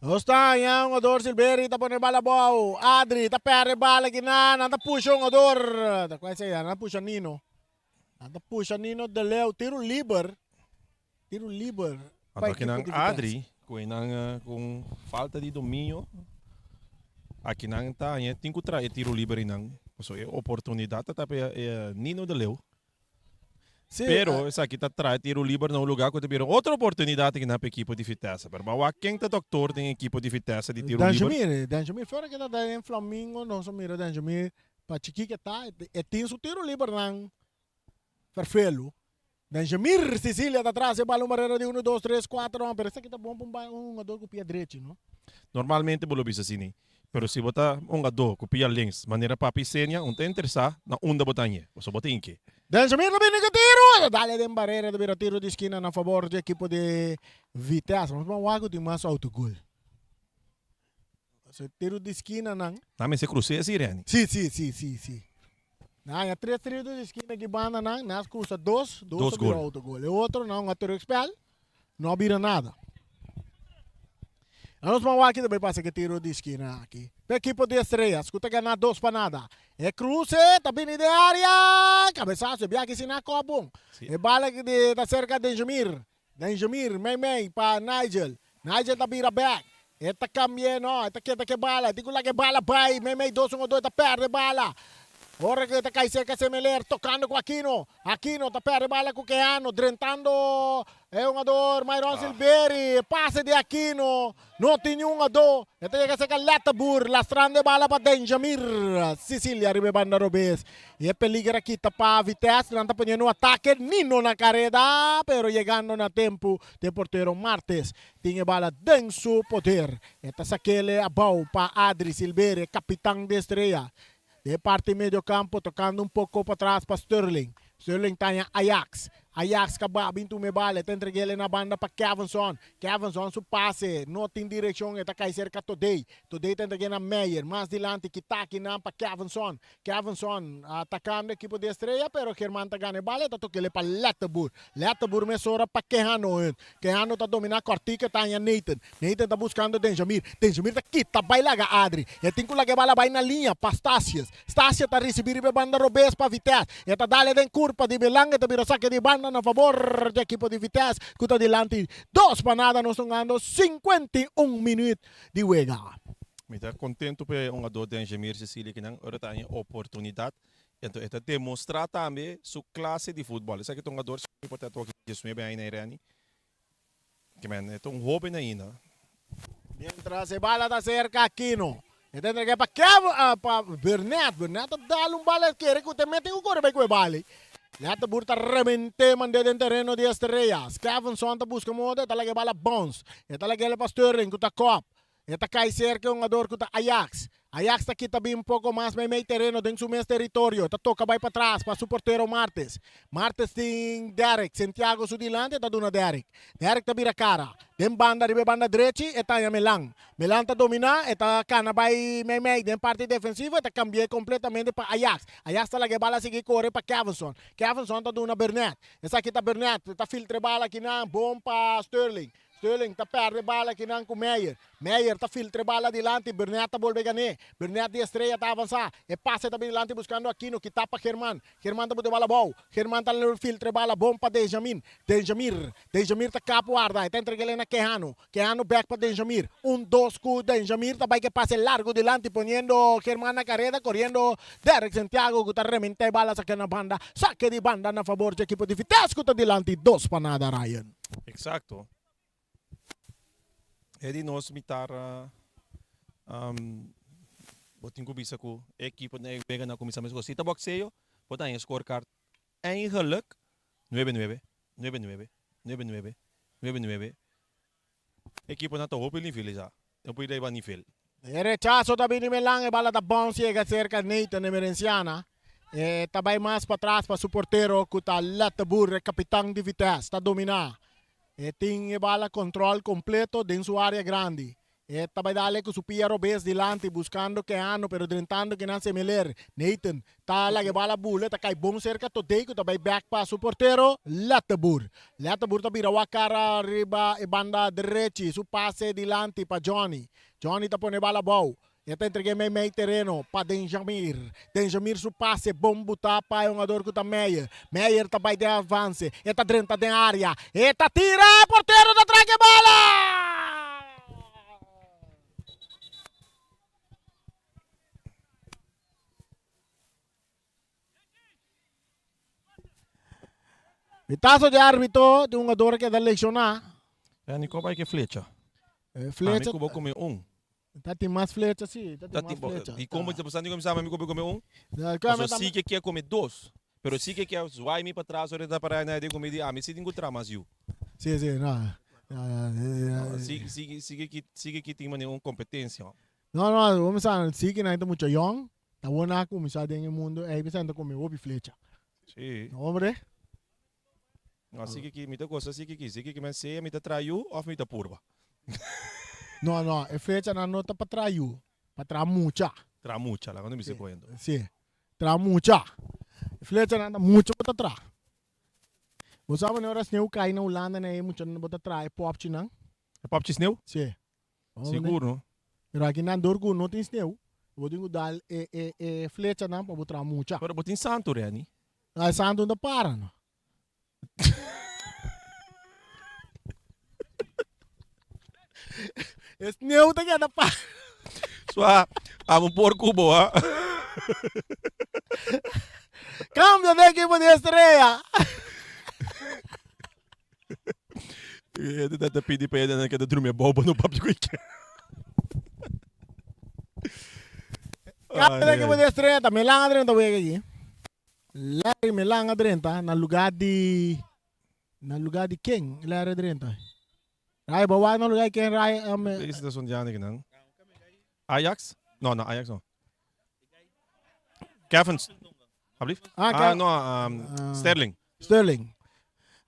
Nos ta haña hungador Silveri ta pone bala abou. Adri ta perde bala kinan. Nan ta pusha hungador. Ta cual sea? Nan ta pusha Nino. Nan ta pusha Nino de Leeuw. Tiro liber. Tiro liber. Anto akinan Adri cu einan cu falta di dominio. Akinan ta haña tin cu traha e tiro liber einan. Pasobra e oportunidad ta ta pa Nino de Leeuw. Sí, Pero esaki ta trae tiro liber na un lugar ku ta bira otro oportunidat aki na pa ekipo di Vitesse. Pero bo a wak ken ta doktor den ekipo di Vitesse di tiro liber? Danjamir, Danjamir fuera ke ta den Flamingo nos a mira Danjamir pa chikí ke ta e tin su tiro libernan ferfelu. Danjamir Cecilia ta tras e bal un barera di uno dos tres kuater no pero esaki ta bon pa un hungador ku pia drechi no. Normalmente bo lo bisa asini, pero si bo ta hungadó ku pia links manera Papi Senia un ta interesá na unda bo ta hañ'é, pasobra bo ta hinke. Benjamin ta bini ku tiro, e ta dale den barera, ta bira tiro di skina na fabor di ekipo di Vitesse. Nos ban wak ku tin mas autogol. So tiro di skina nan. Nan mester krus'é si Renny. Si, si, si, si, si. Nan haña tres tiro di skina ki banda nan, nan a krusa dos, dos Dos a bira gol. autogol. E otro nan a terugspel, no a bira nada. Nos ban wak ki ta bay pasa ku e tiro di skina aki. P'e ekipo di Estrellas ku ta gana dos pa nada. E kruse ta bini den area, kabesaso e biaha ki sina kòp bon. E bala di ta serka Denjemir. Denjemir mei mei pa Nigel. Nigel ta bira bèk. E ta kambi'é no, e ta keda ku e bala. E tin ku laga e bala bai mei mei dos un o dos e ta pèrdè e bala. Ora ku e ta kai serka Semeler tokando ku Aquino. Aquino ta pèrdè e bala ku Keano drentando E hungador Myron Silveri, e pase di Aquino, no tin niun hungador. E ta yega serka Letterboer, lastrando e bala pa Denjamir Cicilia riba e banda robes. I e peliger a kita pa Vitesse, nan ta poniendo un atake, Nino na kareda, pero yegando na tempu di e portero Martes. Tin e bala den su poder. E ta sakele abou pa Adri Silveri, e kapitan di Estrella. Den e parti medio campo tocando un poco patras pa Sterling. Sterling ta haña Ajax. Ajax kaba bin tuma e bala, e ta entreg'el na banda pa Kevinson. Kevinson su pase no tin direkshon, e ta kai serka Todey. Todey ta entreg'é na Meyer, mas dilanti kita akinan pa Kevinson. Kevinson atakando ekipo di Estrella, pero German ta gana e bala, e ta tok'el pa Letterboer. Letterboer mesora pa Kehano. Kehano ta dominá kòrtiku, e ta haña Nathan. Nathan ta buskando Denjamir. Denjamir ta kita bai laga Adri. E tin ku laga e bala bai na liña pa Stasius. Stasia ta risibí riba e banda robes pa Vitesse. E ta dale den kurpa di Belang, e ta bira sake di banda na fabor di ekipo di Vitesse ku ta dilanti dos pa nada. Nos ta hungando 51 minuut di wega. Mi ta kontentu pa e hungadó Denjamir Cecilia kinan ora ta haña oportunidat. Enton e ta demostrá tambe su klase di futbòl. Esaki ta un hungador importante wak 19 aña na Irene. Kimen e ta un hoben ainda. Mientras e bala ta cerca Aquino. E ta entrega pa Kevin, ah, pa Burnett. Burnett ta dal un bala kere cu te mete cu core bay cu e bala. Letterboer ta remente mande den tereno di Estrellas. Kevinson ta busca moda, e ta laga e bala bounce. E ta laga el pa Sterling cu ta kop. E ta kai serka e hungador ku ta Ajax. Ajax ta kita bin poko mas meimei tereno den su mes teritorio. E ta toka bai patras pa su portero Martes. Martes tin Derrick. Santiago su dilanti e ta duna Derrick. Derrick ta bira kara. Den banda riba e banda drechi e ta haña Melan. Melan ta dominá, e ta kana bai meimei den parti defensivo, e ta kambi'é kompletamente pa Ajax. Ajax ta laga e bala sigui kore pa Kevinson. Kevinson ta duna Burnett. Esaki ta Burnett. E ta filtra e bala akinan bon pa Sterling. Sterling ta perde bala akinan ku Meyer. Meyer ta filtra e bala dilanti, Burnett ta bolbe gan'é. Burnett di Estrella ta avansá. E pase ta bin dilanti buskando Aquino ki tapa German. German ta buta e bala abou. German ta filtra e bala bon pa Denjamir. Denjamir. Denjamir ta kap warda. E ta entreg'é na Kehano. Kehano bèk pa Denjamir. Un dos ku Denjamir ta bai ku e pase largu dilanti poniendo German na kareda koriendo Derrick Santiago ku ta rementá e bala sake na banda. Sake di banda na fabor dje ekipo di Vitesse ku ta dilanti dos pa nada Ryan. Exacto. E di nos mitar bo tin cu bisa cu e ekipo na e wega na cuminsa mescos. Si ta boxeo, bo ta haña scorecard eigenlijk nuebe nuebe, nuebe nuebe, nuebe nuebe, nuebe nuebe. Ekiponan ta hopi nivel esa. No por riba nivel. E rechaso ta bini Melan, e bala ta bounce yega cerca Nathan Emerenciana. E ta bay mas patras pa su portero cu ta Letterboer, e capitan di Vitesse. Ta domina. E tin e bala control completo den su area grandi. E ta bay dale cu su pia robes dilanti buscando Keano pero drentando kinan Semeler. Nathan Ta laga e bala bula, ta kai bon serka Todey ku ta bai bèk pa su portero Letterboer. Letterboer ta bira wak kara riba e banda drechi, su pase dilanti pa Johnny. Johnny ta pone e bala abou. E ta entreg'é mei mei tereno pa Denjamir. Denjamir su pase bon butá pa e hungador ku ta Meyer. Meyer ta bai den avanse. E ta drenta den área. E ta tira! E portero ta traka e bala! Pitazo di arbitro di un hungador a keda lesioná. Ya ni koba ke flecha. Eh, flecha. Ami ku bo kome un. Ta tin mas flecha si, ta tin mas flecha. Di komo ta pasando ku mi ku bo kome un? Paso si ke kier kome dos. Pero si ke kier zwaai mi patras ora e ta para na e kome di ami si tin ku tra mas yu. Si si no. Si si si ke si ke tin manera un kompetensia. No no, bo misa si ke nan ta mucha yong. Ta wou nan a kuminsá den e mundu ei bisa nan ta kome hopi flecha. Sí. No hombre. No, así que mi ta gosa así que así que men sea mi ta traha yu of mi ta purba. No, no, e flechanan no ta pa traha yu, pa traha mucha. Traha mucha, laga no bisa koendo. Sí, traha mucha. E flechanan ta mucha bo ta traha. Bo sa wanneer ora sneeuw kai na Hulanda na e muchanan bo ta traha e popchinan? E popchi sneeuw? Sí. Sigur no. Pero aki nan dor ku no tin sneeuw, bo tin ku dal e e e flechanan pa bo traha mucha. Pero bo tin santu Renny. No, e santu no ta para no. E sneeuw ta keda para. Swa, amo por ku bo ha. Cambio den ekipo di Estrella. E ta pidi pa e keda drumi abou pa no papia ku e ke. Cambio den ekipo di Estrella ta Melan a drenta wega aki. Larry Melan a drenta na lugar di na lugar di ken Larry a drenta? Rai bo wak na lugar di ken Rai um, Deze ta son dianan kinan. Ajax? No, no, Ajax no. Kevin. Alsjeblieft? Ah, Ah, Kev- no, um, Ah. Sterling. Sterling.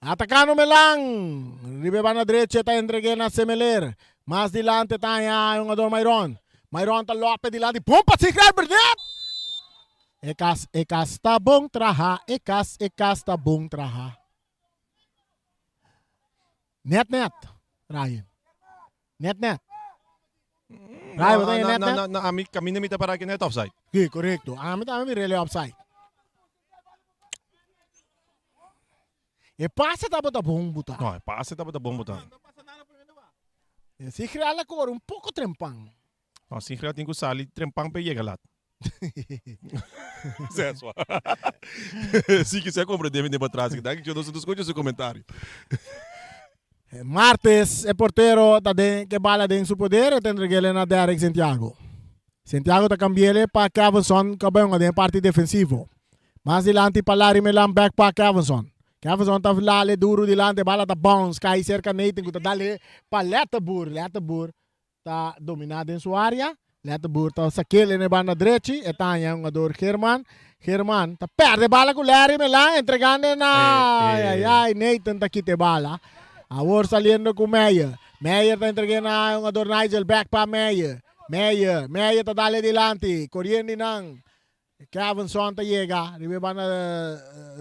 Atacando Melan. Riba e banda drechi ta entregue na Semeler. Mas dilanti ta haña e hungador Myron. Myron ta lope dilanti. Bon pa Sigrid Burnett! E kas, e kas ta bon traha. E kas, e kas ta bon traha. Net net, Ryan. Net net. Ryan, bo ta net net? Na, na, ami kaminda mi ta para aki net offside. Sí, korekto. Ami tambe mi rele offside. E pase tabata bon buta. No, e pase tabata bon buta. E Sigreal a kore un poko trempan. No, Sigreal tin ku sali trempan pa e yega lat. Seswa. Si ki se comprende mi den patras. Danki yo no skucha su komentario. Martes e portero ta den ke bala den su poder e ta entregele na Derrick Santiago. Santiago ta cambiele pa Kevinson ku a bai hunga den e parti defensivo. Mas dilanti pa Larry Melan bek pa Kevinson. Kevinson ta lale duru dilanti e bala ta bounce kai serka Nathan ku ta dale pa Letterboer. Letterboer ta dominá den su área. Letterboer ta sakele na e banda drechi. E ta haña hungador German. German ta pèrdè bala ku Larry Melan entregando na ay ay ay Nathan ta kita e bala. Awor saliendo ku Meyer. Meyer ta entreg'é na hungador Nigel bèk pa Meyer. Meyer, Meyer ta dale dilanti, koriendo di nan. Kevinson ta yega riba e banda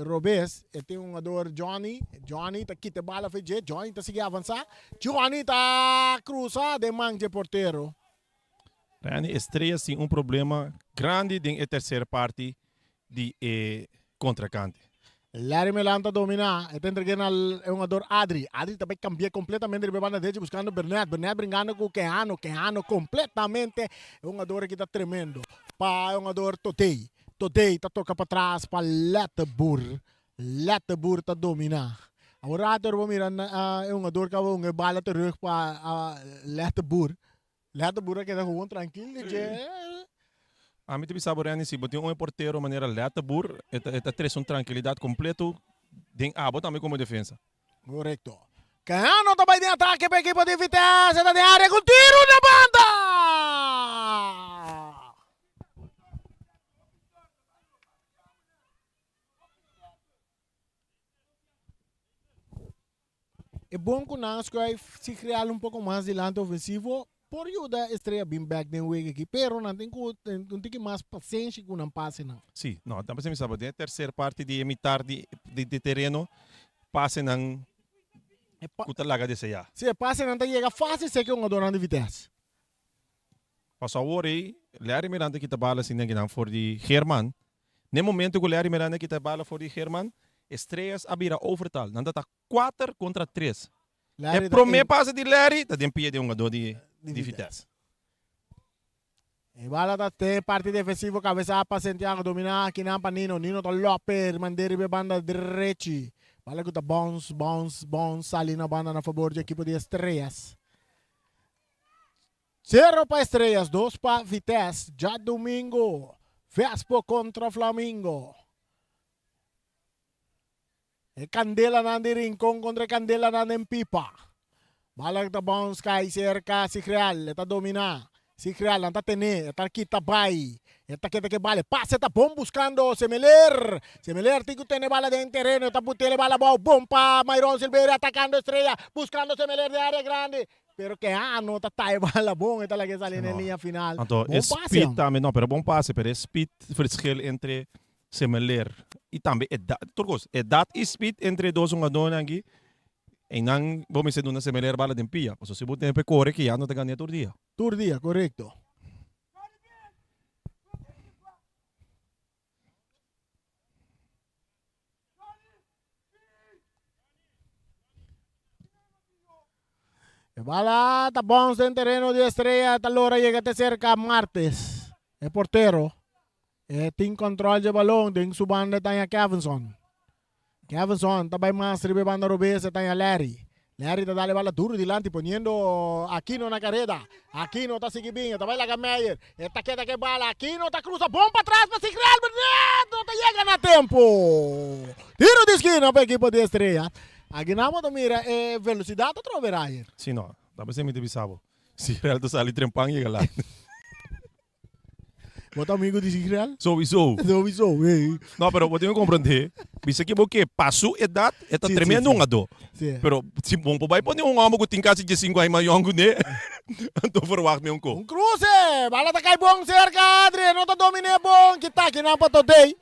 robes, e tin hungador Johnny, Johnny ta kita e bala for dje, Johnny ta sigui avansa, Johnny ta crusa den man dje portero. Randy Estrella sin un problema grandi den e tercer parti di e contracante. Larry Melan ta domina, e ta entrega na e hungador Adri, Adri ta bay cambia completamente riba e banda derecho buscando Bernard, Bernard bringando cu Quejano, Quejano completamente, e hungador aki ta tremendo pa e hungador Totey, Totey ta toca patras pa Letterboer, Letterboer ta domina. Awor rato bo mira e hungador cu a hunga e bala terug pa Letterboer, Letterboer a keda gewoon trankil di dje. Ami ta bisa bo Renny, si bo tin un e portero manera Letterboer, e ta e ta trese un trankilidat kompleto den abo tambe komo defensa. Korekto. Cano ta bai den atake pa ekipo di Vitesse, ta den area ku tiru na banda! E bon ku nan a schuif Sigreal un poko mas dilanti ofensivo por yuda Estrella bin bek den wega aki, pero nan tin ku un tiki mas pasenshi ku nan pasenan. Sí, no, ta pensá mi sa, den e tercer parti di e mitar di di tereno, pasenan ku ta laga deseá. Sí, e pasenan ta yega fásil seki hungadornan di Vitesse. Paso awor ei, Larry Miranda kita bala asina kinan for di Geerman. N'e momento ku Larry Miranda kita bala for di Geerman, Estrellas a bira overtal. Nan ta ta kuater kontra tres. E promé pase di Larry ta den pia di e hungadó di Vitesse. E bala ta den parti defensivo, kabesa pa Santiago, dominá kinan pa Nino. Nino ta lòpe, mand'é riba e banda drechi. Bala ku ta bounce, bounce, bounce, sali na banda na fabor dje ekipo di Estrellas. Zero pa Estrellas, dos pa Vitesse. Djadumingu, Vespo kontra Flamingo. E kandelanan di Rincon kontra e kandelanan den Pipa. Bala ta bounce kai serka Sigreal, e ta dominá. Sigreal nan ta ten'é, e ta kita bai. E ta keda ke bala, e pase ta bon buskando Semeler. Semeler tin ku tene bala den tereno, e ta but'é e bala abou. Bon pa Myron Silverio atakando Estrella, buskando Semeler den área grandi. Pero ke a anota ta e bala bon, e ta laga e sali na e liña final. Anto Bon e pase, speed hom. tambe, no, pero bon pase, pero e speed verschil entre Semeler y tambe edad, tur cos, edad y speed entre e dos hungadornan aki, eynan bo mester duna Semeler bala den pia, pasobra si bo tene pa e core ki ya no ta gana tur dia. Tur dia, corecto. E bala ta bounce den tereno di Estrella, ta logra yega te cerca Martes, e portero. E tin control dje balon, den su banda ta haña Kevinson. Kevinson ta bai mas riba e banda robes, e ta haña Larry. Larry ta dal e bala duro dilanti poniendo Aquino na careda. Aquino ta sigui bin, e ta bai laga Meyer. E ta keda ke bala, Aquino ta cruza bon patras pa Sigreal, no ta yega na tempo. Tiro di skina pa ekipo di Estrella. Aguinamo ta mira e velocidad atrobe Ryan. Si no, ta pesey mi ta bisa bo. Sigreal ta sali trempan yega laat. Bo ta amigo di Sigrel? Sowieso. Sowieso, hey. No, pero bo tin ku komprendé, bisa ki bo ke pa su edat e ta Sí, sí, tremendo sí. hungadó. Sí. Pero si bo por bai pone un hòmber ku tin kasi diesinku aña mas yòn ku ne, anto verwagt mi un ko. Un kruse! Bala ta kai bon serka Adri, e no ta dominé bon, kita kinan pa Todey.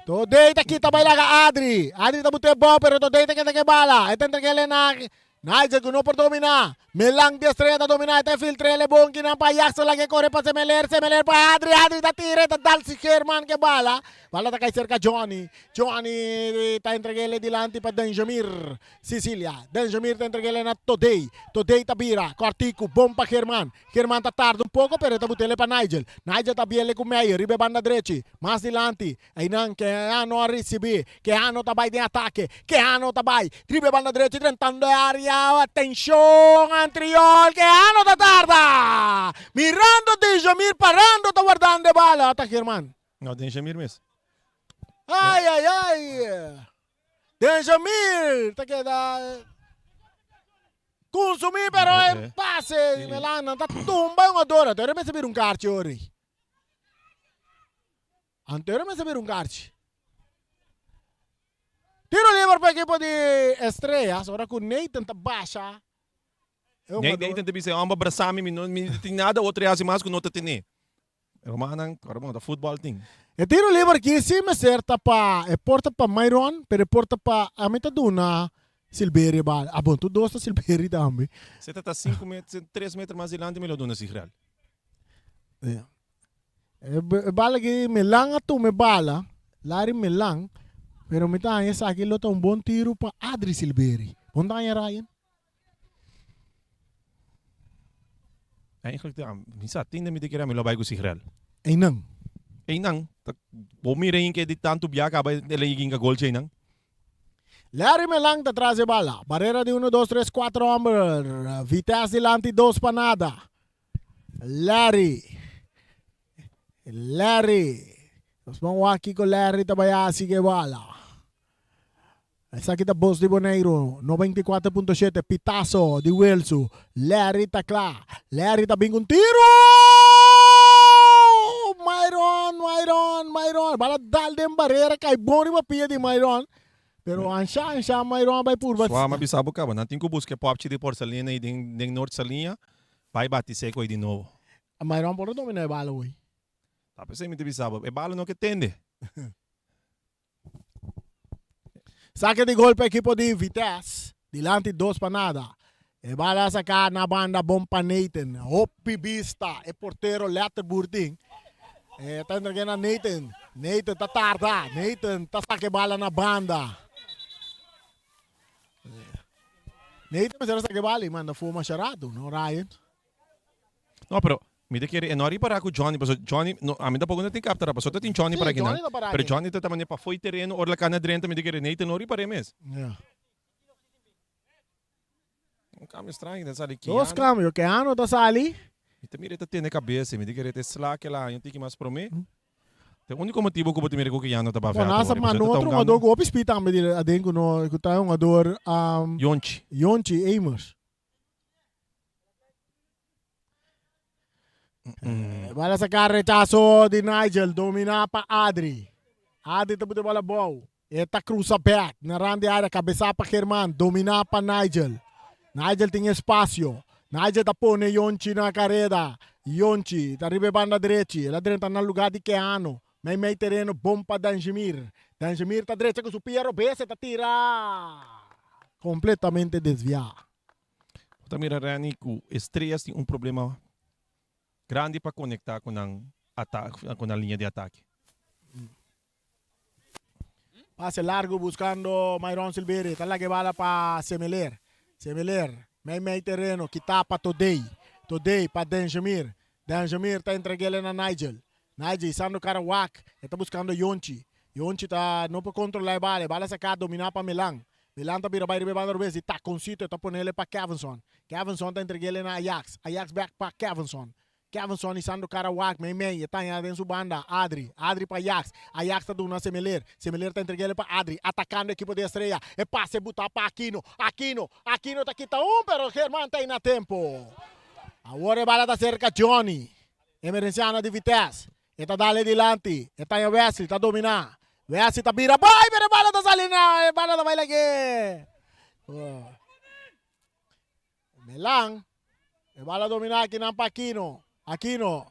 Todey ta kita bai laga Adri. Adri ta but'é bou, pero Todey ta keda ku e bala. E ta entreg'é na Nigel ku no por dominá. Melan di Estrella ta dominá, e ta filtr'é e bon kinan pa Jackson laga e kore pa Semeler, Semeler pa Adri, Adri ta tira, e ta dal si German ku e bala. Bala ta kai serka Johnny, Johnny ta entreg'é dilanti pa Denjamir Cecilia, Denjamir ta entreg'é na Todey, Todey ta bira kòrtiku, bon pa German, German ta tarda un poko pero e ta but'é pa Nigel, Nigel ta biel'e ku Meyer riba e banda drechi, mas dilanti Einan Keano a ricibi, Keano ta bay den atake, Keano ta bay riba e banda drechi drentando e area, atencion Antriol, Keano ta tarda! Mirando Dejamir parando ta wardando e bala, ta German. No, Dejamir mes. Ay ay ay! Dejamir ta keda consumi pero e pase di Melan ta tumba e hungador, anto mester bira un karchi ori. Anterior mester bira un karchi. Tiro liber pa ekipo di Estrellas ora ku Nathan ta basha e hungador. Nathan ta bisa e homber brasa mi, mi no mi no tin nada otro hasi mas ku no ta tene. Rumannan, ora bo no ta futbol tin. E tiro liber aki si mester ta pa e por ta pa Myron pero e por ta pa ami ta duna Silberie bal. Ah bon tur dos ta Silberie tambe. Si ta ta sinku meter, tres meter mas dilanti mi lo duna Sigrel. E bala aki Milan a tuma e bala, Larry Milan, pero mi ta haña esaki lo ta un bon tiru pa Adri Silberi. Bon ta haña Ryan? Eigenlijk ta, mi sa tin den mi ta kere mi lo bai ku Sigrel. Einan. Einan. Ta, bo mira ein ke di tantu bia kaba el a yega gol cheinan. Larry Milan ta tras e bala. Barera di uno, dos, tres, kuater homber. Vitesse dilanti dos pa nada. Larry. Larry. Nos ban wak kiko Larry ta bai hasi ku e bala. Esaki ta Bos di Boneiru, 94.7, pitaso di Wilsu. Larry ta kla. Larry ta bin ku un tiru! Myron, Myron, Myron. Bala dal den barera, kai bon riba pia di Myron. Pero ansha, ansha Myron a bai purba. Swa, mi a bisa bo kaba, nan tin ku buska e popchi di porselina ei den den Noord Saliña. Bai bati seco ei di nobo. Myron por a domina e bala hoy. Ta pesey mi ta bisa bo, e bala no ke tende. Sake di gol pa ekipo di Vitesse. Dilanti dos pa nada. E bala a saka na banda bon pa Nathan. Hopi bista e portero Letterboer tin. E ta entrega na Nathan. Nathan ta tarda. Nathan ta saka e bala na banda. Nathan mester a saka e bala y manda for masha rato, no Ryan? No, pero mi ta kere e no a ripará ku Johnny, pasobra Johnny, no, ami tampoco no tin kapta pasobra ta tin Johnny Sí, por akinan. Johnny ta pará Pero aki. Johnny ta ta manera pafó e tereno, ora la kana drenta, mi ta kere Nathan no ripar'é mes. Ja. Un kambio straño ta sali Dos Keanu. kambio, Keanu ta sali. Mi ta mira e ta tene kabes, mi ta kere ta sla kel aña un tiki mas promé. Ta e úniko motibu ku bo ta mira ku Keanu ta Bon, bafia nasa awor, manda pasobra un ta otro hungando. hungador ku hopi speed tambe di aden ku no ku ta e hungador Yonchi. Yonchi Amers. Bala saca rechazo di Nigel, domina pa Adri. Adri ta pone bola bou. E ta cruza back na rand di area, cabeza pa German, domina pa Nigel. Nigel tin espacio. Nigel ta pone Yonchi na careda. Yonchi ta riba e banda drechi. El a drenta na lugar di Keano. Mei mei tereno bon pa Danjimir. Danjimir ta drecha cu su pia robes, e ta tira completamente desvia. Bo ta mira Renny cu Estrellas tin un problema grandi pa conecta cu nan cu nan linea di atake. Pase largo buscando Myron Silverio. Ta laga e bala pa Semeler. Semeler mei mei tereno kita pa Todey. Todey pa Denjamir. Denjamir ta entreg'ele na Nigel. Nigel isando cara wak. E ta buscando Yonchi. Yonchi ta no por controla e bala. E bala saca domina pa Milan. Milan ta bira bai riba e banda robes di taconcito e ta ponele pa Kevinson. Kevinson ta entreg'ele na Ajax. Ajax bek pa Kevinson. Kevinson isando cara wak mei mei e ta haña den su banda Adri. Adri pa Ajax. Ajax ta duna Semeler. Semeler ta entreg'ele pa Adri. Atacando ekipo di Estrella. E pase buta pa Aquino. Aquino. Aquino ta kita un pero German ta ei na tempo. Awor e bala ta serka Johnny. Emerenciano di Vitesse. E ta dale dilanti. E ta haña Wesley, ta dominá. Wesley ta bira bai, pero e bala ta sali na, e bala ta bai lag'é. Melan, e bala dominá akinan pa Aquino. Aquino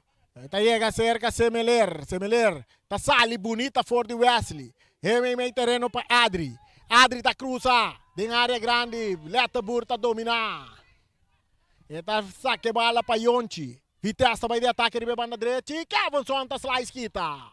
ta yega serka Semeler. Semeler ta sali bunita for di Wesley. E meimei tereno pa Adri. Adri ta krusa den área grandi. Letterboer ta dominá. E ta saka e bala pa Yonchi. Vitesse ta bai di atake riba e banda drechi. Kevinson ta slice kita.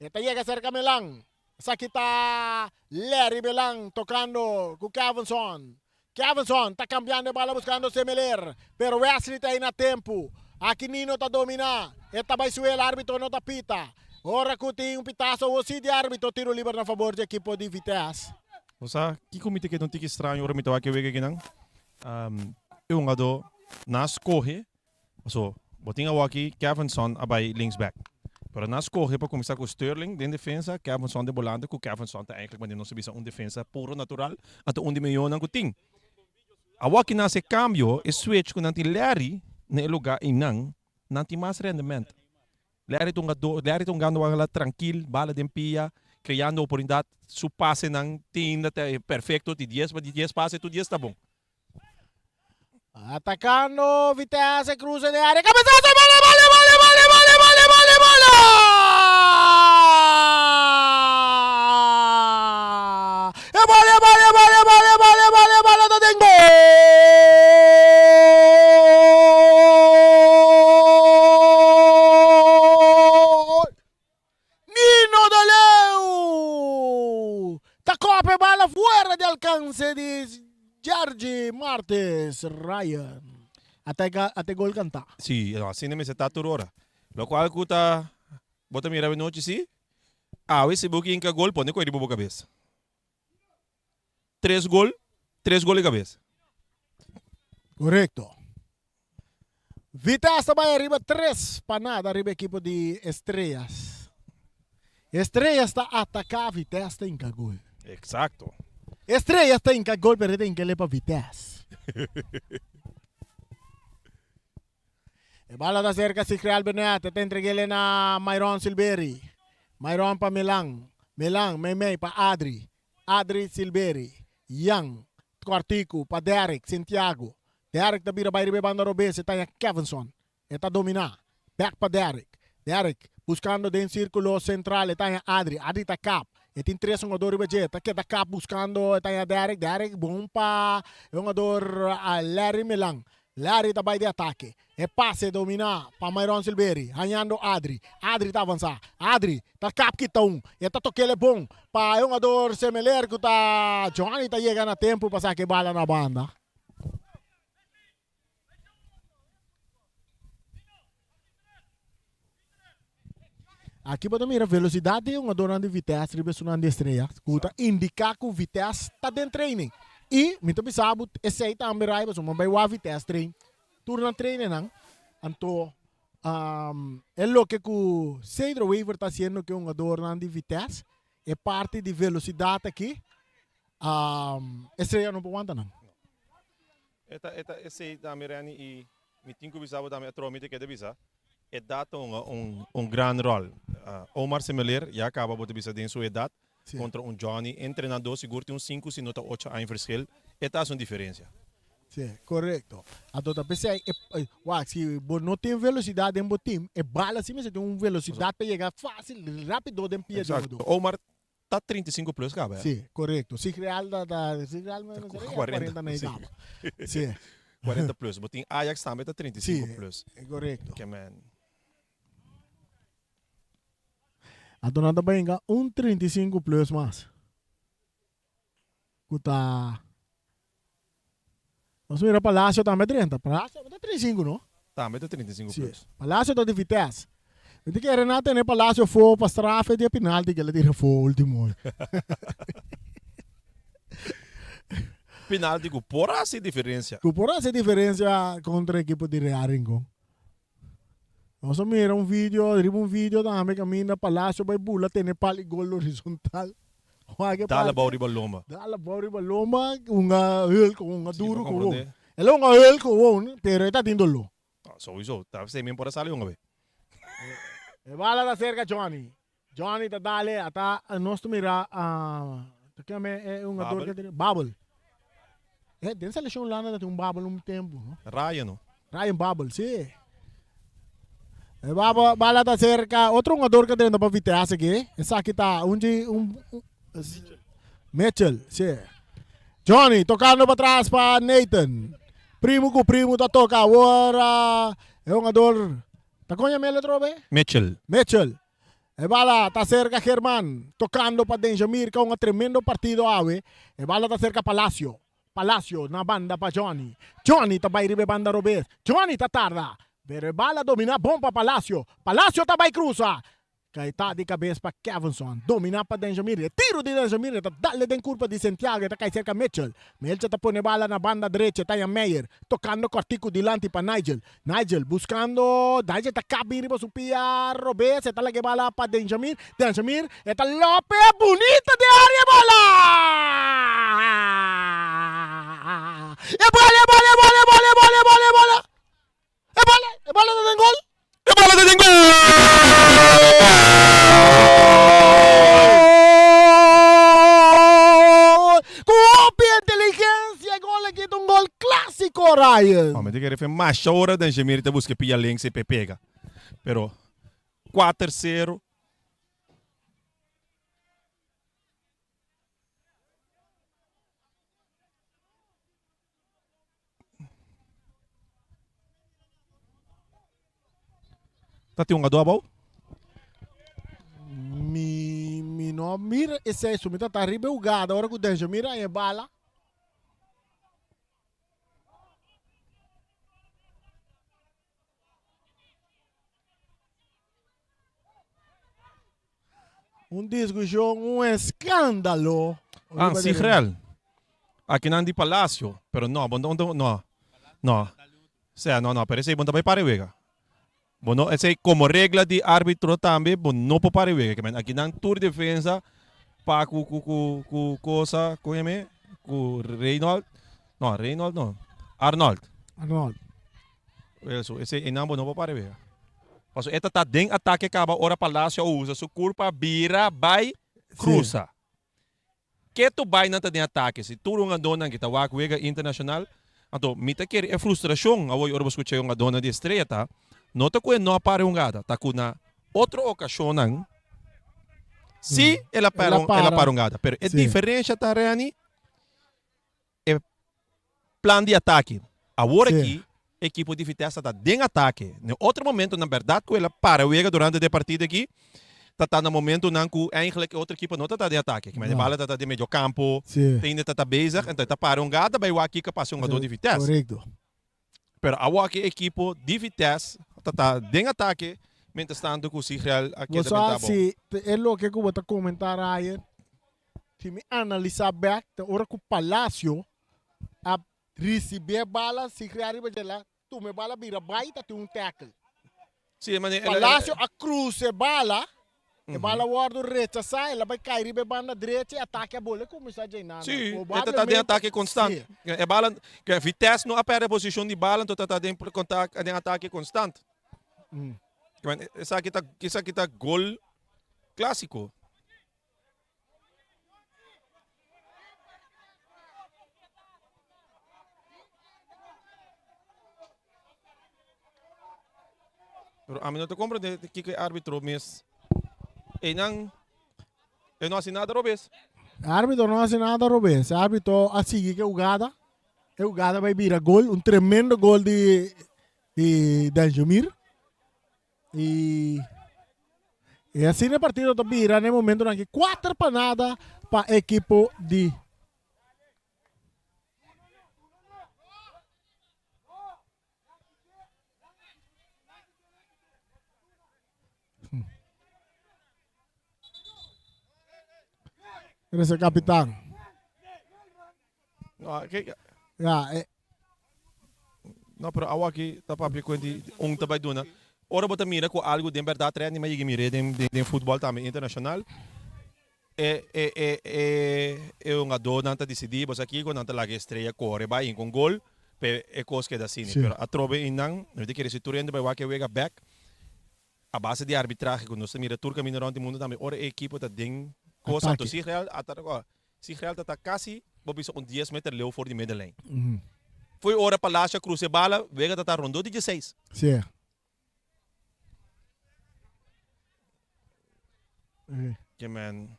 E ta yega serka Melan. Esaki ta Larry Melan tokando ku Kevinson. Kevinson ta kambiando e bala buskando Semeler. Pero Wesley ta ei na tempu. Aki Nino ta dominá. E ta bai suel, arbitro no ta pita. Ora ku tin un pitaso awor si di arbitro tiro liber na fabor di ekipo di Vitesse. Bo sa kiko mi ta keda un tiki straño ora mi ta wak e wega akinan? E hungadó na skohe, paso bo tin awoki Kevinson a bai linksback, pero na skohe pa kuminsá ku Sterling den defensa, Kevinson den bolante, ku Kevinson ta eindelijk manera nos a bisa un defensa puro natural, anto un di mihónan ku tin. Awoki nan hasi e kambio, e switch ku nan tin Larry na e lugá einan, nan tin mas rendement. Larry ta un gadó, Larry ta un gando wak la trankil, bala den pia, kreando oportunidat, su pasenan tin ta perfekto, di dies pa di dies pase tur dies ta bon. Atacando Vitesse, cruce de área, cabezazo, bala, bala, bala, bala, bala, bala, bala, bala! E bala, e bala, e bala, e bala, e bala, e bala, e bala ta den gol! Nino de Leeuw ta kopa e bala fuera di alkanse di Jergy Martes Ryan. Ata e gol kanta. Si, asina mester ta tur ora. Lokual ku ta bo ta mira awenochi si, awe si bo kinka gol pone koe riba bo kabes. Tres gol, tres gol di kabes. Korekto. Vitesse ta bai ariba tres pa nada riba ekipo di Estrellas. Estrellas ta ataka, Vitesse ta hinka gol. Exacto. Estrellas ta hinka gol pero e ta hinka el pa Vitesse. E bala ta serka Sigreal Bernet, e ta entreg'el na Myron Silberi. Myron pa Milan, Milan meimei pa Adri, Adri Silberi, Yan, Kòrtiku pa Derrick Sintiago. Derrick ta bira bai riba e banda robes, e ta haña Kevinson. E ta dominá. Bèk pa Derrick. Derrick buskando den sírkulo sentral, e ta haña Adri. Adri ta kap. E tin tres hungador riba dje. E ta keda kap buskando, e ta haña Derrick. Derrick bon pa e hungador Larry Milan. Larry ta bai di atake. E pase dominá pa Myron Silveri, hañando Adri. Adri ta avansá. Adri ta kap kita un. E ta tok'el e bon pa e hungador Semeler ku ta Johnny ta yega na tempu pa saka e bala na banda. Aki bo ta mira velosidat di e hungadornan di Vitesse riba esunnan di Estrella ku ta indiká ku Vitesse ta den training. I mi ta bisa bo esei tambe rai pasobra mi a bai wak Vitesse train. Tur nan trainingnan. Anto e loke ku Cedro Wever ta hasiendo ku e hungadornan di Vitesse e parti di velosidat aki Estrella no por wanta nan. E ta e ta esei tambe Renny i mi tin ku bisa bo tambe atrobe mi ta keda bisa edat ta hunga un un gran ròl. Omar Semeler ya kaba bo ta bisa den su edat kontra un Johnny entrenadó sigur tin un sinku si no ta ocho aña verschil e ta hasi un diferensia. Si, korekto. Anto ta p'esei e wak si bo no tin velosidat den bo tim e bala si mester tin un velosidat pa yega fásil rápido den pia di Exacto. Omar Ta 35 plus caba ya. Sí, correcto. Si real ta ta si real me ta 40 na caba. Sí. 40 plus. Bo tin Ajax tambe ta 35 sí, plus. Correcto. Ke men. Anto nan ta benga un 35 plus mas. Ku ta Nos mira Palacio tambe 30. Palacio ta 35 no? Tambe ta 35 Sí. plus. Palacio ta di Vitesse. Mi ta kere nan tene Palacio afó pa strafe di e penalti ke el a tira afó ultimo. Penalti ku por hasi diferencia. Ku por hasi diferencia kontra ekipo di Real Rincon. Nos a mira un video, riba un video tambe kaminda Palacio bai bula tene pal i gol horizontal. Dal abou riba lomba. Dal abou riba lomba, hunga hulk, hunga duru ku won. El a hunga hulk ku won, pero e ta tin doló. Souiso, ta esei men por a sali hunga be. E bala ta serka Johnny. Johnny ta dale ata nos ta mira ta keme e hungador ke tin Babel. E den seleccion Hulanda ta tin un Babel un tempo no. Ryan no. Ryan Babel si. E baba bala ta serka otro hungador ke drenta pa Vitesse aki. Esaki ta un di un Mitchell si. Johnny tocando pa tras pa Nathan. Primo ku primo ta toca awor e hungador Ta kon yam'el atrobe? Mitchell. Mitchell. E bala ta serka German, tokando pa Denjamir ka un tremendo partido awe. E bala ta serka Palacio. Palacio na banda pa Johnny. Johnny ta bai riba e banda robes. Johnny ta tarda, pero e bala domina bon pa Palacio. Palacio ta bai krusa. Kaitá di kabes pa Kevinson. Dominá pa Denjamir. E tiru di Denjamir ta dale den kurpa di Santiago. E ta kai serka Mitchell. Mitchell ta pone bala na banda drecha. E ta haña Meyer. Tokando kòrtiku dilanti pa Nigel. Nigel buskando. Nigel ta kap bin riba su pia robes. E ta laga e bala pa Denjamir. Denjamir e ta lope bunita den área. E bala! E bala, e bala, e bala, e bala, e bala, e bala, e bala! E bala, e bala ta den gol. E bala ta den gol! Ku hopi inteligensia e gol aki ta un gol klasiko Ryan. Mami ta kere fe masha ora den Jemir ta buska pia links e pe pega. Pero kuater sero. Ta tin un gado abou? Mi, mi no mira esei, su mi ta ta riba e hugada ora ku Denjamir haña e bala. Un discusion, un escándalo. Ah, Sigrel. Aki nan di Palacio. Pero no, bo no, no, no. Sea, no, no, pero esei bo no ta bai para e wega. Bo no, esei como regla di arbitro tambe, bo no por para e wega. Ke men aki nan tur defensa pa ku ku ku ku cosa, ku yam'e? Ku Reynold. No, Reynold no. Arnold. Arnold. Eso, esei einan bo no por para e wega. Pasobra e ta ta den atake kaba ora Palacio a usa su kurpa bira bai krusa. Ketu bai nan ta den atake. Si tur hungadónan ki ta wak wega internashonal, anto mi ta kere e frustrashon awor ora bo skucha e hungadónan di Estrella ta, no ta ku e no a para e hungada, ta ku na otro okashonnan si el a para el a para hungada. Pero e diferensha ta Renny e plan di atake. Awor aki ekipo di Vitesse ta den atake. Na otro momentonan berdad ku el a para wega durante di e partido aki ta ta na momentonan ku eigenlijk e otro ekipo no ta ta den atake. Kimen e bala ta ta den medio kampo, tende ta ta bezig, enton e ta para un gata bai wak kiko a pasa e hungador di Vitesse. Pero awor aki e ekipo di Vitesse ta ta den atake mientras tanto ku Sigrel a keda benta abou. Bo sa si e loke ku bo ta komenta Ryan, Si mi analisá bèk ta ora ku Palacio a risibí e bala, Sigri ariba dje la tuma e bala bira bai ta tin un tackle. Sí, e manera Palacio a krusa e bala, e bala wòrdu rechasá, el a bai kai riba e banda drecha e atake a bole kuminsá dje nana. Sí, e ta ta den atake konstant. E bala, Vitesse no a pèrdè posishon di bala, anto ta ta den kontak, den atake konstant. Esaki ta, esaki ta gol klasiko. Pero ami no ta comprende kiko e arbitro mes. Einan e no hasi nada robes. E arbitro no hasi nada robes. E arbitro a sigui ke hugada. E hugada bai bira gol. Un tremendo gol di di Danjomir. Y y asina e partido ta bira na e momentonan aki 4 pa nada pa ekipo di Eres el capitán. No, ke, Ja, eh. No, pero awa aki ta papia ku di un ta bai duna. Ora bo ta mira ku algu den bèrdat trèni, mi a yega mir'é den den futbòl tambe internashonal. E e e e e hungadónan ta disidí bo sa kiko, nan ta laga e estrella kore bai hin ku un gol p'e e kos keda asina. Sí. Pero atrobe einan, mi ta kere si tur hende bai wak e wega bèk. A base di arbitrahe ku nos ta mira tur kaminda rònt di mundu tambe ora e ekipo ta den kos anto Atake. si Real a ta si Real ta ta kasi bo bisa un dies meter leu for di middenlijn. Fo'i ora Palacio a krusa e bala wega ta ta rondó di dieseis. Sí. Ke men.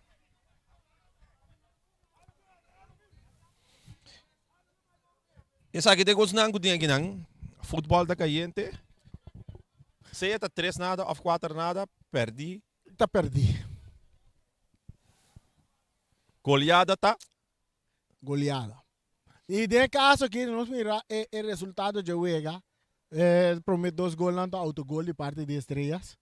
Esaki ta e kosnan ku tin akinan. Futbòl ta kayente. Sea ta tres nada òf kuater nada, pèrdí. Ta pèrdí. Goliada ta. Goliada. I den e kaso aki nos mira e e resultado dje wega. E prome dos golnan ta autogol di parti di Estrellas.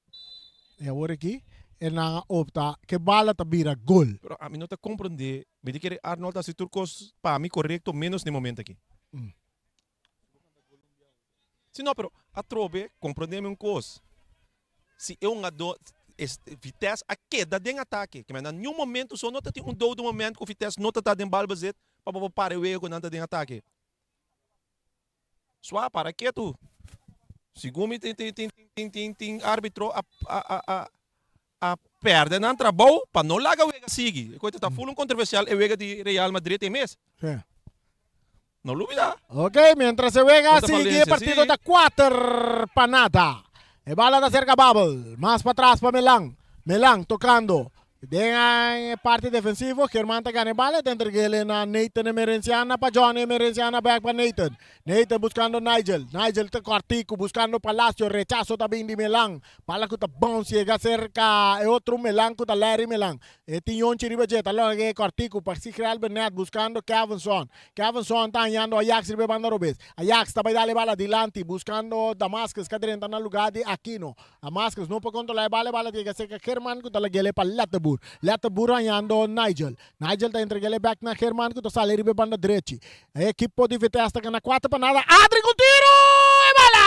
I awor aki e nan a opta ke bala ta bira gol. Pero ami no ta komprendé. Mi ta kere Arnold hasi tur kos pa mi korekto menos na e momento aki. Si no, pero atrobe komprendé mi un kos. Si e hungadó Vitesse a keda den atake, ke na niun momento so no ta tin un dode moment ku Vitesse no ta ta den balbezit pa bo por para e wega ku nan ta den atake. Swa para ketu. Segun mi tin tin tin tin tin tin arbitro a a a a a perde nan trabou pa no laga wega sigui. E koe ta ful un kontroversial e wega di Real Madrid e mes. Sí. No lubida. Ok, mientras e wega Contra sigui e Valencia, partido sí. ta 4 pa nada. E bala ta cerca Babel. Mas patras pa Melan. Melan tocando. Den e parti defensivo, German ta gana e bala, e ta entreg'el na Nathan Emerenciana pa Johnny Emerenciana back pa Nathan. Nathan buscando Nigel, Nigel ta cortico buscando Palacio, rechazo ta bin di Melan, bala cu ta bounce yega cerca e otro Melan cu ta Larry Melan. E tin yonchi riba dje, ta logra e cortico pa Sigrel Bernet buscando Kevinson. Kevinson ta hañando Ajax riba e banda robes. Ajax ta bay dal e bala dilanti buscando Damascus ca drenta na lugar di Aquino. Damascus no por controla e bala, e bala ta yega cerca German cu ta lag'el pa Letterboer. Letterboer hañando Nigel. Nigel ta entreg'el bek na German cu ta sali riba e banda drechi. E ekipo di Vitesse ta gana 4 pa nada. Adri cu tiro! E bala!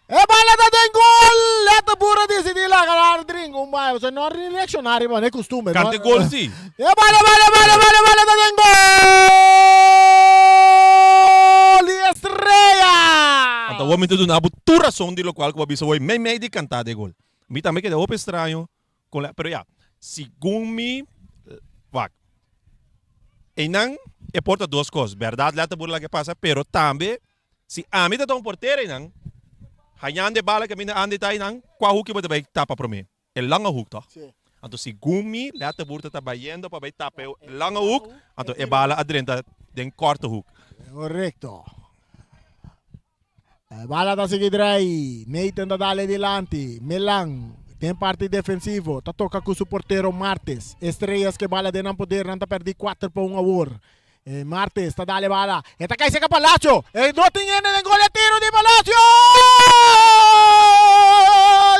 E bala ta den gol! Letterboer a dicidi laga Adri un bai. Pasobra no a reacciona riba e costumber. Cante gol si. E bala, bala, bala, bala, bala ta den gol! Di Estrella! Anto awor mi ta duna bo tur rason di locual cu bo a bisa hoy mei mei di canta de gol. Mi tambe keda hopi extraño con la, pero ya, segun mi, wak, eynan e por ta dos cos, berdad lata bo laga pasa, pero tambe si ami ta ta un portero eynan, hañando e bala caminda anda e ta eynan, cua hoeki bo ta bay tapa prome? E lange hoek toch? Sí. Anto segun mi Letterboer ta bayendo pa bay tapa e lange hoek, anto e bala a drenta den korte hoek. Correcto. E bala ta sigui draai. Nathan ta dale dilanti. Milan den parti defensivo ta toca cu su portero Martes. Estrellas ke bala den nan poder, nan ta perdi 4 pa 1 awor. E Martes ta dale bala. E ta kai seca Palacio. E no tin hende den gol. E tiro di Palacio!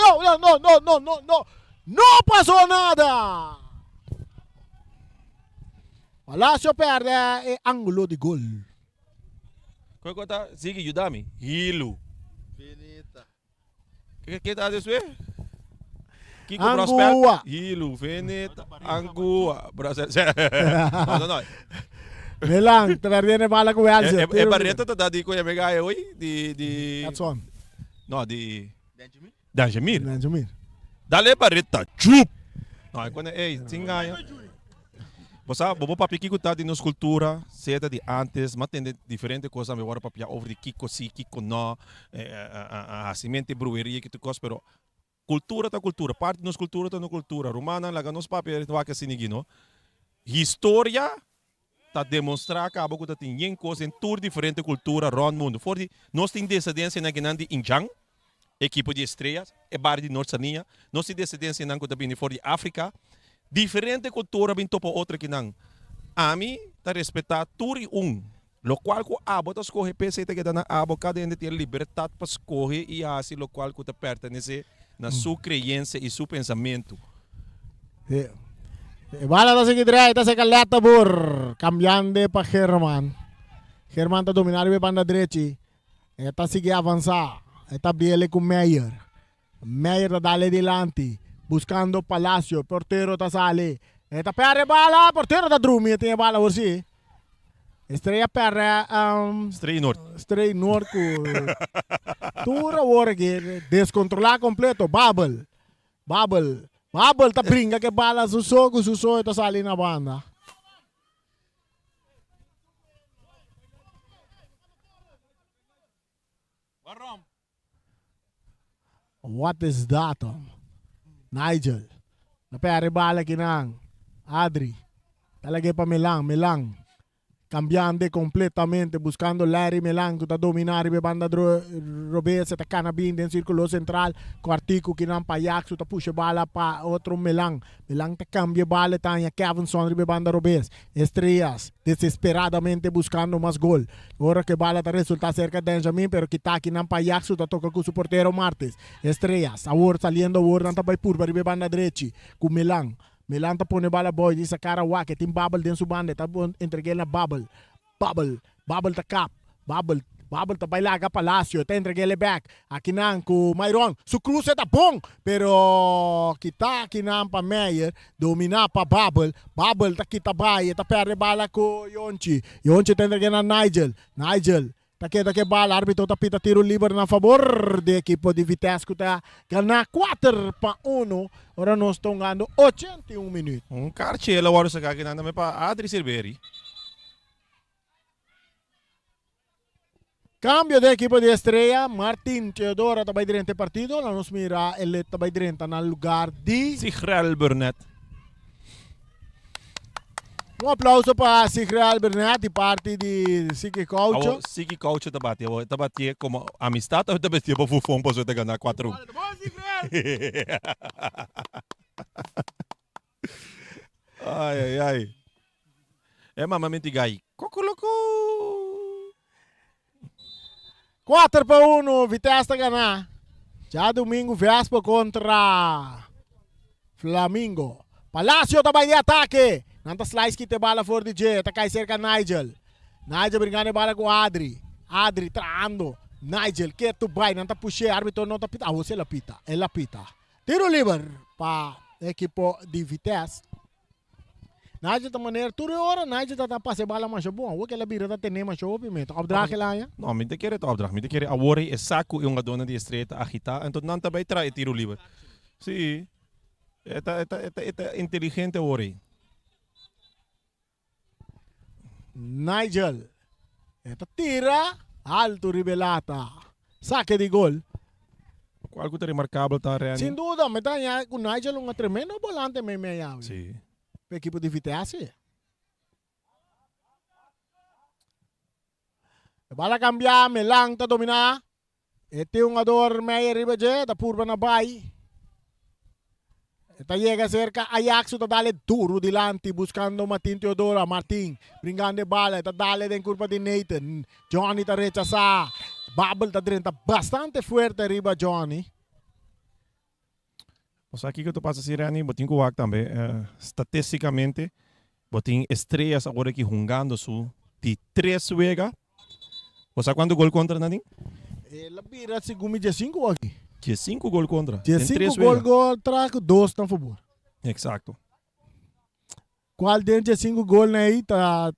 No, no, no, no, no, no, no. No pasó nada. Palacio perde e ángulo di gol. Kue kue ta? Ziggy, yuda mi. Hilu. Veneta. Ke ke ta despues? Kiko Angua. Prospect, Hilu, Veneta, Angua, Brasil. No, no, no. Milan, ta perdiendo e bala ku Welser. E, e Barreto ta da di koe me gae hoy di di Edson. No, di Danjemir. Danjemir. Dale Barreta, chup. No, e kone, ey, sin gaña. Bo sa, bo bo papia kiko ta di nos cultura, sea ta di antes, m'a tende diferente cos tambe ora papia over di kiko si, kiko no, hacimente brueria ki tur cos, pero cultura ta cultura, parti di nos cultura ta nos cultura. Rumannan, laga nos papia wak asina aki no. Historia ta demonstra caba cu ta tin yen cos den tur diferente cultura rond mundo. For di nos tin descendencianan kinan di Injan, ekipo di Estrellas, e bario di Noord Sania. Nos tin descendencianan cu ta bini for di Africa. Diferente cultura a bin topa otro akinan. Ami ta respeta tur y un. Locual cu abo ta scoge p'esey ta keda na abo. Cada hende tin e libertad pa scoge y haci locual cu ta pertenece na su creyencia y su pensamento. Sí. E bala ta sigui draai, ta seca Letterboer. Cambiando pa German. German ta domina riba e banda drechi. E ta sigui avansá. E ta biele ku Meyer. Meyer ta dale dilanti, buskando Palacio. Portero ta sali. E ta pèrdè e bala. Portero ta drumi. E tin e bala awor si. Estrella pèrdè um, Estrella Noord. Estrella Noord ku tur awor aki deskontrolá kompleto. Babel, Babel, Babel ta bringa ku e bala su so ku su so e ta sali na banda. What is that hom? Nigel. Na perde bala kinan. Adri. Ta lag'é pa Milan. Milan. Cambiando completamente, buscando Larry Milan cu ta domina riba e banda robes. E ta cana bin den circulo central. Cuartico kinan pa Ajax cu ta pusha e bala pa otro Milan. Milan ta cambia e bala e ta haña Kevinson riba e banda robes. Estrellas desesperadamente buscando mas gol. Ora cu e bala ta resulta cerca Benjamin pero kita akinan pa Ajax cu ta toca cu su portero Martes. Estrellas awor saliendo awor nan ta bay purba riba e banda drechi cu Milan. Milan ta pone bala boy di sacar a wak e tin Babel den su banda e ta entregu'e na Babel. Babel, Babel ta kap, Babel, Babel ta bai laga Palacio, e ta entreg'é le bek. Akinan ku Myron, su kruse ta bon, pero kita akinan pa Meyer, dominá pa Babel, Babel ta kita bai, e ta pèrdè bala ku Yonchi, Yonchi ta entreg'é na Nigel, Nigel ta keda ku e bala, arbitro ta pita tiro liber na fabor di ekipo di Vitesse ku ta gana 4-1, ora nos ta hungando 81 minüt. Un karchi el a wòrdu saká akinan tambe pa Adri Silveri. Cambio den ekipo di Estrella, Martin Teodora ta bai drenta e partido, la nos mira el ta bai drenta na lugar di. Sigrel Burnett. Un aplauso pa Sigrel Burnett di parti di Siki Caucho. Awo Siki Caucho ta bati, awo ta batié como amistad of ta batié pa fufon pasobra ta gana cuatro un. Ai ai ai. E mama minti gai. Kokoloko. 4-1, Vitesse ta gana. Djadumingu Vespa kontra Flamingo. Palacio ta bai di atake. Nan ta slice kita e bala for di dje. Ta kai serka Nigel. Nigel brinkando e bala ku Adri. Adri trahando. Nigel ketu bai. Nan ta push'é. Arbitro no ta pita. Awor si el a pita. El a pita. Tiro liber pa ekipo di Vitesse. Nigel ta manera tur e ora Nigel ta ta pasa e bala masha bon. Awor ke el a bira ta tene masha hopi me ta opdracht el haña. No, mi ta kere ta opdracht. Mi ta kere awor e sa ku e hungadónan di Estrella ta agitá, enton nan ta bai traha e tiro liber. Sí, e ta e ta e ta e ta inteligente awor ei. Nigel e ta tira alto riba e lata. Sake di gol. Cual cu ta remarcabel ta Renny. Sin duda, mi ta haña cu Nigel un tremendo volante meimei awe. Sí. Pa ekipo di Vitesse. E bala cambia, Melan ta domina. E tin un ador mei riba dje, ta purba na bai. E ta yega serka Ajax ku ta dale duru dilanti buskando Martin Teodora. Martin bringando e bala, e ta dale den kurpa di Nathan. Johnny ta rechasá. Babel ta drenta bastante fuerte riba Johnny. Bo sa kiko ta pasa si Renny? Bo tin ku wak tambe statisticamente bo tin Estrellas awor aki hungando su di tres wega. Bo sa kuantu gol kontra nan tin? El a bira segun mi diesinku aki. Diesinku gol kontra den tres Diesinku gol wega. kontra ku dos na fabor. Eksakto. Kual den diesinku golnan ei ta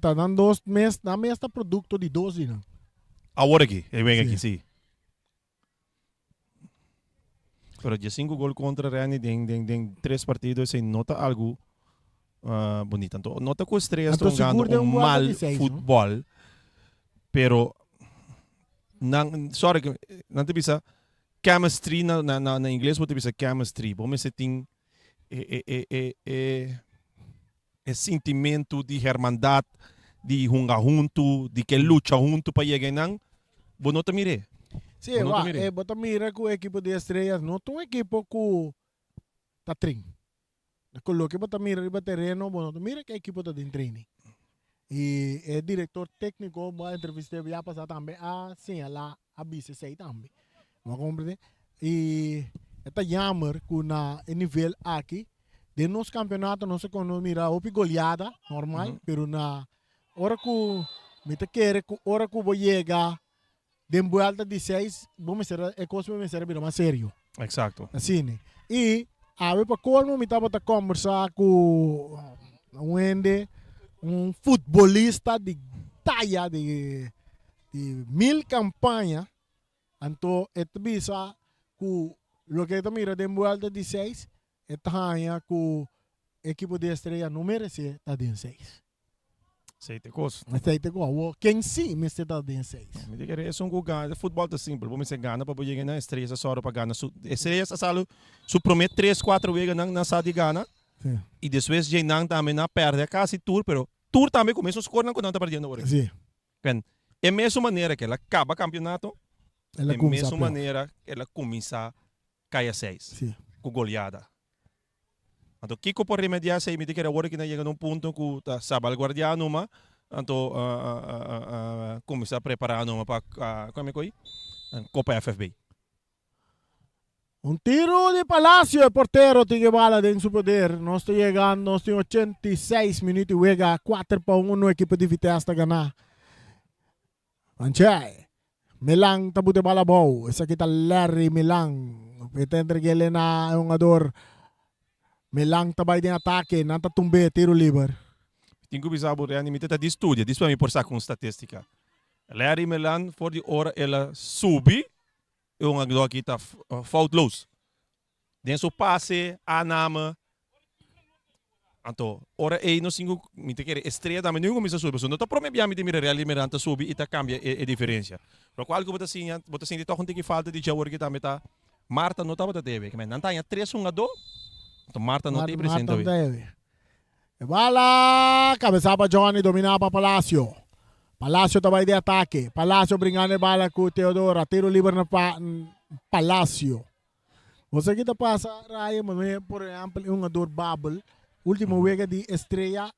ta nan dos mes nan mes ta produkto di dos di nan. Awor aki e wega aki si. Pero diesinku gol kontra Renny den den den tres partido esei no ta algu bunita. Anto no ta ku Estrellas ta Anto sigur hungando den un un buelta mal di seis, no? futbòl, pero nan sorry ku nan ta bisa chemistry na na na ingles bo ta bisa chemistry bo mester tin e e e e e e sintimentu di hermandat di hunga huntu di ke lucha huntu pa yega einan Bo no ta mir'é. Sí, Bo no ta wak, mir'é. eh, bo ta mira ku e ekipo di Estrellas no ta un ekipo ku ta trin. Ku loke bo ta mira riba tereno, bo no ta mira ku e ekipo ta den training. I e direktor tékniko bo a entrevist'é bia pasá tambe a señalá, a bisa esei tambe. Bo a komprendé? I e ta jammer ku na e nivel aki, den nos kampeonato nos a kono mira hopi goleada, normal, pero na Ora ku mi ta kere ku ora ku bo yega den buelta di seis bo mester a e kos mester a bira mas serio. Exacto. Asina. I awe pa kolmo mi tabata kombersá ku un hende. Un futbolista di taya di di mil campaña anto e ta bisa cu loke e ta mira den buelta di seis e ta haña cu ekipo di Estrella no merece ta den seis. Esei ta e kos. Esei ta e kos. Awor ken si mester ta den seis? Mi ta kere esun ku gana, futbòl ta simpel, bo mester gana pa bo yega na Estrellas a sòru pa gana su, Estrellas a sali su promé tres kuater weganan nan sa di gana i despues dje nan tambe nan a pèrdè kasi tur pero tur tambe ku mesun skornan ku nan ta pèrdiendo awor. Ken e mesun manera ku el a kaba kampionato, e mesun manera el a kuminsá kaya seis ku goleada. Anto kiko por remediá esei? Mi ta kere awor ki nan yega na un punto ku ta sabalguardiá numa, anto kuminsá prepará numa pa kua mi koi? Kopa FFB. Un tiro di Palacio, e portero tin e bala den su poder. Nos ta yegando, nos tin 86 minuut di wega, 4 pa 1 ekipo di Vitesse ta gana. Anchai, Milan ta buta e bala abou. Esaki ta Larry Milan. E ta entreg'el na e hungador. Milan ta bai den atake. Nan ta tumb'é tiro liber. Mi tin ku bisa bo Randy, mi ta ta di studia, dispa mi por saka un statistica. Larry Milan for di ora el a subi e hungador aki ta foutloos. Den su pase, aanname. Anto, ora ei nos tin ku, mi ta kere Estrella tambe no kuminsá subi, pasobra no ta promé bia mi ta mira Real di Miran ta subi i ta kambia e diferensia. Lokual ku bo ta siña, bo ta sinti tòg un tiki falta di dje awor ki tambe ta Marta no tabata debe. Kimen nan ta haña tres hungadó, anto Marta no ta ei presente awe. Marta no ta ei. E bala kabesá pa Johnny, dominá pa Palacio. Palacio ta bai den atake. Palacio bringando e bala ku Teodora. Tiro liber na Palacio. Bo sa ki ta pasa Ryan mane por ehempel e hungador Babel ultimo wega di Estrella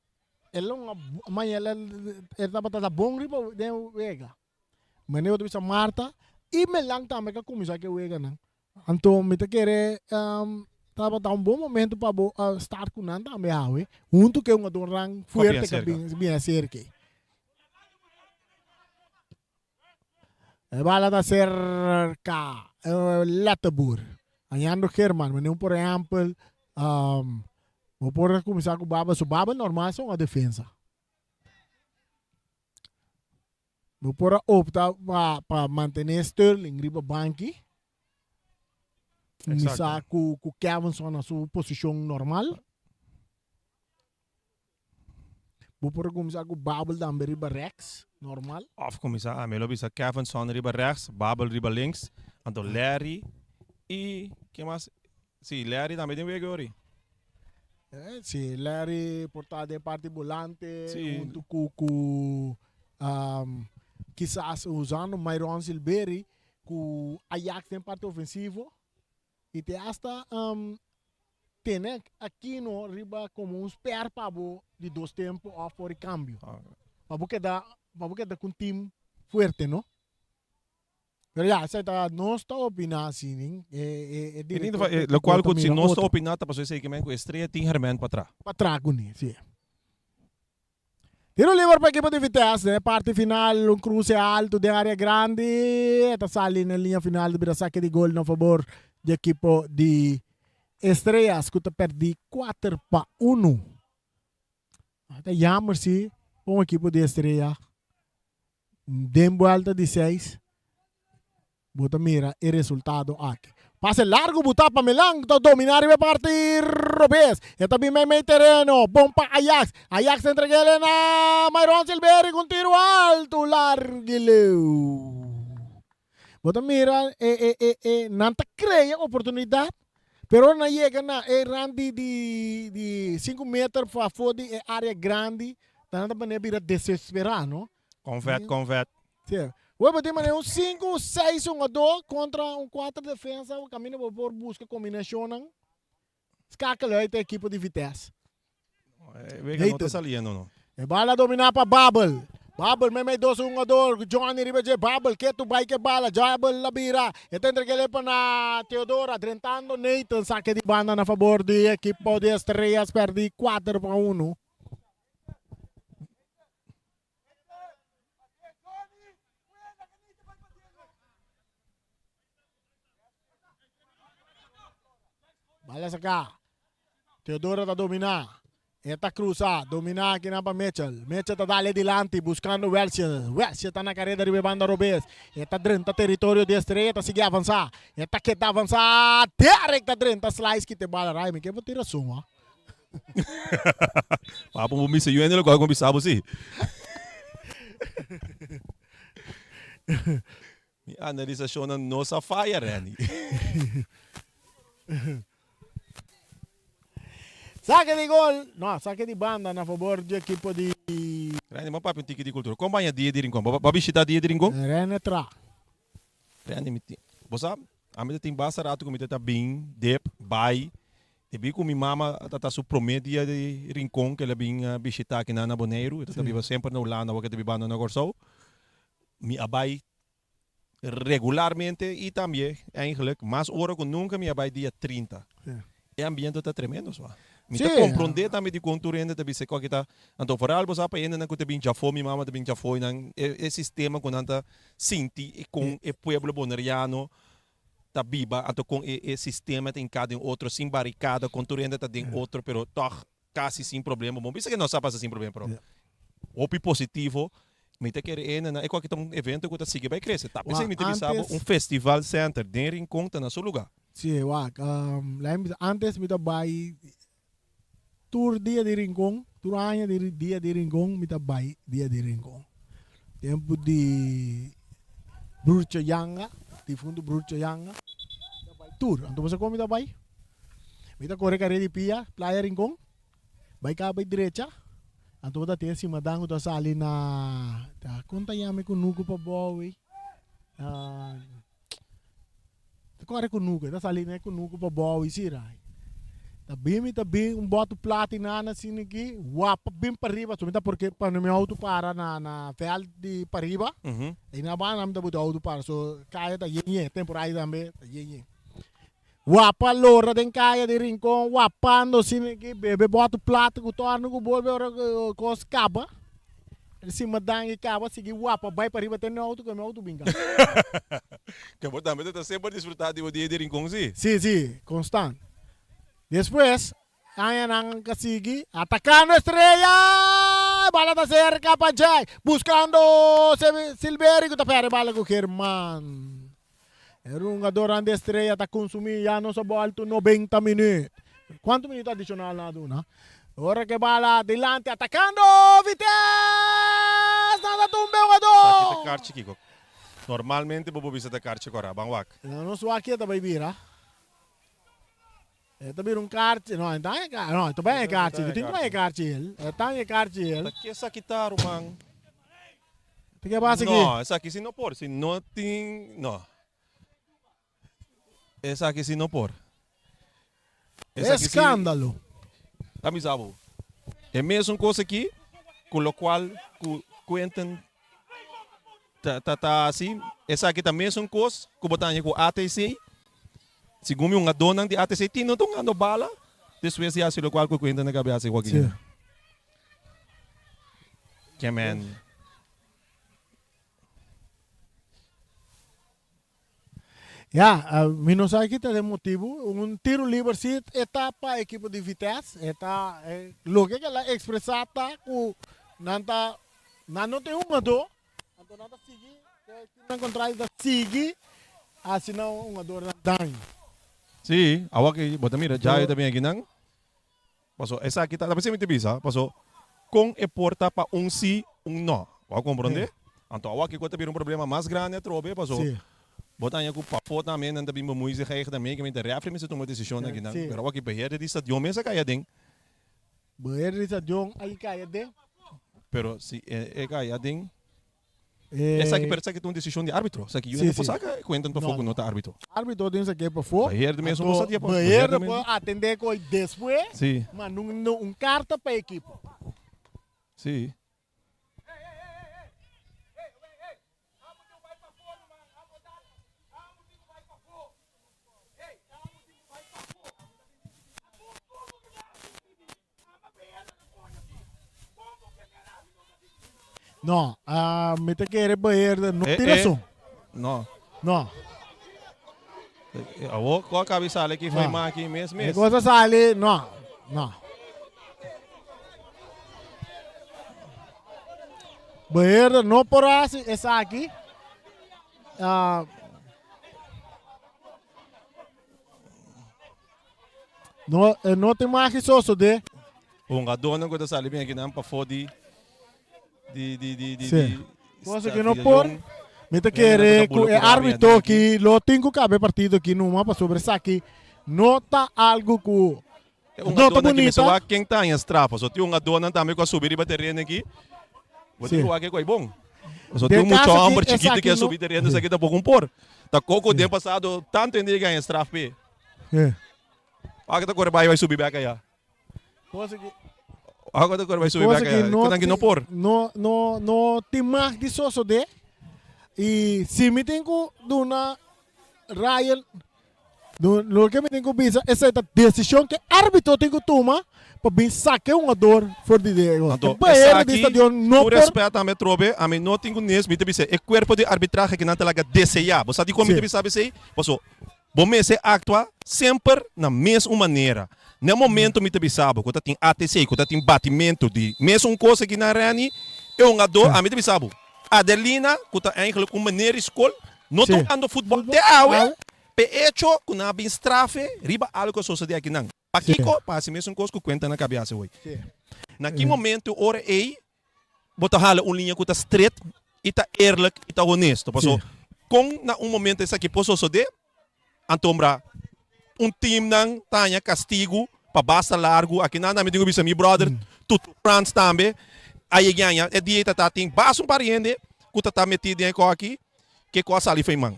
el a hunga maña el el tabata ta bon riba den wega mane bo ta bisa Marta y Melan tambe ka cuminsa ke weganan anto mi ta kere tabata un bon momento pa bo start cu nan tambe awe hunto ke hungadornan fuerte ka bin acerca. E bala ta serka e letterboer. Añando German, manera por ehempel, um, bo por kuminsá ku Baba, su Baba normal sa un defensa. Bo por a opta pa, pa mantené Sterling riba banki. Kuminsá ku, ku Kevinson na su posishon normal. Bo por a kuminsá ku Babel tambe riba rèks, normal. Òf kuminsá ami lo bisa Kevinson riba rèks, Babel riba links, anto Larry i ken mas? Sí, Larry tambe den wega ori. Sí, Larry por ta den parti bolante Sí. huntu ku ku kisas usando Myron Silbery ku Ajax den parti ofensivo. I te hasta tene Aquino riba como un sper pa bo di dos tempo of for di cambio. Pa bo keda, pa bo keda cu un team fuerte, no? Pero ya, esei ta, nos ta opina asi, nin? E, e, e director E, locual cu si nos ta opina ta pasobra esei kimen cu Estrella tin herment pa tra. Pa tra cune, si. Tiro liber pa ekipo di Vitesse den e parti final, un cruce alto den area grandi, e ta sali na e liña final ta bira sake di gol na fabor di ekipo di Estrellas cu ta perdi kuater pa unu. Ta jammer si pa un ekipo di Estrella den buelta di seis. Bo ta mira e resultado aki. Pase largu buta pa Milan ku ta domina riba e parti robes. E ta bin meimei tereno. Bon pa Ajax. Ajax ta entrega el na Myron Silveri ku un tiru altu largu i leu. Bo ta mira e e e e nan ta krea oportunidat pero ora nan yega na e rand di di di sinku meter pafó di e área grandi nan ta manera bira desesperá no. Konvèt, konvèt. Sí. Web bo tin manera un sinku, seis hungadó kontra un kuater defensa kaminda bo por buska kombinashonnan. Skakel uit e ekipo di Vitesse. E wega no ta saliendo no. E bala dominá pa Babel. Babel meimei dos hungador. Johnny riba dje. Babel ketu bai ke bala. Babel a bira. E ta entrega el pa na Theodora. Drentando Nathan. Sake di banda na fabor di ekipo di Estrellas. Pèrdí kuater pa unu. Bala saka. Teodoro ta dominá. E ta cruza, domina akinan pa Mitchell. Mitchell ta dale dilanti buscando Welcia. Welcia ta na careda riba e banda robes. E ta drenta territorio di Estrella, ta sigui avanza. E ta keda avanza. Derek ta drenta slice kita e bala. Rai, mi ke bo tira sun, ho. Papo bo misa yu hende loke bo bisa bo si. Mi analisashonnan no sa faya, Renny. Sake di gol, no, sake di banda na fabor di ekipo di. Renny, bo papia un tiki di kultura. Kon baña dia di Rincon? Bo a bishita dia di Rincon? Renny tra. Renny, mi tin, bo sa, ami ta tin basta ratu ku mi ta ta bin, dep, bai. Debí ku mi mama ta ta su promé dia di Rincon ku el a bin bishita akinan na Boneiru. E ta ta biba semper na Hulanda, awor ku e ta bibando na Kòrsou. Mi a bai regularmente y tambe eigenlijk mas ora cu nunca mi a bay dia 30. E ambiente ta tremendo swa. Mi ta compronde tambe dicon tur hende ta bisa cu aki ta, anto vooral bo sa pa hendenan cu ta bin djafo, mi mama ta bin djafo y nan e sistema cu nan ta sinti y con e pueblo Boneriano ta biba, anto con e sistema ta hinca den otro sin baricada, con tur hende ta den otro pero toch casi sin problema. Bo bisa ke no sa pasa sin problema, pero hopi positivo. Mi ta kere ene na e cualke ta un evento cu ta sigui bay crece. Ta pesey mi ta bisa bo un festival center den Rincon ta na su lugar. Si, wak. Laga mi bisa, antes mi ta bay tur dia di Rincon, tur aña di dia di Rincon mi ta bay dia di Rincon. Tempo di Broertje Janga, difunto Broertje Janga, mi ta bay tur. Anto bo sa con mi ta bay? Mi ta kore kare di pia, Playa Rincon, bai kaba bai drecha, anto bo ta tin e simadan ku ta sali na, ta kon ta yama e kunuku pa bou ei? Ta kore kunuku, e ta sali na e kunuku pa bou ei si rai. Ta bin mi ta bin un bòt plata i nana asina aki, wapa bin pariba, so mi ta porque pone mi outo para na na vèlt di pariba, ei na banda mi ta buta outo para, so kaya ta yen yen, temporada tambe ta yen yen. Wapa lora den kaya di Rincon wapando asina ki bebe bòt plat ku tòrnu ku bolbe ora ku kos kaba el sima dangi kaba sigui wapa bai pariba tene outo ku mi outo bin kaba. Ke bo tambe ta ta semper disfruta di bo dia di Rincon si? Si si konstant. Despues añanan ka sigui atakando Estrella bala ta serka pa Jack buskando Silveri ku ta perde bala ku German. E rungadornan di Estrella ta consumi ya nos a bolto 90 minuut. Cuanto minuut adicional nan a duna? Ora ke bala dilanti atacando Vitesse! Nan ta tumba e hungador! Esaki ta karchi kiko? Normalmente bo por bisa ta karchi kora. Ban wak. No, nos wak ke ta bai bira. E ta bira un karchi. No, e ta haña karchi. No, e ta bai haña karchi. Ku tin ku haña karchi el. E ta haña karchi el. Ta ke esaki ta, ruman? Ta ke pasa aki? No, esaki si no por. Si no tin, no. Esaki si no por. Esaki si. Eskandalo. Ta bisa bo. E mesun kos aki ku lokual ku Quentin ta ta ta hasi. Esaki ta mesun kos ku bo ta haña ku ATC. Segun mi hungadónan di ATC tin no ta hungando bala despues di hasi lokual ku Quentin a kabe hasi Joaquin. Ke men. Ya, mi no sa ki ta e motibu. Un tiro liber si e ta pa ekipo di Vitesse. E ta loke ke el a ekspresá ta ku nan ta nan no tin hungadó. Anto nan ta sigui, e timnan contrario ta sigui haci nan hungadornan daño. Sí, awor ki bo ta mira Jayo ta bin akinan, paso esaki ta, ta p'esei mi ta bisa, paso con e por ta pa un sí, un no, bo a comprende? Anto awor ki ta bira un problema mas grandi atrobe, paso bo ta haña cu pafó tambe nan ta bin bemoei zich eigen tambe, kimente refri mester tuma decision akinan, pero awor ki beheerder di stadion mes a cay aden. Beheerder di stadion a cay aden. Pero si e cay aden, esaki pero esaki ta un decision di arbitro. Esaki yu no por saca cuenta pafó cu no ta arbitro. Arbitro tin saque pafó. Beheerder mes no por saque pafó. Beheerder por atende cu despues, manda un carta pa ekipo. Si. No, ah, mi ta kere beheerder no tin rason. No. No. Awo, ko a kabi sali ki foi maki mes mes. E cosa sali, no, no. Beheerder no por hasi esaki. Ah, no, e no tin magi sosodé. Hungadónan ku ta sali bin akinan pafó di di di di di Sí. di Cosa que no por. Mi ta kere ku e árbitro ki lo tin ku kabe partido ki numa pasobra esaki no ta algu ku E no ta hungadónan ki mester bunita. wak ken ta haña straf. Pasobra tin hungadónan tambe ku a subi riba tereno aki. Bo tin Sí. ku wak e ku ai bon. Pasobra Den tin un mucha kaso ki hòmber chikitu esaki ki a no subi tereno esaki tampoko un por. Ta koko den pasado tantu hende a haña straf p'e. Sí. Wak ta kore bai bai subi bèk aya. Cosa ki Wak ta kore bai subi cosa bèk ki aya. no Konan ki no ti por. no no no tin mag di sosodé i si mi tin ku duna Ryan loke mi tin ku bisa esei ta desishon ku e árbitro tin ku tuma pa bin saka e hungador for di de Anto e bahera di esaki stadion no ku por respet tambe atrobe ami no tin ku nes mi ta bisa e kuerpo di arbitrahe ki nan ta laga deseá. Bo sa dikon mi Sí. ta bisa esei? Paso Bo mester aktua semper na mes un manera. Na e momento mi ta bisa bo ku ta tin ATC, ku ta tin batimentu di mes un kos aki na Renny, e hungadó, ami ta bisa bo, Adelina ku ta eigenlijk un meneer di skol, no ta hungando futbòl te awe, p'e echo ku nan a bin strafe riba algu ku a sosodé akinan. Pakiko? Pa hasi mes un kos ku kuenta nan kabi hasi hoy. Na ki momento ora ei bo ta hala un liña ku ta stret i ta eerlijk i ta honesto. Paso kon na un momento esaki por sosodé, antombra un teamnan ta haña kastigu pa basta largu. Akinan tambe tin ku bisa mi brother Tutu Frans tambe a yega haña e dia ei ta ta tin basta un par di hende ku ta ta metí den e kos aki ke kos a sali for e man.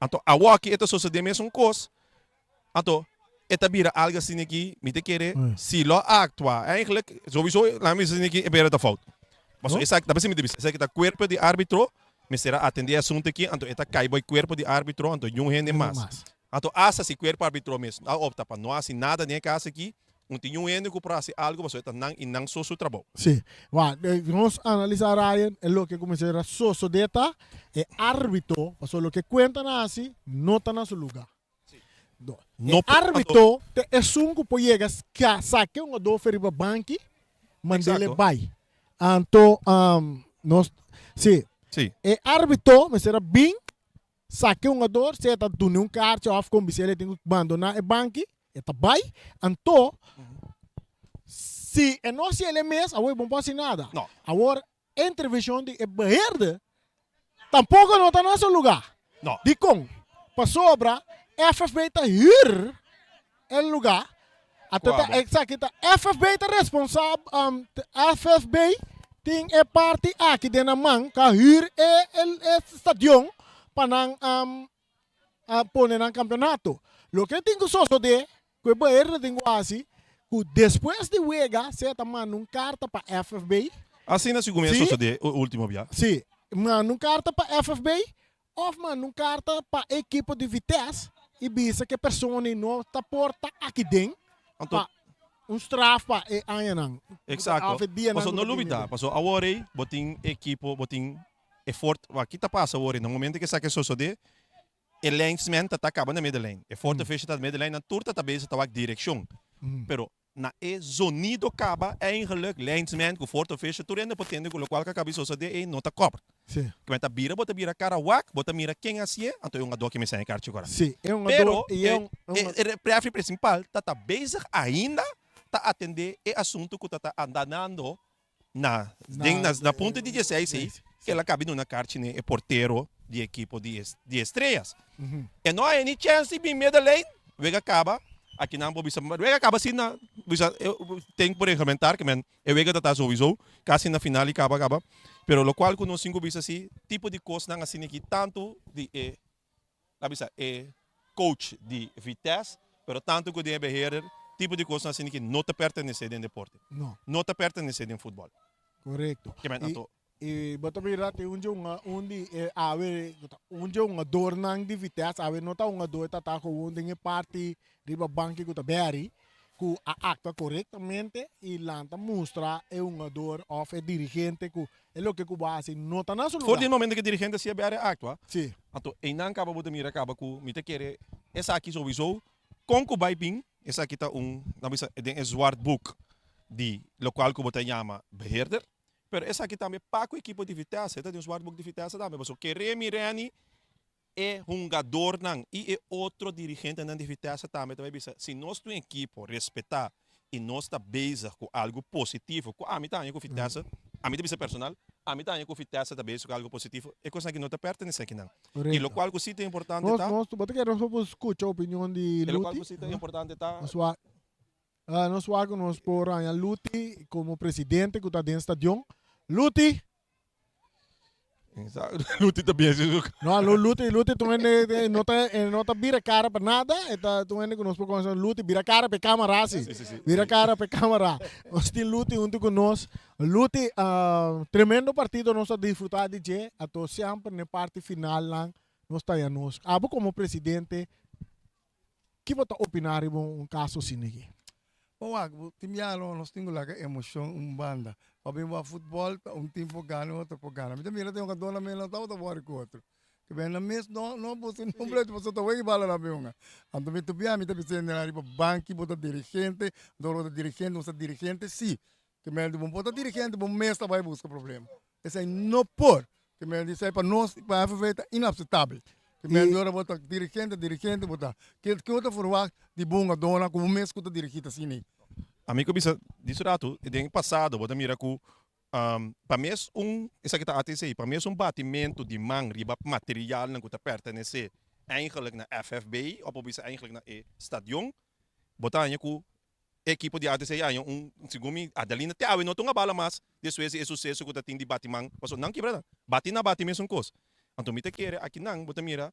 Anto awoki e ta sosodé mesun kos. Anto, e ta bira algo asina ki mi ta kere si lo actua. Eigenlijk, sowieso, laat mi bisa asina ki e bera ta fout. Pasobra esaki, ta besi mi ta bisa, esaki ta cuerpo di arbitro mester a atende e asunto aki, anto e ta cay bo e cuerpo di arbitro, anto niun hende mas. Anto hasta si cuerpo arbitro mes a opta pa no haci nada den e caso aki, no tin niun hende cu por haci algo pasobra e ta nan y nan so su trabou. Si. Wak, nos analisa Ryan, e loke cu mester a sosode ta e arbitro, pasobra loke cuenta nan haci no ta na su lugar. No E árbitro ta esun ku por yega sake un adofe riba banki, mand'é bai. Anto nos, si, e árbitro mester a bin sake un ador, sea ta dun'é un karchi òf kon bis'é el tin ku bandoná e banki, e ta bai. Anto si e no hasi el mes, awor e bon por hasi nada. Awor Intervenshon di e beheerder tampoko no ta na su lugá. No. Dikon? Pasobra FFB ta hür e lugá. Anto ta Kuabo. esaki ta FFB ta responsab FFB tin e parti aki den nan man ka hür e e stadion pa nan a pone nan campeonato. Loke tin cu sosode cu e beheerder tin cu haci cu despues di wega sea ta manda un carta pa FFB. Asina si cuminsa sosode e ultimo bia. Si, manda un carta pa FFB of manda un carta pa e ekipo di Vitesse y bisa cu e persona no ta por ta aki den pa un straf pa e añanan. Exacto. Of e dianan Paso cu no ta tin lubida, den. paso awor ey bo tin ekipo, bo tin e fort, wak ki ta pasa awor ey na momento cu esaki a sosode E lijnsman ta ta kaba na middenlijn. E fourth official ta na middenlijn, nan tur ta ta bezig ta wak direkshon. Pero na e zonido kaba eigenlijk lijnsman ku fourth official tur hende por tende ku lokual ka kaba di sosodé ei no ta kòbra. Kimen ta bira bo ta bira kara wak, bo ta mira ken a hasié, anto e hungadó ke mester haña karchi kòrá. Pero e referee principal ta ta bezig ainda ta atendé e asuntu ku ta ta andanando Na den na na punto di dieseis ei el a kabi duna karchi ne e portero di ekipo di di Estrellas. E no a ni chèns di bin middenlijn, wega kaba, akinan bo bisa wega kaba si na bisa ten por reglementar ke men e wega ta ta souiso kasi na final i kaba kaba, pero lokual ku nos tin ku bisa si tipo di kosnan asina aki tantu di e ta bisa e coach di Vitesse, pero tanto cu den e beheerder, tipo di cosnan asina ki no ta pertenece den deporte. No. No ta pertenece den futbol. Correcto. Ke men Y, anto. y bo ta mira tin un dje un di e awe, un dje hungadornan di Vitesse, awe no ta hungador, ta ta gewoon den e parti riba banki cu ta beri, cu a actua corectamente y lanta mustra e hungador of e dirigente cu e loke cu bo a haci no ta na su For lugar. di e momento cu e dirigente a siabi a actua, Sí. anto eynan caba bo ta mira caba cu mi ta kere esaki sowiso con cu bay bin, esaki ta un, nan bisa den e zwart boek di locual cu bo ta yama beheerder. Pero esaki tambe pa ku ekipo di Vitesse, e ta den zwartboek di Vitesse tambe, pasobra kere mi Renny e hungadornan i e otro dirigentenan di Vitesse tambe ta bai bisa, si nos tin un ekipo respetá i nos ta bezig ku algu positivo, ku ami ta haña ku Vitesse, ami ta bisa personal, ami ta haña ku Vitesse ta bezig ku algu positivo, e kosnan aki no ta pertenesé akinan. I lokual ku si ta importante ta. Nos, bo ta kere nos por skucha opinion di Luti? E lokual ku si ta importante ta. Nos wak ku nos por haña Luti komo presidente ku ta den stadion. Luti! Luti ta bien si su No, Luti, Luti ta un hende no ta e no ta bira kara pa nada, e ta un hende ku nos por konosé. Luti bira kara pa e kamara si. Bira kara pa e kamara. Nos tin Luti huntu ku nos. Luti, tremendo partido nos a disfrutá di dje, ato semper na e parti finalnan nos ta haña nos. Abo komo presidente Ki bo ta opiná riba un kaso asina aki? Bon wak, bo tin biaha lo nos tin ku laga emoshon un banda. Pa bin wak futbòl ta un tim por gana i otro por gana. Mi ta mira tin hukadónan mes no tabata wòri ku otro. Ke ben nan mes no no buska niun pleito pasobra ta wega e bala na bin hunga. Anto mi tur biaha mi ta bisa hende nan riba banki bo ta dirigente, anto ora bo ta dirigente bo sa dirigente si. Ke men di bo por ta dirigente bo mes ta bai buska problema. Esei no por. Ke men di esei pa nos pa FV ta inapsetabel. Ke men di ora bo ta dirigente dirigente bo ta. Ke ke bo ta verwagt di bo hungadónan ku bo mes ku ta dirigí ta asina ei. Ami ku bisa di su ratu den pasado bo ta mira ku pa mes un esaki ta ATC pa mes un batimentu di man riba materialnan ku ta pertenesé eigenlijk na FFB òf bo bisa eigenlijk na e stadion bo ta haña ku E ekipo di ATC a haña un, segun mi, Adelina te awe no ta un abala mas despues di e suseso ku ta tin di bati man, pasobra nan kibra nan. Bati na bati mesun kos. Anto mi ta kere aki nan bo ta mira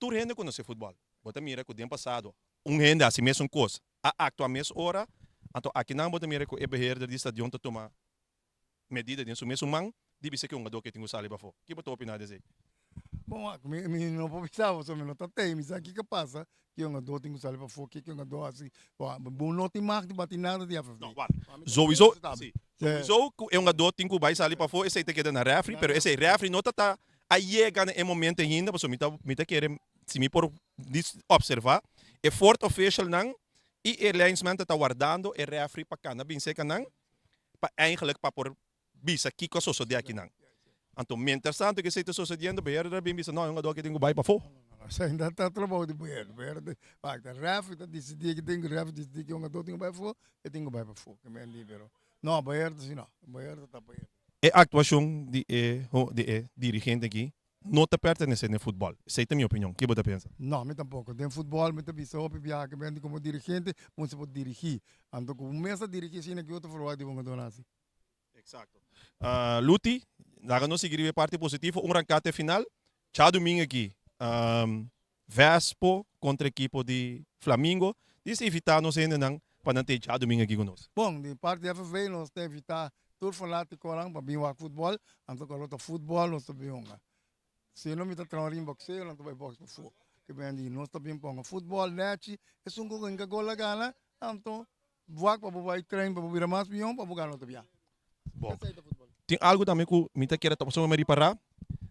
tur hende konosé futbòl. Bo ta mira ku den pasado un hende hasi mesun kos, a aktua mes ora, anto aki nan bo ta mira ku e beheerder di stadion ta tuma medida den su mesun man di bisa ki hungadó ke tin ku sali pafó. Ki bo ta opiná di esei? Bon wak, mi mi no por bisa bo, mi no ta tei, mi sa kiko pasa, ki hungadó tin ku sali pafó, ki hungadó hasi, bo bo no tin mag di bati nada di FFB. No, wak, souiso, si, souiso ku e hungadó tin ku bai sali pafó, esei ta keda na rèfri, pero esei rèfri no ta ta a yega na e momento ainda, pasobra mi ta mi ta kere, si mi por opservá, e fourth officialnan i e linesman ta ta wardando e rèfri pa kana bin seka nan, pa eigenlijk pa por bisa kiko a sosodé akinan. Anto mientras tanto ku esei ta sosodiendo, beheerder a bin bisa, no, e hungadó aki tin ku bai pafó. Esei no ta trabou di beheerder. Beheerder ta wak, rèfri ta disidí ki tin ku rèfri disidí ki hungadó tin ku bai pafó, e tin ku bai pafó. Ke men di pero no, beheerder si no, beheerder ta beheerder. E aktuashon di e di e dirigente aki no ta pertenesé den futbòl. Esei ta mi opinion. Ki bo ta pensa? No, mi tampoko. Den futbòl mi ta bisa hopi biaha ke men di komo dirigente bo mester por dirigí. Anto ku bo mes ta dirigí asina ke otro forwak di bo hungadónan hasi. Eksakto. Luti, laga nos sigui riba e parti positivo. Un ranká te final. Djadumingu aki, Vespo kontra ekipo di Flamingo. Dis invitá nos hendenan pa nan ta e djadumingu aki ku nos. Bon, di parti di FFV nos ta invitá tur fanátikonan pa bin wak futbòl. Anto ku alo ta futbòl nos ta bin hunga. Si no mi ta traha un ring bokseo nan ta bai boks pafó. Ke ben di nos ta bin ponga futbòl nèchi. Esun ku hinka gol a gana, anto wak pa bo bai train pa bo bira mas mihó pa bo gana otro bia. Bon, tin algu tambe ku mi ta kere ta pasobra mi a ripará.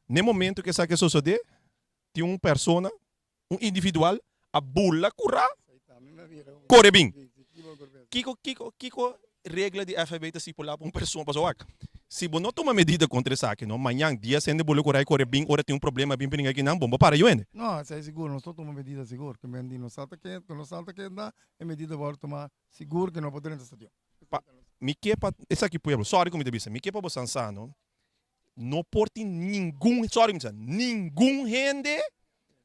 N'e momento ku esaki a sosodé, tin un persona, un individual, a bula kurá kore bin. Kiko, kiko, kiko regla di FIB ta stipulá pa un persona? Pasobra wak, si bo no tuma medida kontra esaki no, mañan dia hende bula kurá i kore bin ora tin un problema bin bringa akinan, bo no por para yu hende. No, esei sigur, nos ta tuma medida sigur. Ke men di no sa ta ke, ku no sa ta keda, e medida wòrdu tumá sigur ke no por drenta stadion. Pa, mi ke pa esaki pueblo, sorry ku mi ta bisa, mi ke pa bo san sa no, No por tin ningun, sorry mi ta bisa, ningun hende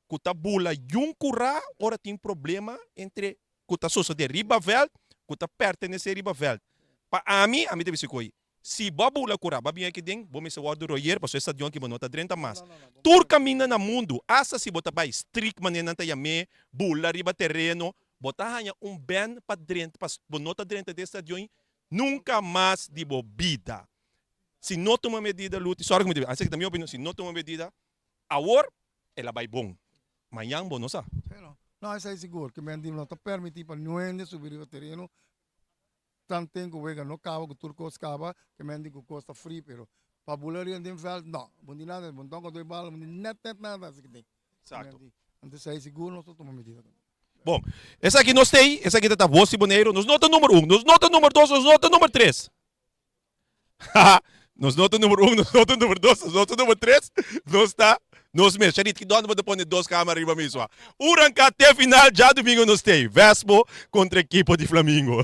ku ta bula yun kurá ora tin problema entre ku ta sosodé riba vèlt, ku ta pertenesé riba vèlt. Pa ami, ami ta bisa ku oye, si bo a bula kurá, bo a bin aki den, bo mester wòrdu royer pasobra e stadion aki bo no ta drenta mas. Tur kaminda na mundu, asta si bo ta bai strik manera nan ta yam'é, bula riba tereno, bo ta haña un bèn pa drenta, pa bo no ta drenta den e stadion nunka mas di bo bida. Si no tuma medida Luti, sorry ku mi ta bisa, esaki ta mi opinion, si no tuma medida awor el a bai bon, mañan bo no sa. Sí no, no esei sigur ke men di no ta permiti pa niun hende subi riba tereno tanten ku wega no kaba ku tur kos kaba ke men di ku kos ta fri pero pa bula riba den vèlt no, bo no di nada, bo no tonka doi bala, bo no di nèt nèt nada asiki den. Exacto. Anto esei sigur nos ta tuma medida tambe. Bon, esaki nos t'ei, esaki ta ta Voz di Boneiru, nos no ta number un, nos no ta number dos, nos no ta number tres. Nos no ta number un, nos no ta number dos, nos no ta number tres, nos ta nos mes. Charit, ki dònde bo ta pone dos kamera riba mi sua? Uranka te final djadumingo nos tei. Vespo kontra ekipo di Flamingo.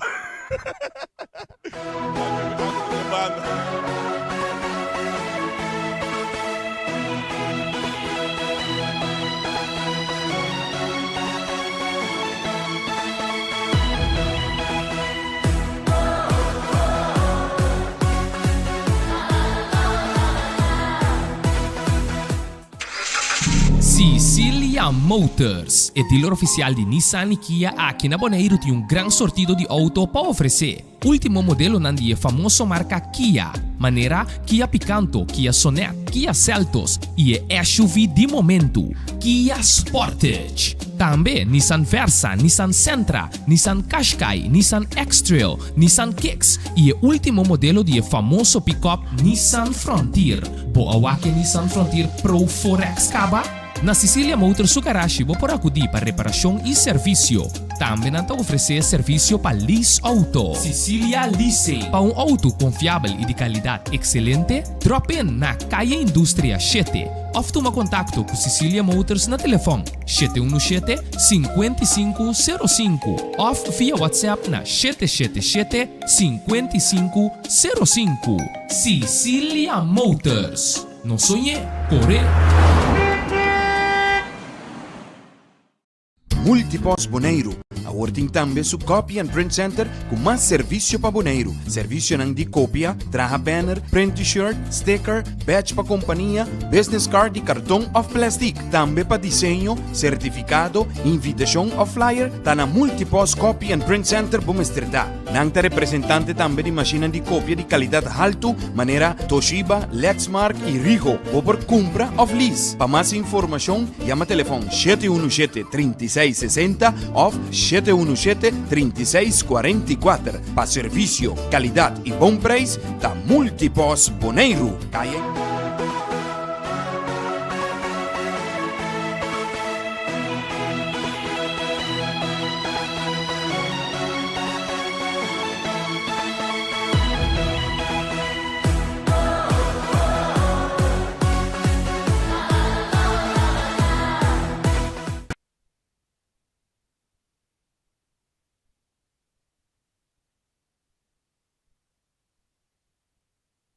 Sicilia Motors, e dealer oficial di Nissan y Kia aki na Boneiru tin un gran sortido di auto pa ofrece. Ultimo modelonan di e famoso marca Kia, manera Kia Picanto, Kia Sonet, Kia Seltos y e SUV di momento, Kia Sportage. Tambe Nissan Versa, Nissan Sentra, Nissan Qashqai, Nissan X-Trail, Nissan Kicks y e ultimo modelo di e famoso pick-up Nissan Frontier. Bo a wak e Nissan Frontier Pro 4X caba? Na Sicilia Motors su garashi bo por acudi pa reparacion y servicio. Tambe nan ta ofrece servicio pa lease auto. Sicilia Leasing. Pa un auto confiabel y di calidad excelente, drop in na Calle Industria shete of tuma contacto cu Sicilia Motors na telefon 717 5505 of via WhatsApp na 777 5505. Sicilia Motors. No soñ'é, cor'é! Multipost Boneiru awor tin tambe su Copy and Print Center ku mas servisio pa Boneiru. Servisionan di kopia, traha banner, print t-shirt, sticker, badge pa kompania, business card di karton òf plèstik. Tambe pa diseño, sertifikado, invitashon òf flyer ta na Multipost Copy and Print Center bo mester ta. Nan ta representante tambe di mashinnan di kopia di kalidat haltu manera Toshiba, Lexmark i Ricoh. Bo por kumpra òf lease. Pa mas informashon yama telefòn 717 36 60 òf 717 36 44. Pa servisio, kalidat i bon preis ta Multipost Boneiru. Kaya.